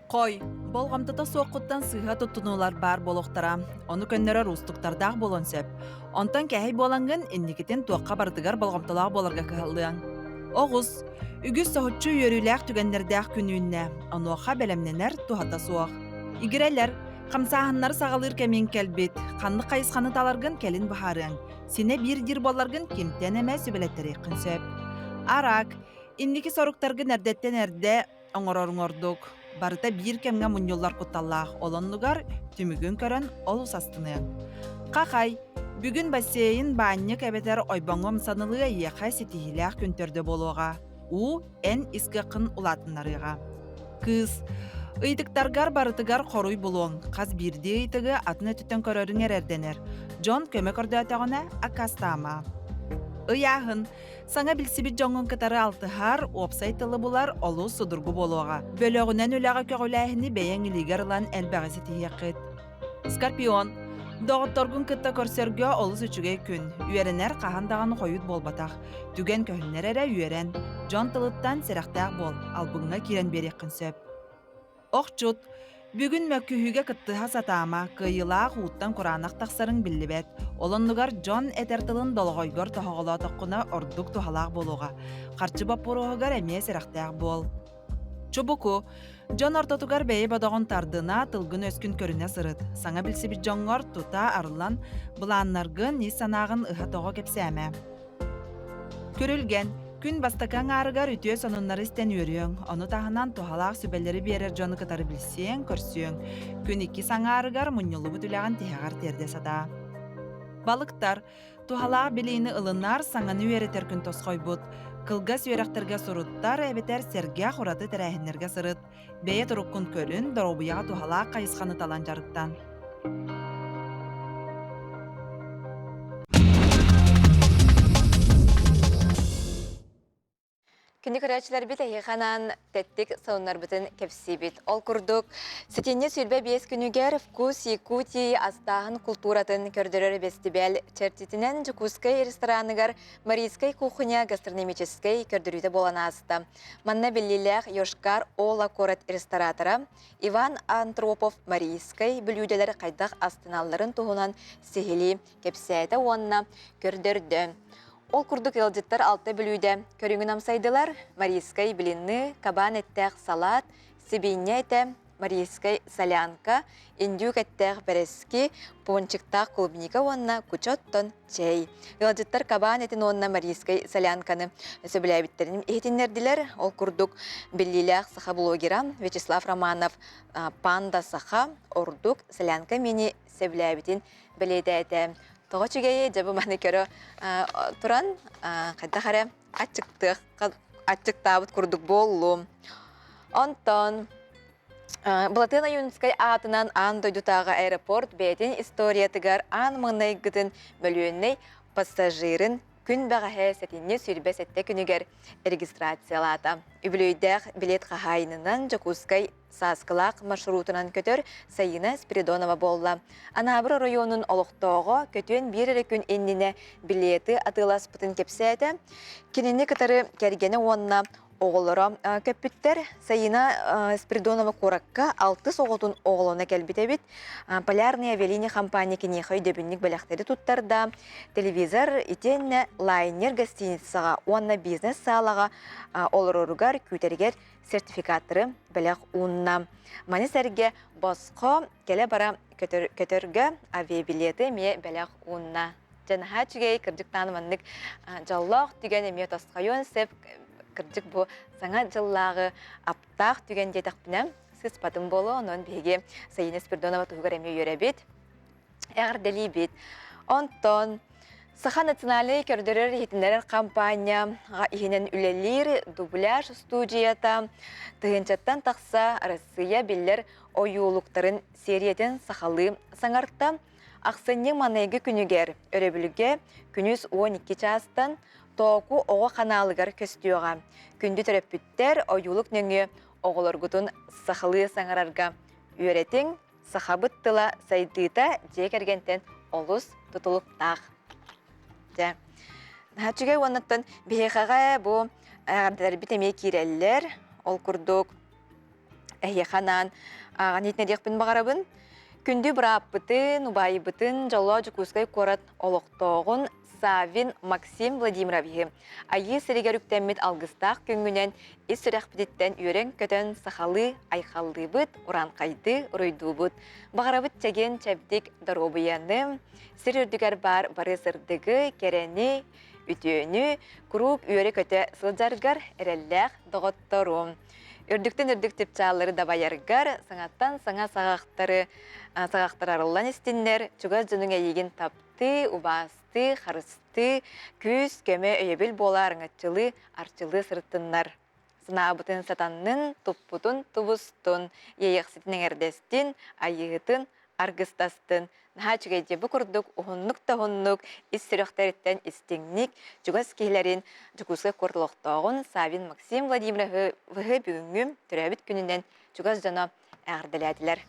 Хой, болҕомтото суоххуттан сыыһа туттунуулар баар буолуохтара. Ону көннөрөр уустуктардаах буолуон сөп. Онтон кэһэй буолаҥҥын инникитин туохха барытыгар болҕомтолоох буоларга кыһаллыаҥ. Оҕус, үгүс соһуччу үөрүүлээх түгэннэрдээх күн үүннэ. Онуоха бэлэмнэнэр туһата суох. Игирэлэр, хамсааһыннары саҕалыыр кэмиҥ кэлбит. Ханнык хайысханы таларгын кэлин быһаарыаҥ. Синэ биир диир буолларгын кимтэн эмэ сүбэлэттэриэххин сөп. Араак, инники соруктаргын эрдэттэн эрдэ оҥороруҥ ордук. Барыта биир кэмҥэ мунньуллар кутталлаах, ол оннугар түмүгүн көрөн олус астыныаҥ. Хахай, бүгүн бассейн, баанньык эбэтэр ойбоҥҥо ымсанылыы эйиэхэ ситиһиилээх күн төрдө буолуоҕа. Уу эн ис кыаххын улаатыннарыаҕа. Кыыс, ыйытыктаргар барытыгар хоруй булуоҥ. Хас биирдии ыйытыгы атын өттүттэн көрөрүҥ эрэрдэнэр. Дьон көмө көрдөөтөҕүнэ, аккаастаама. Ыйааһын. Саҥа билсибит дьоҥҥун кытары алтыһар, уопсай тылы булар олус судургу буолуоҕа. Бөлөҕүнэн үлэҕэ көҕүлээһини бэйэҥ илиигэр ылан элбэҕи ситиһиэххит. Скорпион. Доҕотторгун кытта көрсөргө олус үчүгэй күн. Үөрэнэр хаһан даҕаны хойут буолбатах. Түгэн көһүннэр эрэ үөрэн. Дьон тылыттан сэрэхтээх буол, албыҥҥа киирэн биэриэххин сөп. Охчут. Бүгүн мөккүһүүгэ кыттыһа сатаама, кыайыылаах ууттан кураанах тахсарыҥ биллибэт. Ол оннугар дьон этэр тылын долоҕойгор тоһоҕолоотоххуна ордук туһалаах буолуоҕа. Харчы боппуруоһугар эмиэ сэрэхтээх буол. Чубуку, дьон ортотугар бэйэ бодоҕун тардына, тылгын-өскүн көрүнэ сырыт. Саҥа билсибит дьоҥҥор тута арыллан, былааннаргын, ис санааҕын ыһа-тоҕо кэпсээмэ. Күрүлгэн, күн бастакы аҥаарыгар үтүө сонуннары истэн үөрүөҥ, ону таһынан туһалаах сүбэлэри биэрэр дьону кытары билсиэҥ, көрсүөҥ. Күн иккис аҥаарыгар мунньуллубут үлэҕин тиһэҕэр тиэрдэ сатаа. Балыктар, Туһалаах билиини ылынар, саҥаны үөрэтэр күн тосхойбут. Кылгас үөрэхтэргэ суруттар эбэтэр сэргэх ураты тэрээһиннэргэ сырыт. Бэйэ туруккун көрүн, доруобуйаҕа туһалаах хайысханы талан дьарыктан. Күндү көрөөччүлэрбит эһиэхэ анаан тэттик сонуннарбытын кэпсиибит. Ол курдук, сэтинньи 25 күнүгэр «Вкус Якутии» астааһын култууратын көрдөрөр бэстибээл чэрчитинэн Дьокуускай рестораныгар Марийскай кухня гастрономическай көрдөрүүтэ буолан ааста. Манна биллиилээх Йошкар Ола куорат ресторатора Иван Антропов Марийскай бүлүүдэлэр хайдах астыналларын туһунан сиһилии кэпсээтэ уонна көрдөрдө. Ол курдук ыалдьыттар алта бүлүүдэ көрүҥүн амсайдылар. Марийскай блины, кабан эттээх салат, сибиинньэ этэ, марийскай солянка, индюк эттээх бэрэски, пончиктаах клубника уонна куча оттон чэй. Ыалдьыттар кабан этин уонна марийскай солянканы сөбүлээбиттэрин иһитиннэрдилэр. Ол курдук биллиилээх саха блогера Вячеслав Романов «Панда саха» ордук солянка мини сөбүлээбитин бэлиэтээтэ. Тоҕо үчүгэйи дьэ бу маны көрө туран хайдах эрэ аччыктыах аччыктаабыт курдук буоллум. Онтон Былатыан Ойуунускай аатынан аан дойдутааҕы аэропорт бэйэтин историятыгар аан маҥнайгытын мөлүйүөннэй пассажирын күн бэҕэһээ сэтинньи 27 күнүгэр регистрациялаата. Үбүлүөйдээх билет хаһаайынынан Дьокуускай Сааскылаах маршрутунан көтөр Сайыына Спиридонова буолла. Анаабыр оройуонун олохтооҕо көтүөн биир эрэ күн иннинэ билеты атыыласпытын кэпсээтэ. Кинини кытары кэргэнэ уонна оҕолоро көппүттэр. Сайыына Спиридонова куоракка алтыс оҕотун оҕолоно кэлбит эбит. Полярные авиалиния компания киниэхэ өйдөбүнньүк бэлэхтэри туттарда. Телевизор итиэннэ лайнер гостиницаҕа уонна бизнес-саалаҕа олороругар күүтэригэр сертификаттары бэлэх уунна. Маны сэргэ босхо кэлэ-бара көтөргө авиабилеты эмиэ бэлэх уунна. Дьэ наһаа үчүгэй, кырдьык даҕаны маннык дьоллоох түгэн эмиэ тосхойуон сөп. Кырдьык бу саҥа дьыллааҕы аптаах түгэн диэтэхпинэ сыыспатым буолуо. Онон биһиги Саина Спиридонова туһугар эмиэ үөрэбит. Эҕэрдэлиибит. Онтон Саха национальнай көрдөрөр-иһитиннэрэр хампаанньа иһинэн үлэлиир дубляж студията тыһыынчаттан тахса Россия биллэр ойуулуктарын сиэриэтин сахалыы саҥарта. Ахсынньы маныгы күнүгэр өрөбүлгэ күнүс 12 чаастан Тооку оҕо ханаалыгар көстүөҕэ. Күндү төрөппүттэр ойуулук нөҥүө оҕолоргутун сахалыы саҥарарга үөрэтиҥ, сахабыт тыла сайдыыта дьиэ кэргэнтэн олус тутулуктаах. Дьэ, наһаа үчүгэй уоннаттан биһиэхэҕэ бу эҕэрдэлэрбит эмиэ киирэллэр. Ол курдук эһиэхэ анаан ааҕан иһитиннэриэхпин баҕарабын. Күндү бырааппытын, убайбытын Дьоллоох Дьокуускай куорат олохтооҕун Саввин Максим Владимировиһы Айыы сиригэр үктэммит алгыстаах күҥҥүнэн ис сүрэхпититтэн үөрэн-көтөн сахалыы айхаллыыбыт, ураанхайдыы уруйдуубут. Баҕарабыт чэгиэн-чэбдик доруобуйаны, сир үрдүгэр баар бары сырдыгы, кэрэни, үтүөнү куруук үөрэ-көтө сылдьаргар эрэллээх доҕотторум. Үрдүктэн үрдүк чыпчааллары дабайаргар, саҥаттан саҥа саҕахтары саҕахтар арыллан истиннэр, чугас дьонуҥ эйигин таптыы, убаастыы, харыстыы, күүс, көмө, өйөбүл буола арыҥаччылыы, арчылыы сырыттыннар. Санаабытын сатаннын, туппутун тубустун, иэйэхситин эҥэрдэстин, айыыһытын аргыстастын. Наһаа үчүгэй дьэ бу курдук уһуннук да уһуннук ис сүрэхтэриттэн истиҥник чугас киһилэрин Дьокуускай куорат олохтооҕун Савин Максим Владимировиһы бүгүҥҥү төрөөбүт күнүнэн чугас дьоно эҕэрдэлээтилэр.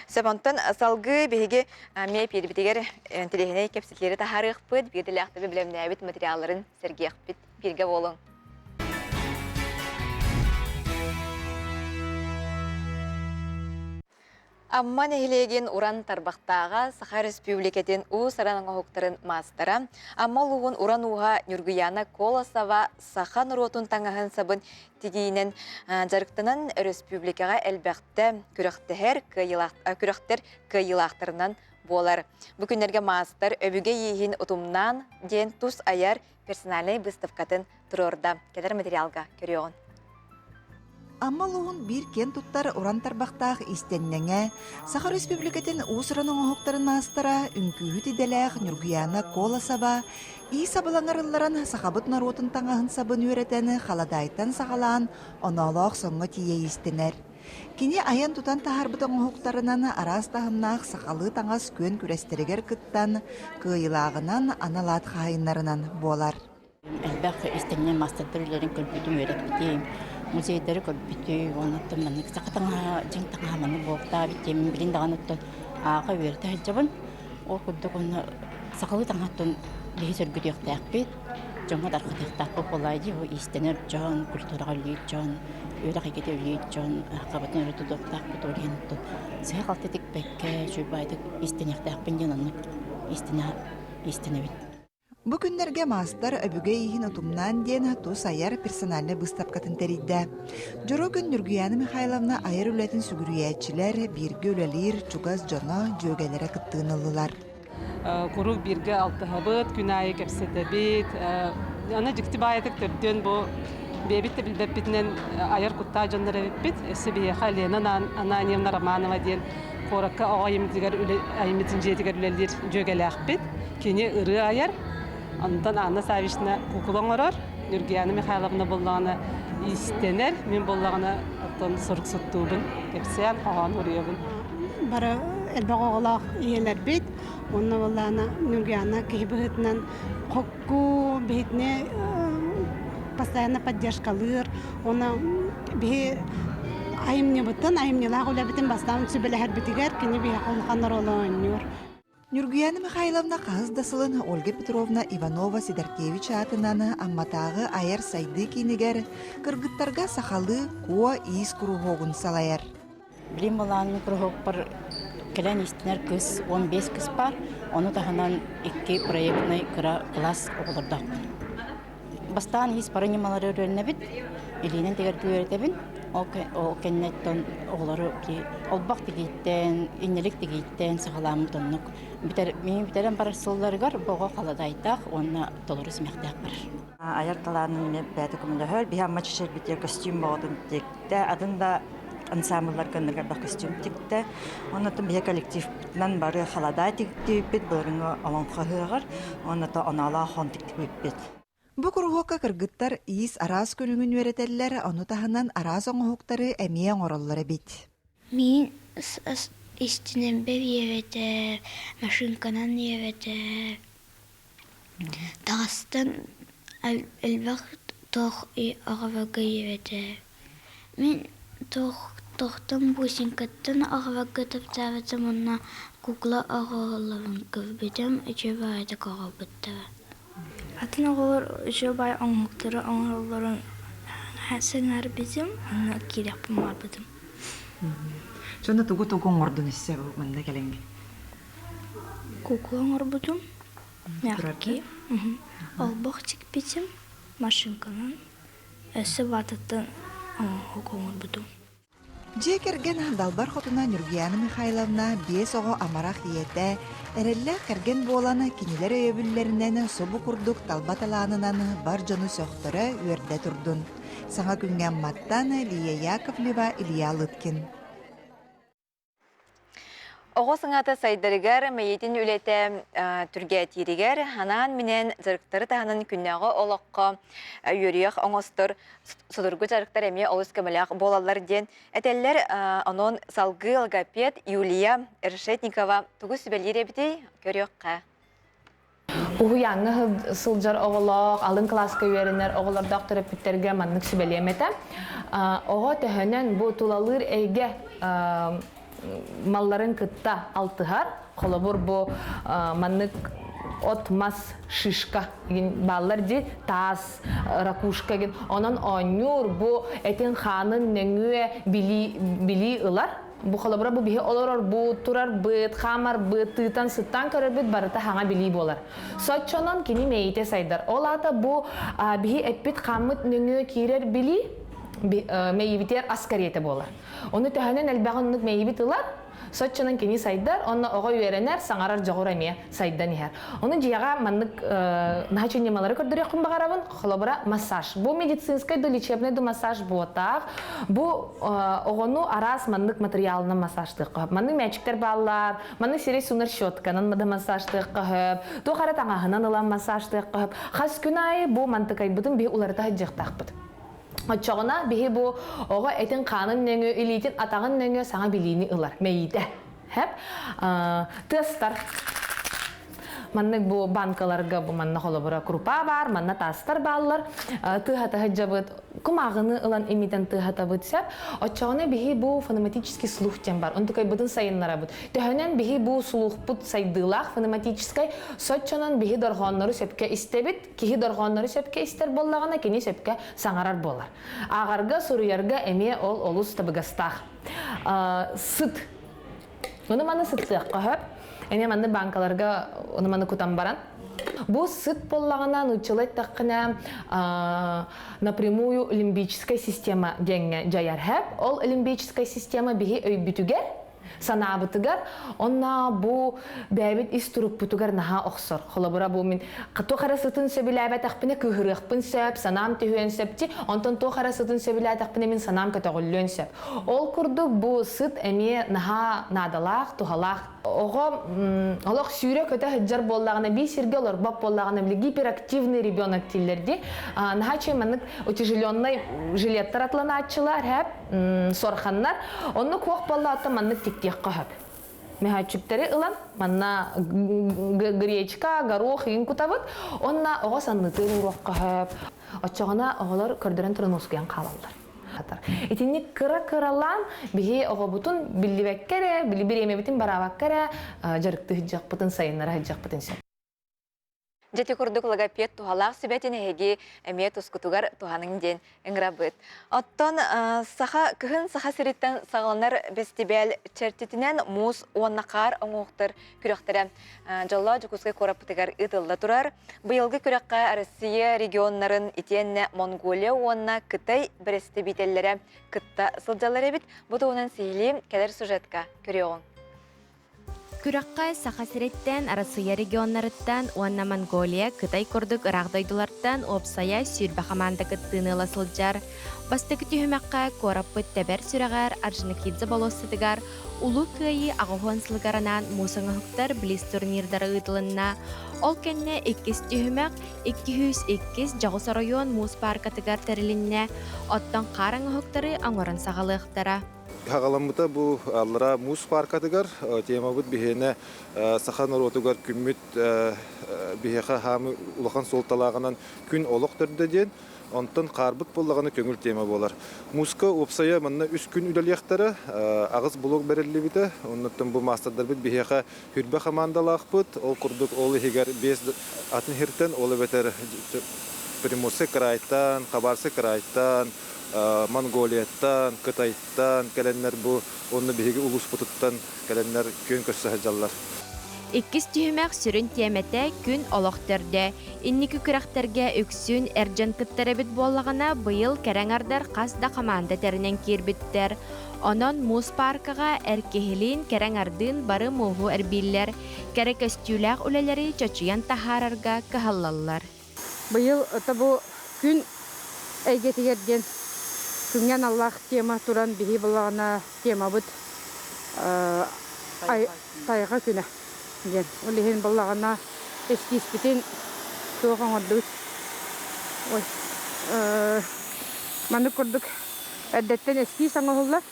Сөп, онтон салгыы биһиги эмиэ пиэрбитигэр интэриэһинэй кэпсэтиилэри таһаарыахпыт, биир дэлээхтэби бэлэмнээбит материалларын сэргиэхпит. Бииргэ буолуҥ. Амма нэһилиэгин уран тарбахтааҕа Саха Республикатын уус-уран оҥоһуктарын маастара, Амма улууһун уран ууһа Ньургуйаана Колосова саха норуотун таҥаһын сабын тигиинэн дьарыктанан өрөспүүбүлүкэҕэ элбэхтэ күрэхтэһэр, күрэхтэр кыайыылаахтарынан буолар. Бу күннэргэ маастар өбүгэ ииһин утумнаан диэн тус айар персональнай выставкатын туруорда. Кэлэр материалга көрүөҕүн. Амма улууһун биир киэн туттар уран тарбахтаах иистэнньэҥэ, Саха Өрөспүүбүлүкэтин уус-уран оҥоһуктарын маастара, үҥкүүһүт идэлээх Ньургуйаана Колосова иис абылаҥар ылларан сахабыт норуотун таҥаһын сабын үөрэтэн халадаайтан саҕалаан оноолоох соҥҥо тиийэ иистэнэр. Кини айан-тутан таһаарбыт оҥоһуктарынан араас таһымнаах сахалыы таҥас күөн күрэстэригэр кыттан, кыайыылааҕынан анал аат хаһаайыннарынан буолар. Элбэх истэнньэҥ маастардар үлэлэрин көрбүтүм, үөрэппитим, музейдары көрбүтүм, онуттан маннык саха таҥаһа, дьиҥ таҥаһа маннык буолуохтаах эбит диэн билин даҕаны оттон ааҕа үөрэтэ сылдьабын. Ол курдук онно сахалыы таҥаһаттан биһи сөргүтүөхтээхпит, дьоҥҥо тарҕатыахтаахпыт буоллаҕа дии, бу иистэнэр дьон, культураҕа үлэлиир дьон, үөрэх эйгэтэ үлэлиир дьон хабытын өрө тутуохтаахпыт, ол иһин оттон сыһа-халты тикпэккэ, үчүгэй баайдык иистэниэхтээхпин диэн оннук иистэнэ иистэнэбин. Бу күннэргэ маастар өбүгэ ииһин утумнаан диэн тус айар персональнай быыстапкатын тэрийдэ. Дьоро күн Ньургуйаана Михайловна айар үлэтин сүгүрүйээччилэр, бииргэ үлэлиир чугас дьоно, дьүөгэлэрэ кыттыыны ыллылар. Куруук бииргэ алтыһабыт, күн аайы кэпсэтэбит. Аны дьикти баайытык төрдүөн бу бэйэбит да билбэппитинэн айар куттаах дьоннор эбиппит. Өссө биһиэхэ Лена Ананьевна Романова диэн куоракка оҕо айымньытыгар айымньытын дьиэтигэр үлэлиир дьүөгэлээхпит. Кини ырыа айар, онтон Анна Саввична куукула оҥорор, Ньургуйаана Михайловна буоллаҕына иистэнэр, мин буоллаҕына Оттон суруксуттуубун, кэпсээн, хоһоон суруйабын. Бары элбэх оҕолоох ийэлэрбит, уонна буоллаҕына Ньургуйаана киһи быһыытынан хокку биһитини постоянно поддержкалыыр, уонна биһи айымньыбытын, айымньылаах үлэбитин бастаан сүбэлэһэрбитигэр кини биһиэхэ улахан оруолу оонньуур. Ньургуйаана Михайловна хаһыс да сылын Ольга Петровна Иванова-Сидоркевич аатынан Амматааҕы айар сайдыы киинигэр кыргыттарга сахалыы куо иис куруһуогун салайар. Билим былаанын куруһуокпар кэлэн истинэр кыс 15 кыс баар, ону таһынан икки проектнай кыра кылаас оҕолордоохпун. Бастаан иис бары ньымалары өрүөннэбит, илиинэн тигэргэ үөрэтэбин. Ол кэнниттэн оҕолору олбох тигииттэн, иннэлик тигииттэн саҕалааммыт оннук. Бүтэр, мин бүтэрэн барар сылларыгар боҕо халадаайдаах уонна толору симэхтээх барар. Айар талаанын эмиэ бэйэтэ көмөлөһөр. Биһи Амма чэчирбитигэр костюм боҕотун тиктэ, атын да ансамблларга ыныргардах костюм тиктэ. Оннотон биһи коллективпытынан бары халадаай тиктибиппит, былырыҥҥы олоҥхо ыһыаҕар, онното оноолоох хон тиктибиппит. Бу куруһуокка кыргыттар иис араас көрүҥүн үөрэтэллэр, ону таһынан араас оҥоһуктары эмиэ оҥороллор эбит. Мин истинэмбэр үөрэтэр, машинканан үөрэтэр. Таҕыстан элбэх туох оҕолорго үөрэтэр. Мин туохтан бусинкаттан оҕолорго таптаабытым уонна кукла оҕолорун көрбүтүм үчүгэй баҕайытык оҕолбуттара. Атын оҕолор үчүгэй баҕайы оҥоһуктары оҥороллорун сэҥээрбитим уонна киириэхпин баҕарбытым. Дьоно тугу-тугу оҥордун өссө манна кэлэҥҥин? Кукла оҥорбутум, мягкий, олбох тикпитим, машинканан, өссө вататтан оҥоһук оҥорбутум. Дьиэ кэргэн далбар хотуна Ньургуйаана Михайловна биэс оҕо амарах ийэтэ, эрэллээх кэргэн буолан, кинилэр өйөбүллэринэн субу курдук талба талаанынан бар дьону сөхтөрө, үөрдэ турдун. Саҥа күҥҥэ Амматтан Лия Яковлева, Илья Лыткин. Оҕо саҥата сайдарыгар, мэйиитин үлэтэ түргээтииригэр анаан-минээн дьарыктары таһынан күннээҕи олоххо үөрүйэх оҥостор судургу дьарыктар эмиэ олус көмөлөөх буолаллар диэн этэллэр. Онон салгыы логопед Юлия Решетникова тугу сүбэлиир эбитий? Көрүөххэ. Уһуйааҥҥа сылдьар оҕолоох, алын кылааска үөрэнэр оҕолордоох төрөппүттэргэ маннык сүбэлиэм этэ. Оҕо төһөнөн бу тулалыыр эйгэ малларын кытта алтыһар. Холобур, бу маннык от-мас шишка бааллар дии, таас, ракушка гин. Онон оонньуур бу этин-хаанын нөҥүө билии ылар. Бу холобура бу биһи олорорбут, турарбыт, хаамарбыт, тыытан сыттаан көрөрбүт барыта хаҥа билии буолар. Соччонон кини мэйиитэ сайдар. Ол аата бу биһи эппит хааммыт нөҥүө киирэр билии мэйиибитигэр ас кэриэтэ буолар. Ону төһөнөн элбэҕи оннук мэйиибит ылар, соччонон кини сайдар, онно оҕо үөрэнэр, саҥарар дьоҕур эмиэ сайдан иһэр. Ону дьиэҕэ маннык наһаа ньымалары көрдөрүөхпүн баҕарабын. Холобура, массаж. Бу медицинскэй да лечебный да массаж буотаах. Бу оҕону араас маннык материалынан массажтыахха сөп. Маннык мээчиктэр бааллар, маннык сирэй суунар щетканан да массажтыахха сөп, туох эрэ таҥаһынан ылан массажтыахха сөп. Хас күн аайы бу мантыкайбытын биһи уларыта сылдьыахтаахпыт. Оччоҕуна биһи бу оҕо этин-хаанын нөҥүө, илиитин атаҕын нөҥүө саҥа билиини ылар, мэйиитэ. Хэп. Тыастар. Маннык бу банкаларга бу манна холобура крупа баар, манна таастар бааллар. Тыаһата сылдьабыт, кумааҕыны ылан имитэн тыаһатабыт сөп. Оччоҕуна биһи бу фонематический слух диэн бар. Онтукайбытын сайыннарабыт. Төһөнөн биһи бу слухпут сайдыылаах фонематическай, соччонон биһи дорҕооннору сөпкө истэбит. Киһи дорҕооннору сөпкө истэр буоллаҕына, кини сөпкө саҥарар буолар. Ааҕарга, суруйарга эмиэ ол олус табыгастаах. Сыт. Ону маны сыттыахха сөп. Эмиэ маннык банкаларга ону маны кутан баран. Бу сыт буоллаҕына, нууччалыы эттэххинэ, напрямую лимбическая система диэҥҥэ дьайар сөп. Ол лимбическая система биһи өйбүтүгэр санаабытыгар онно бу бэйэбит ис турукпутугар наһаа охсор. Холобура бу мин туох эрэ сытын сөбүлээбэтэхпинэ кыыһырыахпын сөп, санаам түһүөн сөп ти, онтон туох эрэ сытын сөбүлээтэхпинэ мин санаам көтөҕүллүөн сөп. Ол курдук бу сыт эмиэ наһаа наадалаах, туһалаах. Оҕо олох сүүрэ-көтө сылдьар буоллаҕына, биир сиргэ олорбот буоллаҕына, били гиперактивный ребенок дииллэр дии. Наһаа үчүгэй маннык утяжеленный жилеттар атланааччылар, һэп, суорханнар. Онно куох буоллаҕыттан маннык тиктиэххэ сөп. Мөһөөччүктэри ылан, манна гречка, горох иин кутабыт. Онно оҕо саннытын ууруохха сөп. Оччоҕуна оҕолор көрдөрөн туран уоскуйан хаалаллар. Итинник кыра-кыралаан биһи оҕобутун биллибэккэ эрэ, били бириэмэбитин бараабакка эрэ дьарыктыы сылдьыахпытын, сайыннара сылдьыахпытын сөп. Дьэ ити курдук логопед туһалаах сүбэтин эһиги эмиэ тускутугар туһаныҥ диэн ыҥырабыт. Оттон саха кыһын Саха сириттэн саҕаланар бэстибээл чэрчитинэн муус уонна хаар оҥоһуктар күрэхтэрэ Дьоллоох Дьокуускай куораппытыгар ыытылла турар. Быйылгы күрэххэ Россия регионнарын итиэннэ Монголия уонна Кытай бэрэстэбиитэллэрэ кытта сылдьаллар эбит. Бу туһунан сиһилии кэлэр сюжетка көрүөҕүҥ. Күрэххэ Саха сириттэн, Арассыыйа регионнарыттан уонна Монголия, Кытай курдук ыраах дойдулартан уопсайа 20 хамаанда кыттыыны ыла сылдьар. Бастакы түһүмэххэ куораппыт тэбэр сүрэҕэр Орджоникидзе болуоссатыгар Улуу Кыайыы 80 сылыгар анаан муус оҥоһуктар блиц турнирдара ыытылынна. Ол кэннэ иккис түһүмэх 202 дьоҕус оройуон муус пааркатыгар тэрилиннэ, оттон хаар оҥоһуктары оҥорон саҕалыахтара. Хаҕаламмыта бу аллара муус пааркатыгар темабыт биһиэнэ саха норуотугар күммүт биһиэхэ хаамы улахан суолталааҕынан күн олох төрдө диэн. Онтон хаарбыт буоллаҕына көҥүл тема буолар. Мууска уопсайа манна үс күн үлэлиэхтэрэ, аҕыс блок бэриллибитэ. Оннуттан бу маастардарбыт биһиэхэ хүрбэ хамаандалаахпыт. Ол курдук ол иһигэр биэс атын сиртэн, ол эбэтэр Приморскай кыраайтан, Хабаровскай кыраайтан, Монголияттан, Кытайтан кэлэннэр бу уонна биһиги улууспутуттан кэлэннэр күөн көрсө сылдьаллар. Иккис түһүмэх сүрүн тиэмэтэ күн олох төрдө. Инники күрэхтэргэ үксүн эр дьон кыттар эбит буоллаҕына, быйыл кэрэ аҥардар хас да хамаанда тэринэн киирбиттэр. Онон муус пааркаҕа эр киһилиин, кэрэ аҥардыын бары мууһу эрбииллэр, кэрэ көстүүлээх үлэлэри чочуйан таһаарарга кыһаллаллар. Быйыл бу күн эйгэтигэр диэн күҥҥэ аналлаах тема туран биһи былаана темабыт тайҕа күнэ диэн. Ол иһин былаҕана эскизпитин туох оҥордубут. Ой, маннык курдук эрдэттэн эскиз оҥоһуллар.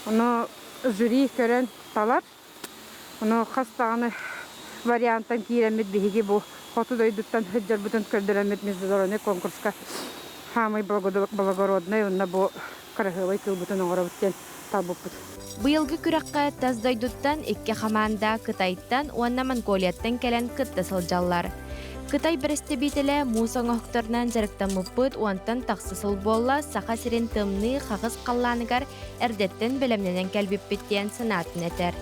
Ону жюри көрөн талар. Ону хас даҕаны вариантан киирэммит биһиги бу хоту дойдуттан сылдьарбытын көрдөрөммүт международный конкурска хаамай благородный уонна бу кыраһыабай кыылбытын оҥоробут диэн талбыппыт. Быйылгы күрэххэ тас дойдуттан икки хамаанда Кытайтан уонна Монголияттан кэлэн кытта сылдьаллар. Кытай бэрэстэбиитэлэ муус оҥоһуктарынан дьарыктаммыппыт уонтан тахса сыл буолла Саха сирин тымныы хаҕыс халлааныгар эрдэттэн бэлэмнэнэн кэлбиппит диэн санаатын этэр.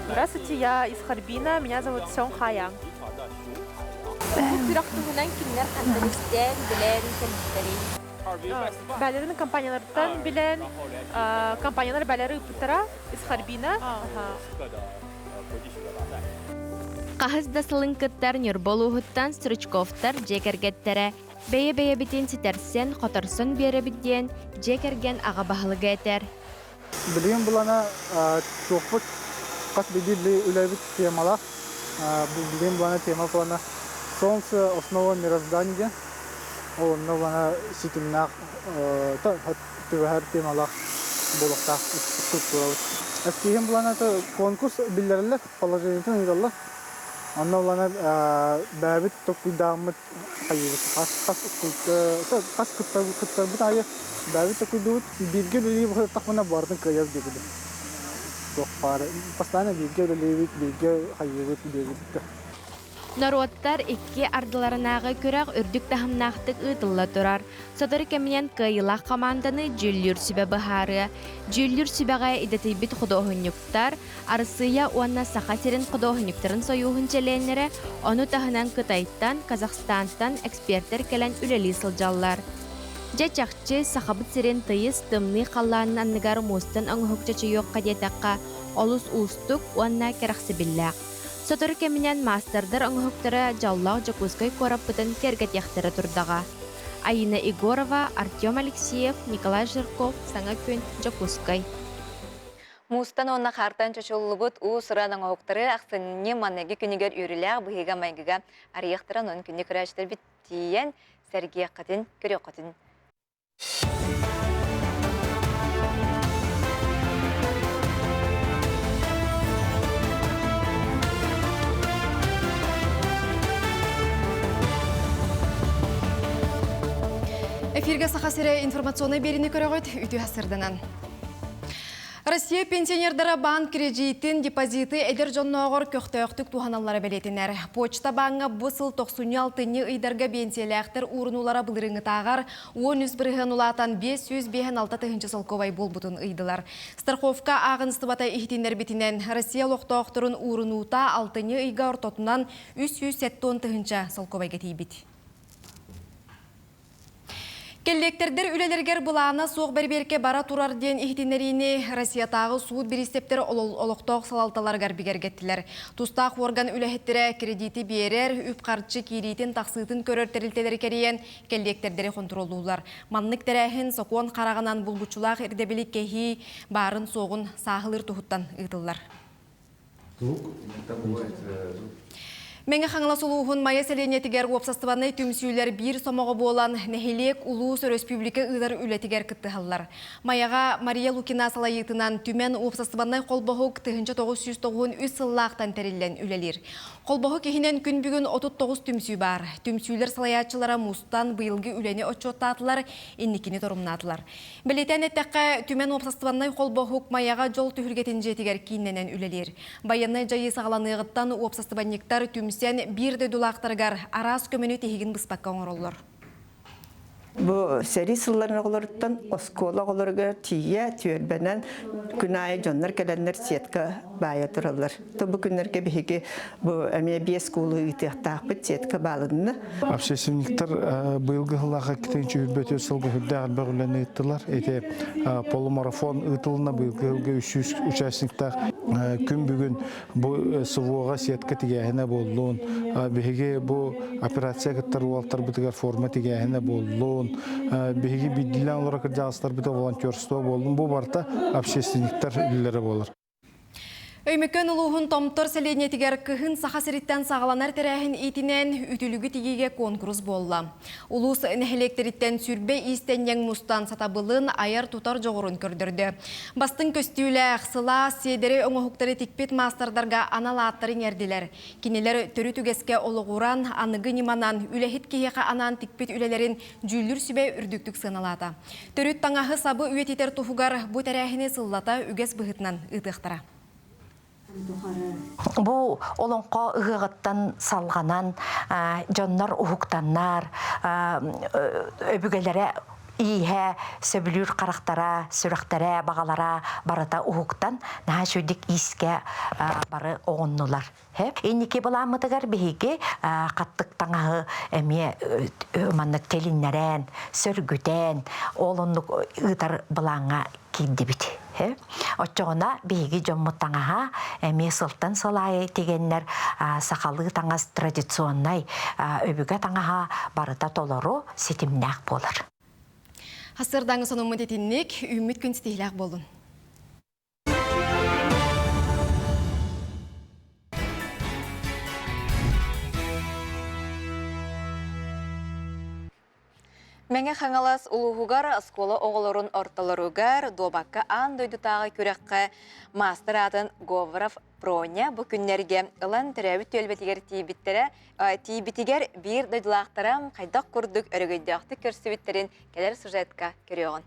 Здравствуйте, я из Харбина, меня зовут Сён Хаян. Бу күрэх туһунан кинилэр хантан истэн, билэн кэлбиттэрий? Бэлэрин компанияларыттан билэн, компаниялар бэлэри ыыппыттара из Харбина. Хаһыс да сылын кыттар Ньурба улууһуттан Стручковтар дьиэ кэргэттэрэ Бэйэ-бэйэбитин ситэрсэн, хоторсон биэрэбит диэн дьиэ кэргэн аҕа баһылыга этэр. Билигин булана туохпут хас биирдии үлэбит темалаах. Билигин булана тема плана Солнце основа мироздания диэн. Ол онно булана ситимнээх түбэһэр темалаах буолуохтаах структурабыт. Эскиһин булана конкурс биллэрэллэр, положениетын ыыталлар. Онно булана бэйэбит толкуйдааммыт Хас кыттарбыт аайы бэйэбит токуйдуубут, бииргэ үлэлии сырыттахпына барытын кыайар диэбитим. Туох баар, постоянно бииргэ үлэлиибит, бииргэ хайыыбыт диэбит. Норуоттар икки ардыларынааҕы күрэх үрдүк таһымнаахтык ыытылла турар. Сотору кэминэн кыайыылаах хамаанданы дьүүллүүр сүбэ быһаарыа. Дьүүллүүр сүбэҕэ идэтийбит худуоһунньуктар, Арассыыйа уонна Саха сирин худуоһунньуктарын сойууһун чилиэннэрэ, ону таһынан Кытайтан, Казахстантан экспертэр кэлэн үлэлии сылдьаллар. Дьэ, чахчы, Сахабыт сирин тыйыс, тымныы халлаанын анныгар муустан оҥоһук чочуйуохха диэтэххэ, олус уустук уонна кэрэхсэбиллээх. Сотору кэминэн маастардар оҥоһуктара дьоллоох Дьокуускай куораппытын киэргэтиэхтэрэ турдаҕа. Айина Егорова, Артем Алексеев, Николай Жирков, Саҥа күн, Дьокуускай. Муустан уонна хаартан чочуллубут уус-уран оҥоһуктары ахсынньы маныгы күнүгэр үөрүүлээх быһыыга-майгыга арыйыахтара, онон күндү көрөөччүлэрбит тиийэн сэргиэххитин, көрүөххүтүн Эфиргэ Саха сирэ информационнай биэриини көрөҕүт үтүө сырданан. Россия пенсионердара баан кредитин, депозиты эдэр дьоннооҕор көхтөөхтүк туһаналлара бэлиэтэнэр. Почта бааҥҥа бу сыл тохсунньу-алтынньы ыйдарга биэнсийэлээхтэр уурунуулара былырыыҥҥытааҕар 13% улаатан 556 тыһыынча солкуобай буолбутун ыйдылар. Страховка ааҕыныстыбата иһитиннэрбитинэн, Россия олохтоохторун уурунуута алтынньы ыйга ортотунан 370 тыһыынча солкуобайга тиийбит. Кэллиэктэрдэр үлэлэригэр былаана суох бэрэбиэркэ бара турар диэн иһитиннэриини Россиятааҕы суут бириистэптэрэ олохтоох салалталарыгар бигэргэттилэр. Тустаах уорган үлэһиттэрэ кредити биэрэр, үп-харчы киириитин-тахсыытын көрөр тэрилтэлэри кэрийэн кэллиэктэрдэри хонтуруоллууллар. Маннык тэрээһин сокуон хараҕынан булгуччулаах ирдэбили кэһии баарын-суоҕун сааһылыыр туһуттан ыытыллар. Мэҥэ Хаҥалас улууһун Майа сэлиэнньэтигэр уопсастыбаннай түмсүүлэр биир сомоҕо буолан, нэһилиэк, улуус, өрөспүүбүлүкэ ыытар үлэтигэр кыттыһаллар. Майаҕа Мария Лукина салайыытынан Түмэн уопсастыбаннай холбоһук 1993 сыллаахтан тэриллэн үлэлиир. Холбоһук иһинэн күн бүгүн 39 түмсүү баар. Түмсүүлэр салайааччылара мустан быйылгы үлэни отчуоттаатылар, инникини торумнаатылар. Бэлиэтээн эттэххэ, Түмэн уопсастыбаннай холбоһук Майаҕа дьол түһүлгэтин дьиэтигэр кииннэнэн үлэлиир. Байыаннай дьайыы саҕаланыаҕыттан уопсастыбанньыктар түмсэн биир дойдулаахтарыгар араас көмөнү тиһигин быспакка оҥороллор. Бу сэрии сылларын оҕолоруттан оскуола оҕолоругар тиийэ түөлбэнэн күн аайы дьоннор кэлэннэр сетка баайа тураллар. То бу күннэргэ биһиги бу эмиэ биэс куулу ыытыахтаахпыт сетка баалынна. Общественниктар быйылгы сыллаахха 224 сылга үрдээх элбэх үлэни ыыттылар. Ити полумарафон ыытылына быйылгы сылга 300 участниктаах күн бүгүн бу СВО-ҕа сетка тигээһинэ буоллун, биһиги бу операция кыттар уолтарбытыгар форма тигээһинэ буоллун, биһиги биирдиилээн олорор кырдьаҕастарбыта волонтерство буоллун, бу барыта общественниктар үлэлэрэ буолар. Өймөкөөн улууһун Томтор сэлиэнньэтигэр кыһын Саха сириттэн саҕаланар тэрээһин иитинэн үтүлүгү тигиигэ куонкурус буолла. Улуус нэһилиэктэриттэн сүрбэ иистэнньэҥ мустан сатабылын, айар-тутар дьоҕурун көрдөрдө. Бастыҥ көстүүлээх, сылаас, сиэдэрэй оҥоһуктары тикпит маастардарга анал ааттары иҥэрдилэр. Кинилэр төрүт үгэскэ олоҕуран, аныгы ньыманан үлэһит киһиэхэ анаан тикпит үлэлэрин дьүүллүүр сүбэ үрдүктүк сыаналаата. Төрүт таҥаһы-сабы үйэтитэр туһугар бу тэрээһини сыллата үгэс быһыытынан ыытыахтара. Бу олоҥхо ыһыаҕыттан салҕанан дьоннор уһуктаннар, өбүгэлэрэ ииһэ, сөбүлүүр харахтара, сүрэхтэрэ, баҕалара барыта уһуктан, наһаа үчүгдүк иискэ бары оҕуннулар. Инники былааммытыгар биһиги хаттык таҥаһы эмиэ маннык тилиннэрэн, сөргүтэн, ол оннук ыытар былааҥҥа киирдибит. Оччоҕуна биһиги дьоммут таҥаһа эмиэ сылтан сыл аайы тигэннэр сахалыы таҥас традиционнай өбүгэ таҥаһа барыта толору ситимнээх буолар. Хасырдааҥы сонуммут итинник, үүммүт күн ситиһилээх буоллун. Мэҥэ Хаҥалас улууһугар оскуола оҕолорун ортолоругар дуобакка аан дойдутааҕы күрэххэ маастар аатын Говоров Проня бу күннэргэ ылан төрөөбүт түөлбэтигэр тиийбиттэрэ тиийбитигэр биир дойдулаахтара хайдах курдук өрөгөйдөөхтүк көрсүбүттэрин кэлэр сюжетка көрүөҕүн.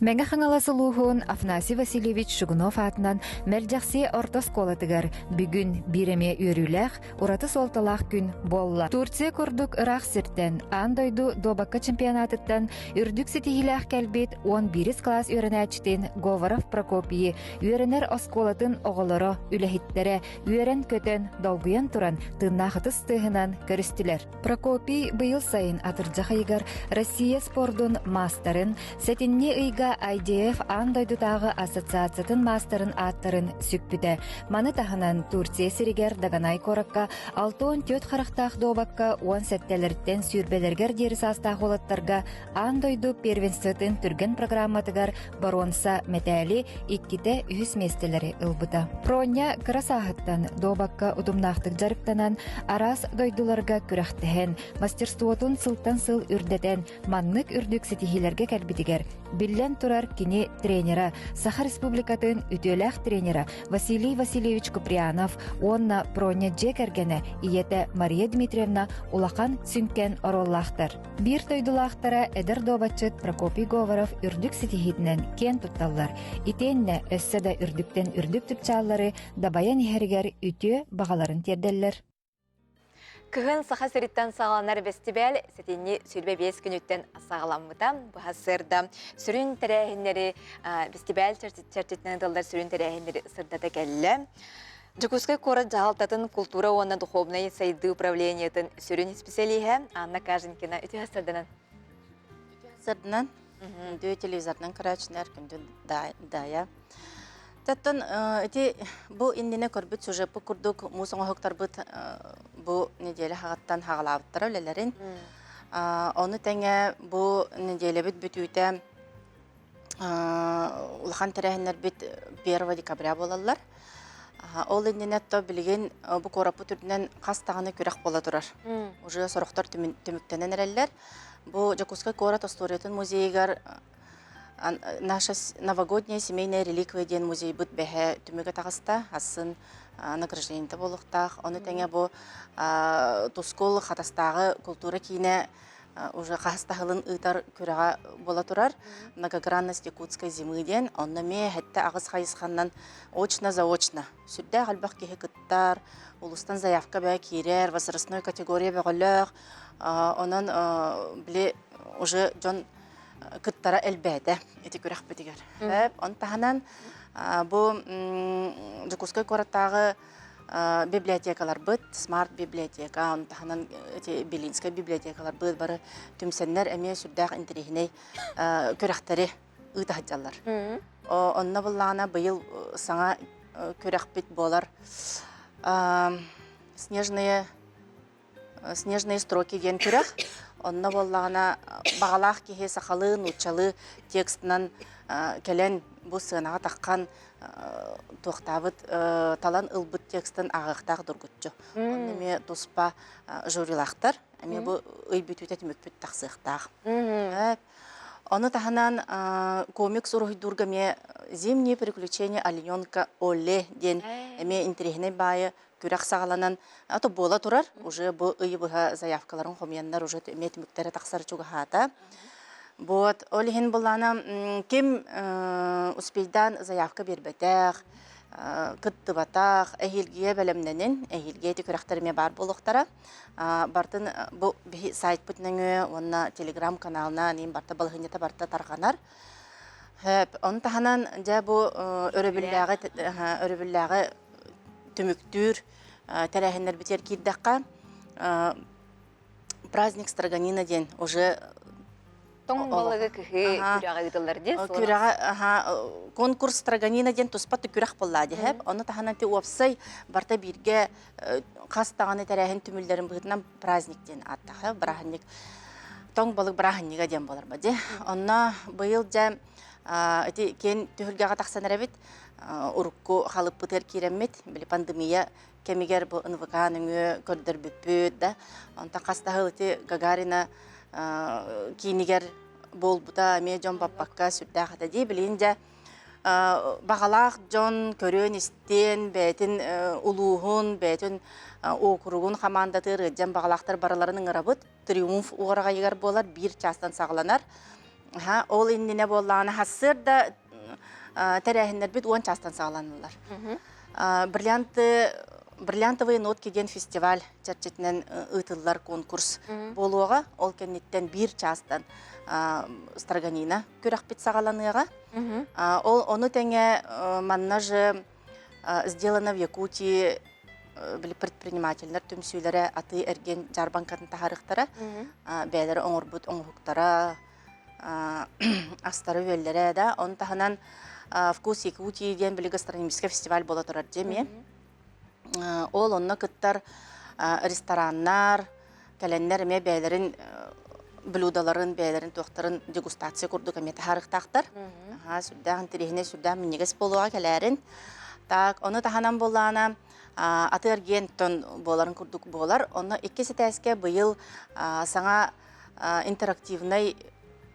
Мэҥэ Хаҥалас улууһун Афанасий Васильевич Шугунов аатынан Мэлдьэхси орто оскуолатыгар бүгүн биир эмиэ үөрүүлээх, ураты суолталаах күн буолла. Турция курдук ыраах сиртэн, аан дойду дуобакка чемпионатыттан үрдүк ситиһиилээх кэлбит 11 кылаас үөрэнээччитин Говоров Прокопийы үөрэнэр оскуолатын оҕолоро, үлэһиттэрэ үөрэн-көтөн, долгуйан туран тыыннаах ытыс тыаһынан көрүстүлэр. Прокопий быйыл сайын атырдьах ыйыгар Россия спордун маастарын сэтинньи ыйга сылга IDF аан дойдутааҕы ассоциациятын маастарын ааттарын сүкпүтэ. Маны таһынан Турция сиригэр Даганай куоракка 64 харахтаах дуобакка 17-лэриттэн сүүрбэлэригэр диэри саастаах уолаттарга аан дойду первенствотын түргэн программатыгар боруонса мэтээли иккитэ үһүс миэстэлэри ылбыта. Проня кыра сааһыттан дуобакка утумнаахтык дьарыктанан, араас дойдуларга күрэхтэһэн, мастерствотун сылтан сыл үрдэтэн, маннык үрдүк ситиһиилэргэ кэлбитигэр, биллэн турар кини тренера, Саха Республикатын үтүөлээх тренера Василий Васильевич Куприянов уонна Проня дьиэ кэргэнэ ийэтэ Мария Дмитриевна улахан сүҥкэн оруоллаахтар. Биир дойдулаахтара эдэр дуобатчыт Прокопий Говоров үрдүк ситиһиитинэн киэн тутталлар. Итиэннэ өссө да үрдүктэн үрдүк чыпчааллары дабайан иһэригэр үтүө баҕаларын тиэрдэллэр. Кыһын Саха сириттэн саҕаланар бэстибээл сэтинньи 25 күнүттэн саҕаламмыта. Быһа сырда сүрүн тэрээһиннэри бэстибээл чэрчитинэн ыытыллар сүрүн тэрээһиннэри сырдата кэллэ. Дьокуускай куорат дьаһалтатын култуура уонна духовнай сайдыы управлениетын сүрүн исписэлииһэ Анна Каженкина үтүө сырданан. Үтүө сырданан, күндү телевизорынан көрөөччүлэр, күндү Дая. Таттан ити бу иннинэ көрбүт сюжеппут курдук муус оҥоһуктарбыт бу неделя хаҕыттан хаҕалаабыттара үлэлэрин. Ону тэҥэ бу неделябит бүтүүтэ улахан тэрээһиннэрбит 1 декабря буолаллар. Ол иннинэ то билигин бу куораппыт үрдүнэн хас даҕаны күрэх буола турар. Уже сорохтор түмүктэнэн эрэллэр. Бу Дьокуускай куорат остуоруйатын музейыгар Наша новогодняя семейная реликвия диэн музейбыт бэһэ түмүгэ таҕыста. Асын награждениета буолуохтаах. Ону тэҥэ бу Тускул Хатастааҕы култуура киинэ уже хаһыс таһылын ыытар күрэҕэ буола турар. Многогранность якутской зимы диэн. Онно эмиэ сэттэ аҕыс хайысханнан очно-заочно сүрдээх элбэх киһи кыттар, улуустан заявка бээ киирэр, возрастной категория бөҕөлөөх. Онон били уже дьон кыттара элбээтэ ити күрэхпитигэр. Он таһынан бу Дьокуускай куораттааҕы библиотекаларбыт, смарт библиотека, он таһынан эти Белинскай библиотекаларбыт бары түмсэннэр эмиэ сүрдээх интэриэһинэй күрэхтэри ыыта сылдьаллар. Онно буллаҕына быйыл саҥа күрэхпит буолар Снежные Снежные строки диэн күрэх. Онно буоллаҕына баҕалаах киһи сахалыы, нууччалыы текстынан кэлэн бу сыанаҕа таххан туохтаабыт талан ылбыт текстын ааҕыахтаах доргуччу. Онно эмиэ туспа жюрилаахтар. Эмиэ бу ый бүтүүтэ түмүкпүт тахсыахтаах. Ону таһынан комикс уруһуйдуурга эмиэ «Зимние приключения олененка Оле» диэн эмиэ интэриэһинэй баайы күрэх саҕаланан ато буола турар. Уже бу ыйы быһа заявкаларын хомуйаннар уже эмиэ түмүктэрэ тахсар чугаһаата. Вот, ол иһин буллаана ким успейдаан заявка биэрбэтэх, кыттыбатах, эһиилгигэ бэлэмнэнин, эһиилги эти күрэхтэр эмиэ баар буолуохтара. Бартын бу биһи сайтпыт нөҥүө уонна телеграм каналынан иин барта балаһыанньата барта тарҕанар. Ону таһынан дьэ бу өрөбүллээҕи өрөбүллээҕи түмүктүүр тэрээһиннэрбитигэр киирдэххэ праздник Строганина диэн уже Тоҥ балыгы кыһыы күрэҕэ ыытыллар дии күрэҕэ конкурс Строганина диэн туспа күрэх буолла диһэп ону таһынан ти уопсай барта бииргэ хас даҕаны тэрээһин түмүллэрин быһыытынан праздник диэн ааттаах бырааһынньык тоҥ балык бырааһынньыга диэн буолар ба дии онно быйыл дьэ ити киэн түһүлгэҕэ тахсан эрэбит урукку халыппытыгар киирэммит били пандемия кэмигэр бу НВК нөҥүө көрдөрбүппүт да онтон хас да сыл ити Гагарина киинигэр буолбута эмиэ дьон баппакка сүрдээх этэ дии билигин дьэ баҕалаах дьон көрүөн-истиэн бэйэтин улууһун бэйэтин уокуругун хамаандатыгар ыалдьан баҕалаахтар барыларын ыҥырабыт триумф уораҕайыгар буолар биир чаастан саҕаланар ол иннинэ буоллаҕына сарсыарда тэрээһиннэрбит 10 чаастан саҕаланаллар бриллианты бриллиантовые нотки диэн фестиваль чэрчитинэн ыытыллар конкурс буолуоҕа ол кэнниттэн биир чаастан строганина күрэхпит саҕаланыаҕа ол ону тэҥэ манна же сделано в Якутии били предпринимателлэр түмсүүлэрэ атыы эргиэн дьаарбаҥкатын таһаарыахтара бэйэлэрэ оҥорбут оҥоһуктара. астары үөллэрэ да. Он таһынан «Вкус Якутии» диэн били гастрономическай фестиваль буола турар дии эмиэ. Ол онно кыттар рестораннар, кэлэннэр эмиэ бэйэлэрин блюдаларын, бэйэлэрин туохтарын дегустация курдук эмиэ таһаарыахтаахтар. Аһаа, сүрдээх интэриэһинэй, сүрдээх минньигэс буолуоҕа кэлээрин. Так, ону таһынан буоллаҕына, аты-эргиэн тон буоларын курдук буолар. Онно иккис этээскэ быйыл саҥа интерактивнай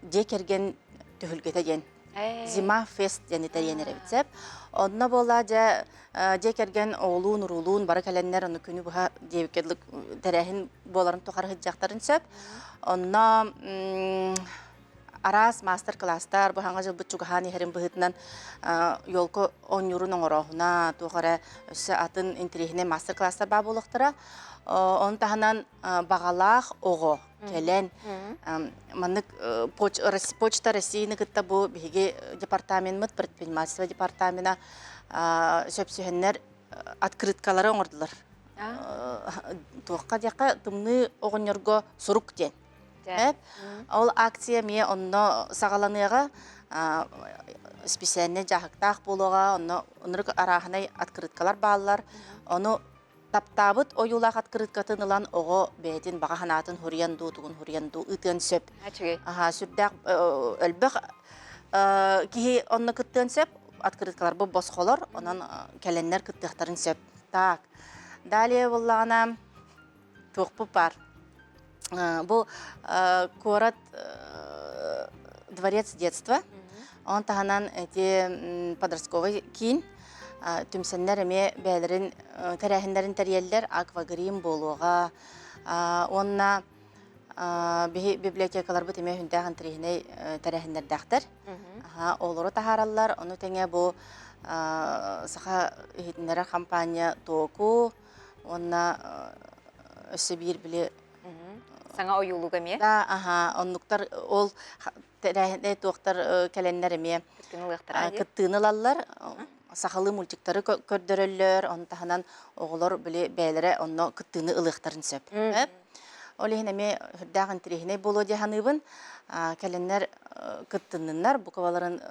дьиэ кэргэн түһүлгэтэ диэн Зима фест диэн тэрийэн эрэбит сөп. Онно буолла дьэ дьиэ кэргэн оҕолуун уруулуун бары кэлэннэр ону күнү быһа диэбиккэ дылы тэрээһин буоларын тухары сылдьыахтарын сөп. Онно араас маастар-кылаастар бу хаҥа дьылбыт чугаһаан иһэрин быһыытынан елка оонньуурун оҥорооһуна туох эрэ өссө атын интэриэһинэй маастар-кылаастар баар буолуохтара. Ону таһынан баҕалаах оҕо кэлэн маннык Почта Россияны кытта бу биһиги департамеммыт предпринимательство департамена сөпсүһэннэр открыткалары оҥордулар. Туохха диэххэ тымныы оҕонньорго сурук диэн. Ол акция эмиэ онно саҕаланыаҕа специальнай дьаһыктаах буолуоҕа, онно оннук арааһынай открыткалар бааллар. Ону таптаабыт ойуулаах открыткатын ылан оҕо бэйэтин баҕа санаатын хуруйан дуу, тугун хуруйан дуу ыытыан сөп. Аха, сүрдээх өлбөх киһи онно кыттыан сөп. Открыткалар бу босхолор, онон кэлэннэр кыттыахтарын сөп. Так, далее буоллаҕына туохпут баар. Бу куорат дворец детства. Он таһынан эти подростковый киин түмсэннэр эмиэ бэйэлэрин тэрээһиннэрин тэрийэллэр аквагрим буолуоҕа уонна биһи библиотекаларбыт эмиэ хүндээх интэриэһинэй тэрээһиннэрдээхтэр. Олору таһаараллар. Ону тэҥэ бу Саха иһитиннэрэр хампаанньа Току уонна өссө биир били Саҥа ойуулук эмиэ? Да, аха, оннуктар ол тэрээһинэй туохтар кэлэннэр эмиэ кыттыыны ылаллар. Сахалыы мультиктары көрдөрөллөр, ону таһынан оҕолор били бэйэлэрэ онно кыттыыны ылыахтарын сөп. Ол иһин эмиэ сүрдээх интэриэһинэй буолуо дии саныыбын. Кэлэннэр кыттынныннар, букваларын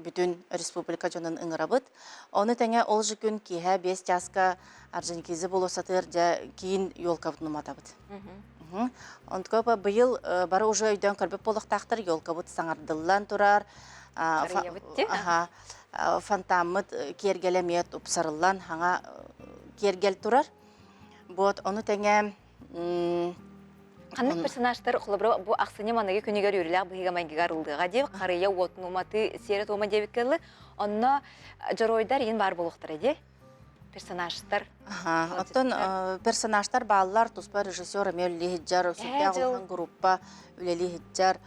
бүтүн республика дьонун ыҥырабыт. Ону тэҥэ ол же күн киэһэ 5 чааска Орджоникидзе болуоссатыгар дьэ киин елкабытын уматабыт. Онтукка быйыл бары уже өйдөөн көрбүт буолуохтаахтар, елкабыт саҥардыллан турар. Фонтаммыт киэргэлэ эмиэ тупсарыллан хаҥа киэргэл турар. Вот ону тэҥэ Ханнык персонажтар холобура бу ахсынньы маныгы күнүгэр үөрүүлээх быһыыга-майгыга арыллыаҕа диэбит харыйа уотун уматыы сиэрэ-туома диэбиккэ дылы онно дьоруойдар иин баар буолуохтара дии персонажтар Оттон персонажтар бааллар, туспа режиссер эмиэ үлэлии сылдьар, сүрдээх улахан группа үлэлии сылдьар.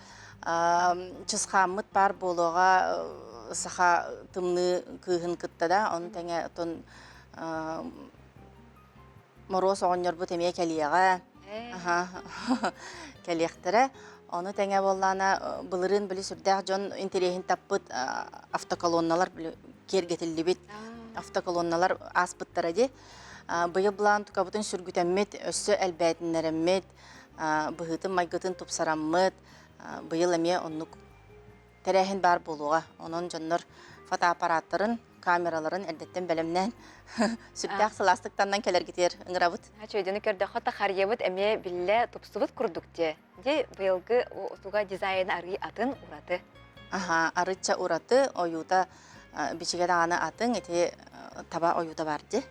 Чысхааммыт баар буолуоҕа саха тымныы кыыһын кытта да, ону тэҥэ оттон Моруос оҕонньорбут эмиэ кэлиэҕэ. Кэлиэхтэрэ. Ону тэҥэ буоллаҕына, былырыын били сүрдээх дьон интэриэһин таппыт автоколонналар киэргэтиллибит автоколонналар ааспыттара дии. Быйыл былаан тукабытын сүргүтэммит, өссө элбээтиннэрэммит, быһыытын-майгытын тупсараммыт, быйыл эмиэ оннук тэрээһин баар буолуоҕа. Онон дьоннор фотоаппараттарын, камераларын эрдэттэн бэлэмнээн сүрдээх сылаастык таннан кэлэргитигэр ыҥырабыт. Чөйдөну көрдөххө тахарыйабыт эмиэ биллэ тупсубут курдук дии. Дии быйылгы туга дизайна арый атын ураты. Аха, арычча ураты ойуута бичигэ даҕаны атын ити таба ойуута бар дии.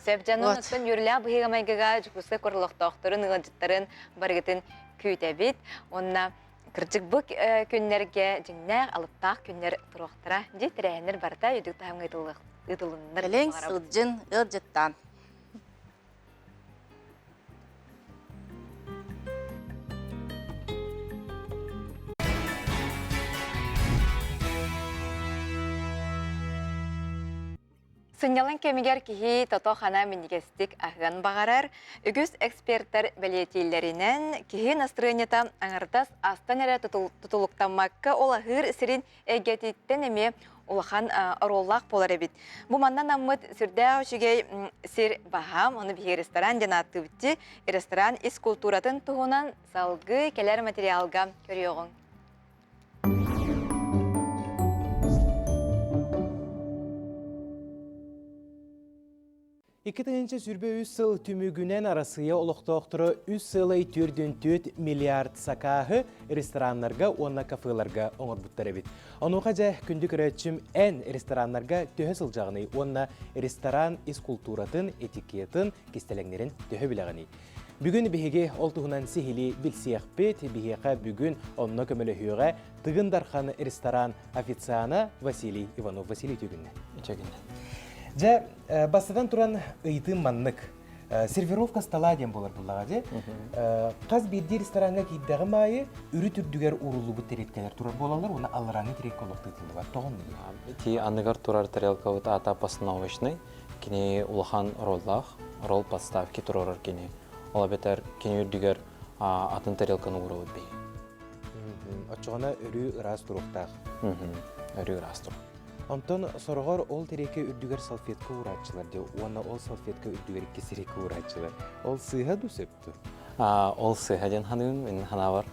Сөп дьонун оттон үөрүүлээх быһыыга-майгыга Дьокуускай куорат олохтоохторун, ыалдьыттарын барыгытын күүтэбит. Уонна Кырдьык бу күннэргэ дьиҥнээх алыптаах күннэр туруохтара. Дии тэрээһиннэр барыта үрдүк таһымҥа ыытылыннар. Кэлиҥ, сылдьын, ыалдьыттаан. Сынньалаҥ кэмигэр киһи тото-хана минньигэстик аһыан баҕарар. Үгүс экспертэр бэлиэтииллэринэн, киһи настырыанньата аҥардас астан эрэ тутулуктаммакка ол аһыыр сирин эйгэтиттэн эмиэ улахан оруоллаах буолар эбит. Бу манна наммыт сүрдээх үчүгэй сир баһаам, ону биһиги ресторан диэн ааттыыбыт дии. Ресторан ис култууратын туһунан салгыы кэлэр материалга көрүөҕүҥ. 2023 сыл түмүгүнэн Арассыыйа олохтоохторо 3,44 миллиард сакааһы рестораннарга уонна кафеларга оҥорбуттар эбит. Онуоха дьэ, күндү көрөөччүм, эн рестораннарга төһө сылдьаҕыный уонна ресторан ис култууратын, этикетын, кистэлэҥнэрин төһө билэҕиний? Бүгүн биһиги ол туһунан сиһилии билсиэхпит. Биһиэхэ бүгүн онно көмөлөһүөҕэ Тыгын Дархан ресторан официана Василий Иванов. Василий үтүө Үтүө Дьэ, бастатан туран ыйытыым маннык. Сервировка стола диэн буолар буллаҕа дьэ. Хас биирдии рестораҥҥа киирдэҕим аайы үрүт үрдүгэр ууруллубут тэриэлкэлэр турар буолаллар уонна алларааҥҥы тэриэлкэ олох тыытыллыбат. Тоҕо оннугуй? Ити анныгар турар тарелкабыт аата постановочный. Кини улахан роллаах, ролл подставки туруорар кини. Ол эбэтэр кини үрдүгэр атын тарелканы уурабыт биһи. Оччоҕуна өрүү ыраас туруохтаах. Өрүү ыраас туруох. Онтон сороҕор ол тэриэкэ үрдүгэр салфетка уурааччылар дии уонна ол салфетка үрдүгэр икки сирэйгэ уурааччылар. Ол сыыһа дуу сөп дуу? Ол сыыһа диэн саныыбын мин санаабар.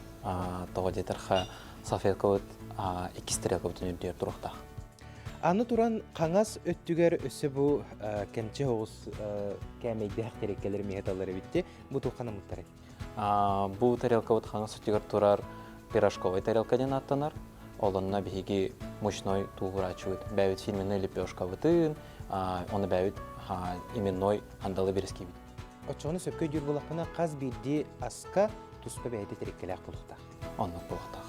Тоҕо диэтэххэ салфеткабыт иккис тарелкабытын үрдүгэр туруохтаах. Аны туран хаҥас өттүгэр өссө бу кэмчи соҕус кээмэйдээх тарелкалар эмиэ талар эбитти. Бу туохха анаммыттарай? Бу тарелкабыт хаҥас өттүгэр турар пирожковай тарелка диэн ааттанар. Ол онно биһиги мучной тууһурааччыбыт. Бэйэбит фирменный лепешкабытын, оны бэйэбит именной андалы берескибит. Оччоҕуна сөпкө өйдүүр буоллахпына, хас биирдии аска туспа бэйэтэ тэриккэлээх буолуохтаах. Оннук буолуохтаах.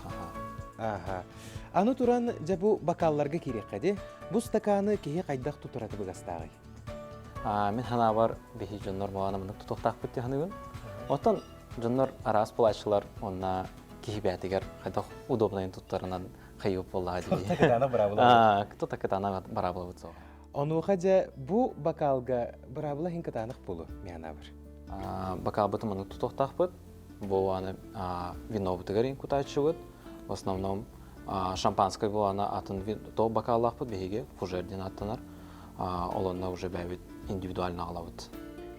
Аха. Аны туран, дьэ бу бокалларга киириэххэ дии. Бу стаканы киһи хайдах тутара табыгастааҕый? Мин санаабар, биһи дьоннор малаана маннык тутуохтаахпыт дии саныыбын. Оттон дьоннор араас булааччылар уонна киһи бэйэтигэр хайдах удобнайын туттарынан хайыы буоллаҕа дии. Тута кытаана быраабыла. Тута кытаана быраабылабыт суоҕа. Онуоха дьэ бу бокалга быраабыла иһин кытаанах буолуо, мин санаабар. Бокалбытын маннык тутуохтаахпыт. Бу аны винобытыгар иһин кутааччыбыт. В основном шампанское буолана атын то бокаллаахпыт биһиги фужер диэн аттанар. Ол онно уже бэйэбит индивидуально аҕалабыт.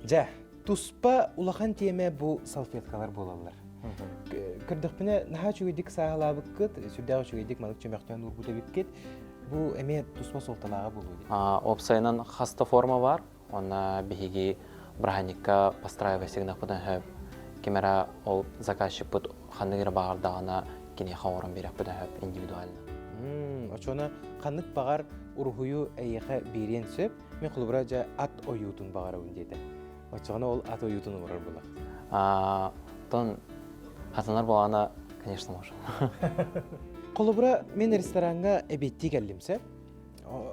Дьэ, туспа улахан тиэмэ бу салфеткалар буолаллар. Көрдөхпүнэ, наһаа үчүгэйдик сааһылаабыккыт, сүрдээх үчүгэйдик маннык чөмөхтөөн уурбут эбиккит. Бу эмиэ туспа суолталааҕа буолуо дии. Уопсайынан хас да форма бар. Онно биһиги бырааһынньыкка постраивайся гынахпытын сөп. Ким эрэ ол заказчикпыт ханнык эрэ баҕардаҕына киниэхэ оҥорон биэриэхпитин сөп индивидуально. Оччоҕуна ханнык баҕар уруһуйу эйиэхэ биэриэн сөп. Мин холобура дьэ ат ойуутун баҕарабын диэтэ. Оччоҕуна ол ат ойуутун оҥорор буолар. Тон хатанар буолаана, конечно, может. Холобура, мин рестораҥҥа эбиэттии кэллим сөп.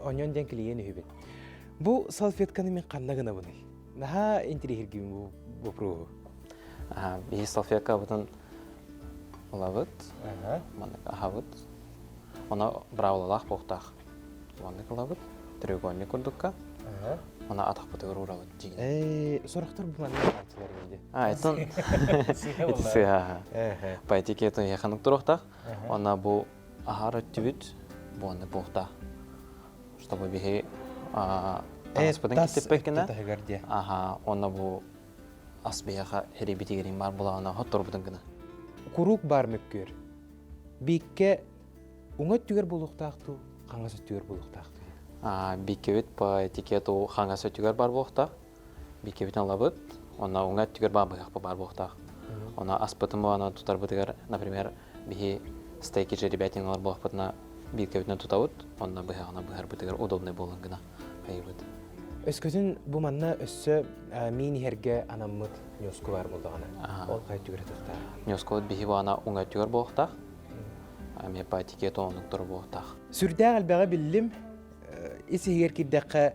Оньон диэн клиент үһүбүн. Бу салфетканы мин ханна гынабыный? Наһаа интириэһиргиибин бу боппуруоһу. Биһи салфеткабытын ылабыт, маннык аһабыт. Оно браулалаах буохтаах. Маннык ылабыт, треугольник курдукка. Она атахпытыгар уурабыт дьиҥ. Ээ, сорохтор бу маннык аһааччылар инди. А, это это сыһа. По этикету яханнык туруохтаах. Она бу аһар өттүбүт буонны буохтаах. Чтобы биһи таҥаспытын киттиппэккинэ аха онно бу ас биһиэхэ хэрийбитигэрин баар булаҕына хотторбутун гына. Куруук баар мөккүөр. Бииккэ уҥа өттүгэр буолуохтаах дуу, хаҥас өттүгэр буолуохтаах дуу? Бииккэбит по этикету хаҥас өттүгэр бар буолуохтаах. Бииккэбитин ылабыт, онно уҥа өттүгэр баар быһахпы баар буолуохтаах. Оно аспытын буолана тутарбытыгар, например, биһи стейки жеребятиналар буолахпытына бииркэбитинэн тутабыт, онно быһаҕына быһарбытыгар удобный буолан гына хайыбыт. Өскөтүн бу манна өссө миин иһэргэ анаммыт ньуоску баар буоллаҕына, ол хайа өттүгэр ытыахтаах? Ньуоскубут биһи буолана уҥа өттүгэр буолуохтаах, эмиэ по этикету оннуктар буолуохтаах. Сүрдээх элбэҕи биллим. Ис иһигэр киирдэххэ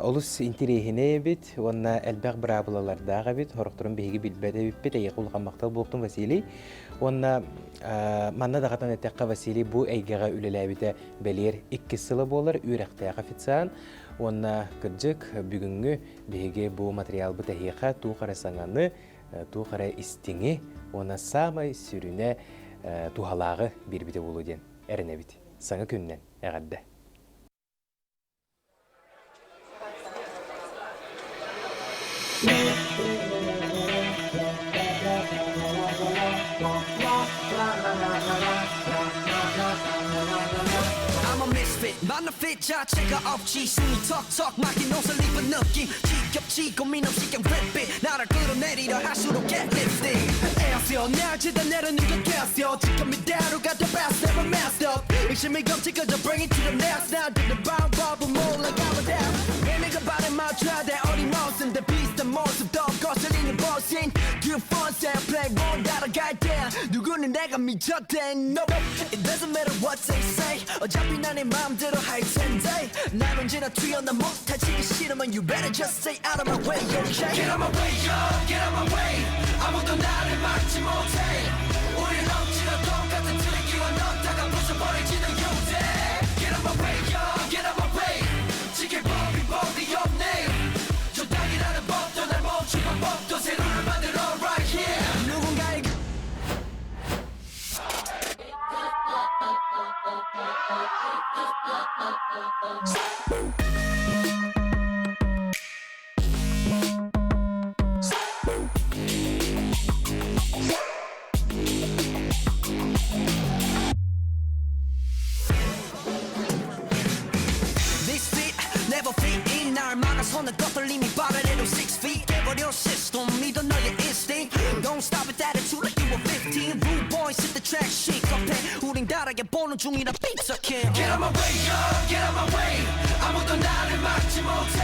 олус интириэһинэй эбит уонна элбэх быраабылалардаах эбит. Сорохторун биһиги билбэт эбиппит. Эйиэхэ улахан махтал буолтун Василий. Уонна манна даҕатан эттэххэ Василий бу эйгэҕэ үлэлээбитэ бэлиэр иккис сыла буолар үөрэхтээх официант. Уонна кырдьык бүгүҥҥү биһиги бу материалбыт эһиэхэ туох эрэ саҥаны, туох эрэ истиҥи уонна саамай сүрүнэ туһалааҕы биэрбитэ буолуо диэн эрэнэбит. Саҥа күнүнэн эҕэрдэ! I'm a misfit 만나 fit 자체가 없지 숨이 턱턱 막힌 옷을 입은 느낌 지겹지 고민 없이 그냥 rip it 나를 끌어내리려 할수록 get lifted 애써 날 재단내려는 것 깼어 지금 이대로가 the best never messed up 의심이 검지 그저 bring it to the next 난 듣는 방법은 몰라 가보다 내가 발에 맞춰야 돼 어림없음 내 비슷한 모습도 거슬리는 보신 그 폰세 플레이본 따라갈 때 누구는 내가 미쳤대 No It doesn't matter what they say 어차피 난내 마음대로 할 텐데 난 언제나 튀어나 못하지기 싫으면 You better just stay out of my way okay? Get out my way yo get out my way 아무도 나를 막지 못해 우린 억지로 똑같은 틀에 끼워 넣다가 부숴버릴지도 요새 Get out my way yo get out my way 지킬 법이 법이 없네 적당이라는 법도 날 멈추고 법도 새 룰을 만들어 right here 누군가의 Misfit, never fit in 날 막아서는 것들 이미 빠르래도 6 feet 깨버려 system 믿어 너의 instinct Don't stop with attitude like you were 15 Rude boys hit the track shake up 해 우린 다르게 보는 중이라 삐쩍해 Get out my way yo get out my way 아무도 나를 막지 못해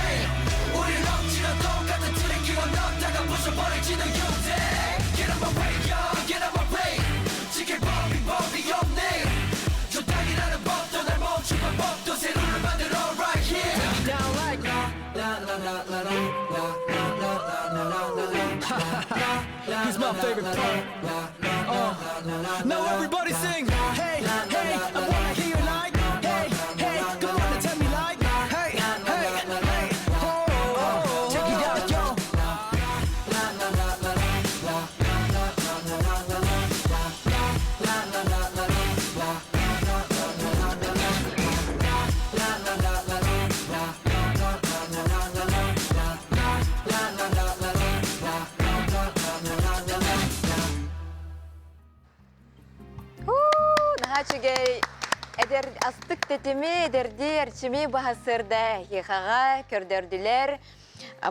우린 억지로 똑같은 틀에 끼워 넣다가 부숴버릴지도 요새 Get out my way yo get out my way 지킬 법이 법이 없네 적당이라는 법도 날 멈추고 법도 새 룰을 만들어 right here Break it down like la la la la la la la la la la la la Here's my favorite part Now everybody sing Hey, hey, I wanna hear you like Hey, hey, come on and tell me like Hey, hey, hey, oh, oh, Check it out, yo Наһаа үчүгэй эдэр астык тэтими эдэрдии эрчими баһасырда хихаҕа көрдөрдүлэр.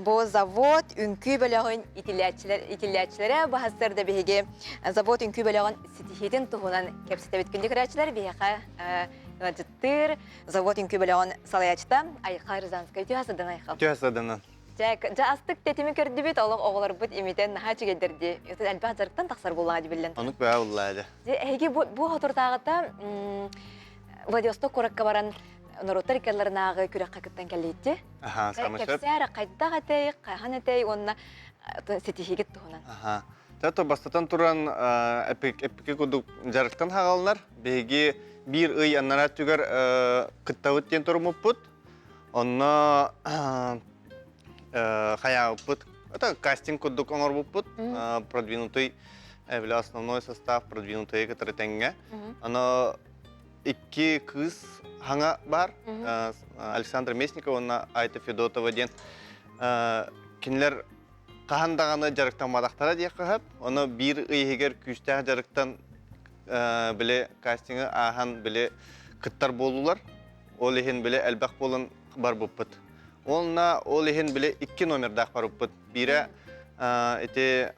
Бу завод үҥкүү бөлөҕүн итиллээччилэрэ баһасырда биһиги завод үҥкүү бөлөҕүн ситиһиитин туһунан кэпсэтэбит. Күндү көрөөччүлэр биһиэхэ ыалдьыттыыр завод үҥкүү бөлөҕүн салайааччыта Айха Рязанская. Үтүө садан Айха. Үтүө саданан. Дьэ, дьэ астык тэтими көрдүбүт, олох оҕолорбут имитэн наһаа үчүгэйдэрди. Ытын элбэх дьарыктан тахсар буоллаҕа дии биллэн. Онук баа буллаа дьэ. Дьэ, эһиги бу, бу хотурдааҕыта Владивосток куоракка баран норуоттар иккаларынааҕы күрэххэ кыттан кэллиитти. Аха, самый сөп. Кэпсээр хайдах этэй, хаһан этэй уонна ситиһиигит туһунан. Аха. Тато бастатан туран эпики курдук дьарыктан хагаллар. Биһиги биир ый аннараа түгэр кыттабыт диэн туруммуппут. Онно хайаабыппыт. Это кастинг курдук оҥорбуппут. Продвинутый бile основной состав продвинутый кытары тэҥҥэ. Аны икки кыыс хаҥа бар. Александра Местникова уонна Айта Федотова диэн кинилэр хаһан даҕаны дьарыктамматахтара диэххэ сөп. Ону биир ый иһигэр күүстээх дьарыктан били кастингы ааһан били кыттар буоллулар. Ол иһин били элбэх буолан барбыппыт. Уонна ол иһин били икки номердаах барбыппыт. Биирэ ити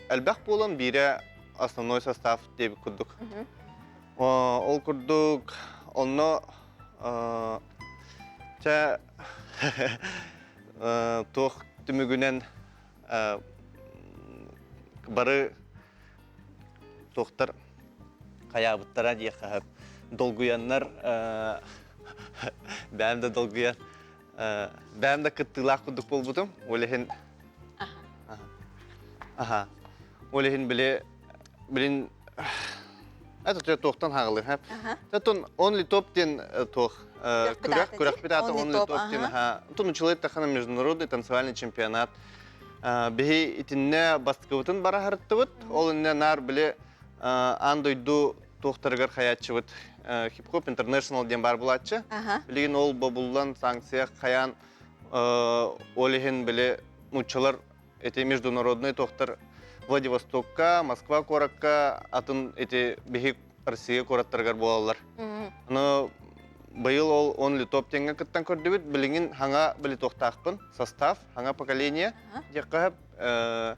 элбэх буолан, биирэ основной состав диэбит курдук. Ол курдук онно чэ туох түмүгүнэн бары туохтар хайаабыттара диэххэ сөп. Долгуйаннар бэйэм да долгуйан бэйэм да кыттыылаах курдук буолбутум. Ол иһин аха. Ол иһин били билин Это туохтан хаҕылы, ха? Тон Only Top диэн туох күрэх, күрэхпит аата Only Top диэн, аха. Тон училый тахана международный танцевальный чемпионат. Биһи итиннэ бастакыбытын бара харыттыбыт. Ол инне нар били аан дойду туохтарыгар хаяччыбыт хип-хоп интернешнл диэн бар булааччы. Билигин ол бобуллан санкция хаян ол иһин били нууччалар эти международный туохтар Владивостокка, Москва куоракка атын эти биһи Россия куораттарыгар буолаллар. Аны быйыл ол он литоп теңге кыттан көрдүбүт. Билигин хаҥа билитуохтаахпын состав, хаҥа поколение диэххэ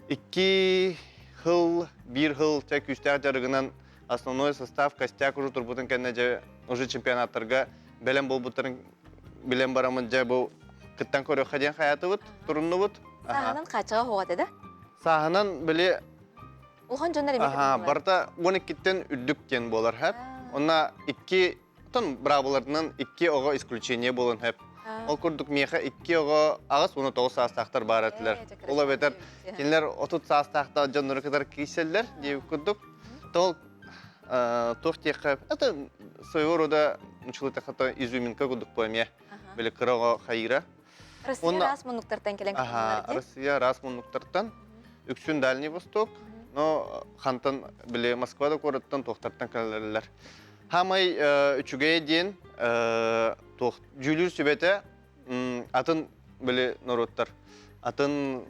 икки хыл, биир хыл чэ күүстээх дьарыгынан основной состав костяк уже турбутун кэннэ дьэ уже чемпионаттарга бэлэм буолбуттарын билэн бараммын дьэ бу кыттан көрүөххэ диэн хайаатыбыт, туруннубут. Сааһынан хааччаҕа суох этэ да? Сааһынан били Улахан дьоннор эмиэ Аха, барыта 12-тен үрдүк диэн буолар хэп. Онна икки тон быраабыларынан икки оҕо исключение буолан хэп. Ол курдук миэхэ икки оҕо 8-19 саастаахтар баар этилэр. Ол эбэтэр кинилэр 30 саастаахтар дьоннору кытары киирсэллэр диэбит курдук. Тол туох диэххэ, это своего рода училытахата изюминка курдук по эмиэ. Били кыра оҕо хайыра. Россия раз муннуктартан кэлэн Аха, Россия раз муннуктартан. Үксүн Дальний Восток, но хантан били Москва да куораттан туохтартан кэлэллэр. Хамай үчүгэй диэн туох дьүүлүүр сүбэтэ атын били норуоттар атын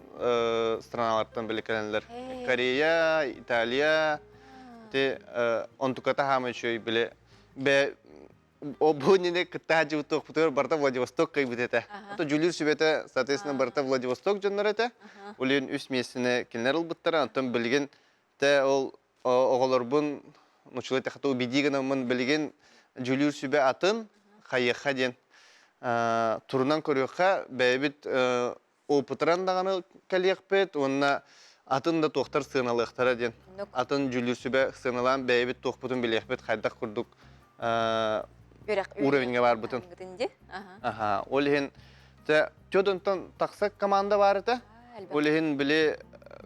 страналартан били кэлэллэр. Корея, Италия, те онтуката хаамай үчүгэй били бе бу иннинэ кытта сылдьыбыт барыта Владивосток кыайбыт этэ. Ото дьүүлүүр сүбэтэ, соответственно, барыта Владивосток дьонноро этэ. Улин үс миэстэни кинилэр ылбыттара. Онтон билигин те ол оҕолорбун нучулай тахата убедии гынаммын билигин дьүүлүүр сүбэ атын хайыахха диэн турунан көрүөххэ бэйэбит опытыран даҕаны кэлиэхпит уонна атын да туохтар сыаналыахтара диэн атын дьүүлүүр сүбэ сыаналаан бэйэбит туохпутун билиэхпит хайдах курдук уровеньга барбытын. Аха, ол иһин Тёдонтон тахса команда бар этэ. Ол иһин били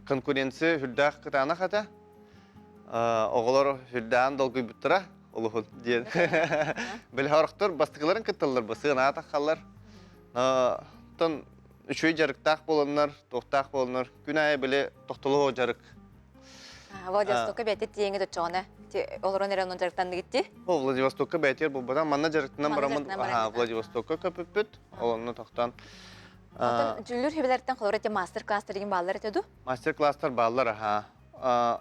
конкуренция үрдээх кытаанах этэ. Оҕолор үрдээн долгуйбуттара олуһун диэн. Били хорохтор бастакыларын кытталлар бу сыанаҕа таххаллар. Тон үчүгэй дьарыктаах буоланнар, туохтаах буоланнар күн аайы били тохтолоох дьарык. Владивостокка бэйэтэ тиэҥи дочоҕуна олорон эрэ онон дьарыктанныгыт дии? О, Владивостокка бэйэтигэр буолбатах. Манна дьарыктанан бараммыт Владивостокка көпүппүт. Ол онно тохтоон. Онтон дьүүллүүр сүбэлэртэн холобура эти мастер-класстар деген бааллар этэ ду? Мастер-класстар бааллар, аха.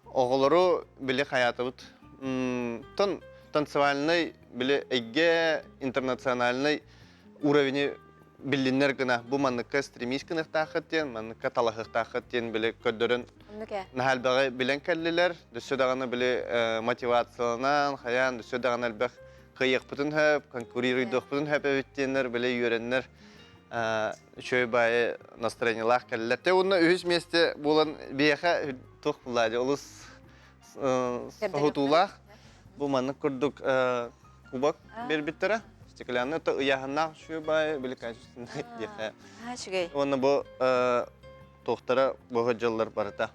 Оҕолору били хайаатыбыт. Тон танцевальный били эйгэ интернациональный уровени биллиннэр гына бу манныкка стремись гыныахтааххыт диэн, манныкка талаһыахтааххыт диэн били көрдөрөн наһаа элбэҕи билэн кэллилэр. Дөссө даҕаны били мотивацияланан, хайаан дөссө даҕаны элбэх кыайыахпытын сөп, конкурируйдуохпутун сөп эбит диэннэр били үөрэннэр үчүгэй баайы настроениелаах кэллилэр. Те уонна үһүс миэстэ буолан биһиэхэ туох булла олус соһутуулаах. Бу маннык курдук кубок биэрбиттэрэ. Стеклянный то ыйааһыннаах үчүгэй баайы били качественный диэхэ. Үчүгэй. Уонна бу туохтара бу дьыллар барыта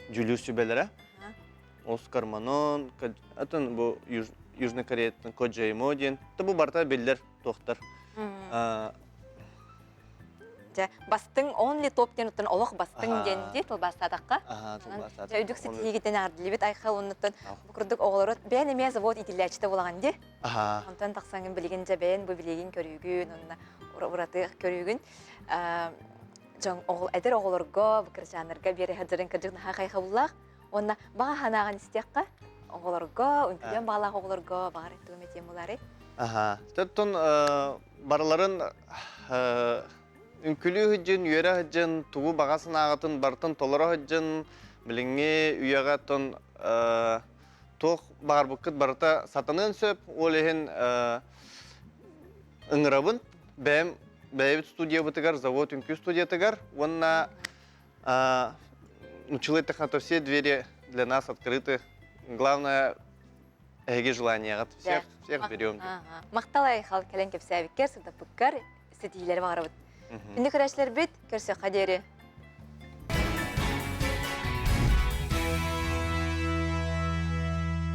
дьүүлүүр сүбэлэрэ. Оскар Манон, атын бу Южный Кореяттан Коджаймо диэн. Бу барыта биллэр туохтар. Дьэ, бастыҥ only топ диэн оттон олох бастыҥ диэн дии тылбаастаатахха. Дьэ, үрдүк ситиһиигитин эҕэрдэлиибит Айхал оннуттан бу курдук оҕолору бэйэн эмиэ завод иитиллээччитэ буолаҕын дии. Онтон тахсаҥын билигин дьэ бэйэн бу билигин көрүүгүн уонна ураты көрүүгүн дьон эдэр оҕолорго, бу кырачааннарга биэрэ сылдьарын кырдьык наһаа хайҕабыллаах. Уонна баҕа санааҕын истиэххэ оҕолорго, үҥкүүлүөн баҕалаах оҕолорго баҕар тугу эмэ этиэм буолаарай? Аха. Тоттон барыларын үҥкүлүү сылдьын, үөрэ сылдьын, тугу баҕа санааҕытын барытын толоро сылдьын, билиҥҥи үйэҕэ оттон туох баҕарбыккыт барыта сатаныан сөп. Ол иһин ыҥырабын. Бэйэм бэйэбит студиябытыгар, завод үҥкүү студиятыгар уонна Училы то все двери для нас открыты. Главное, эһиги желанияҕыт. Всех, всех берем. Махтал айхал кэлэн кэпсээбиккэр, сырдаппыккар ситиһиилэри баҕарабыт. Күндү көрөөччүлэрбит, көрсүөххэ диэри.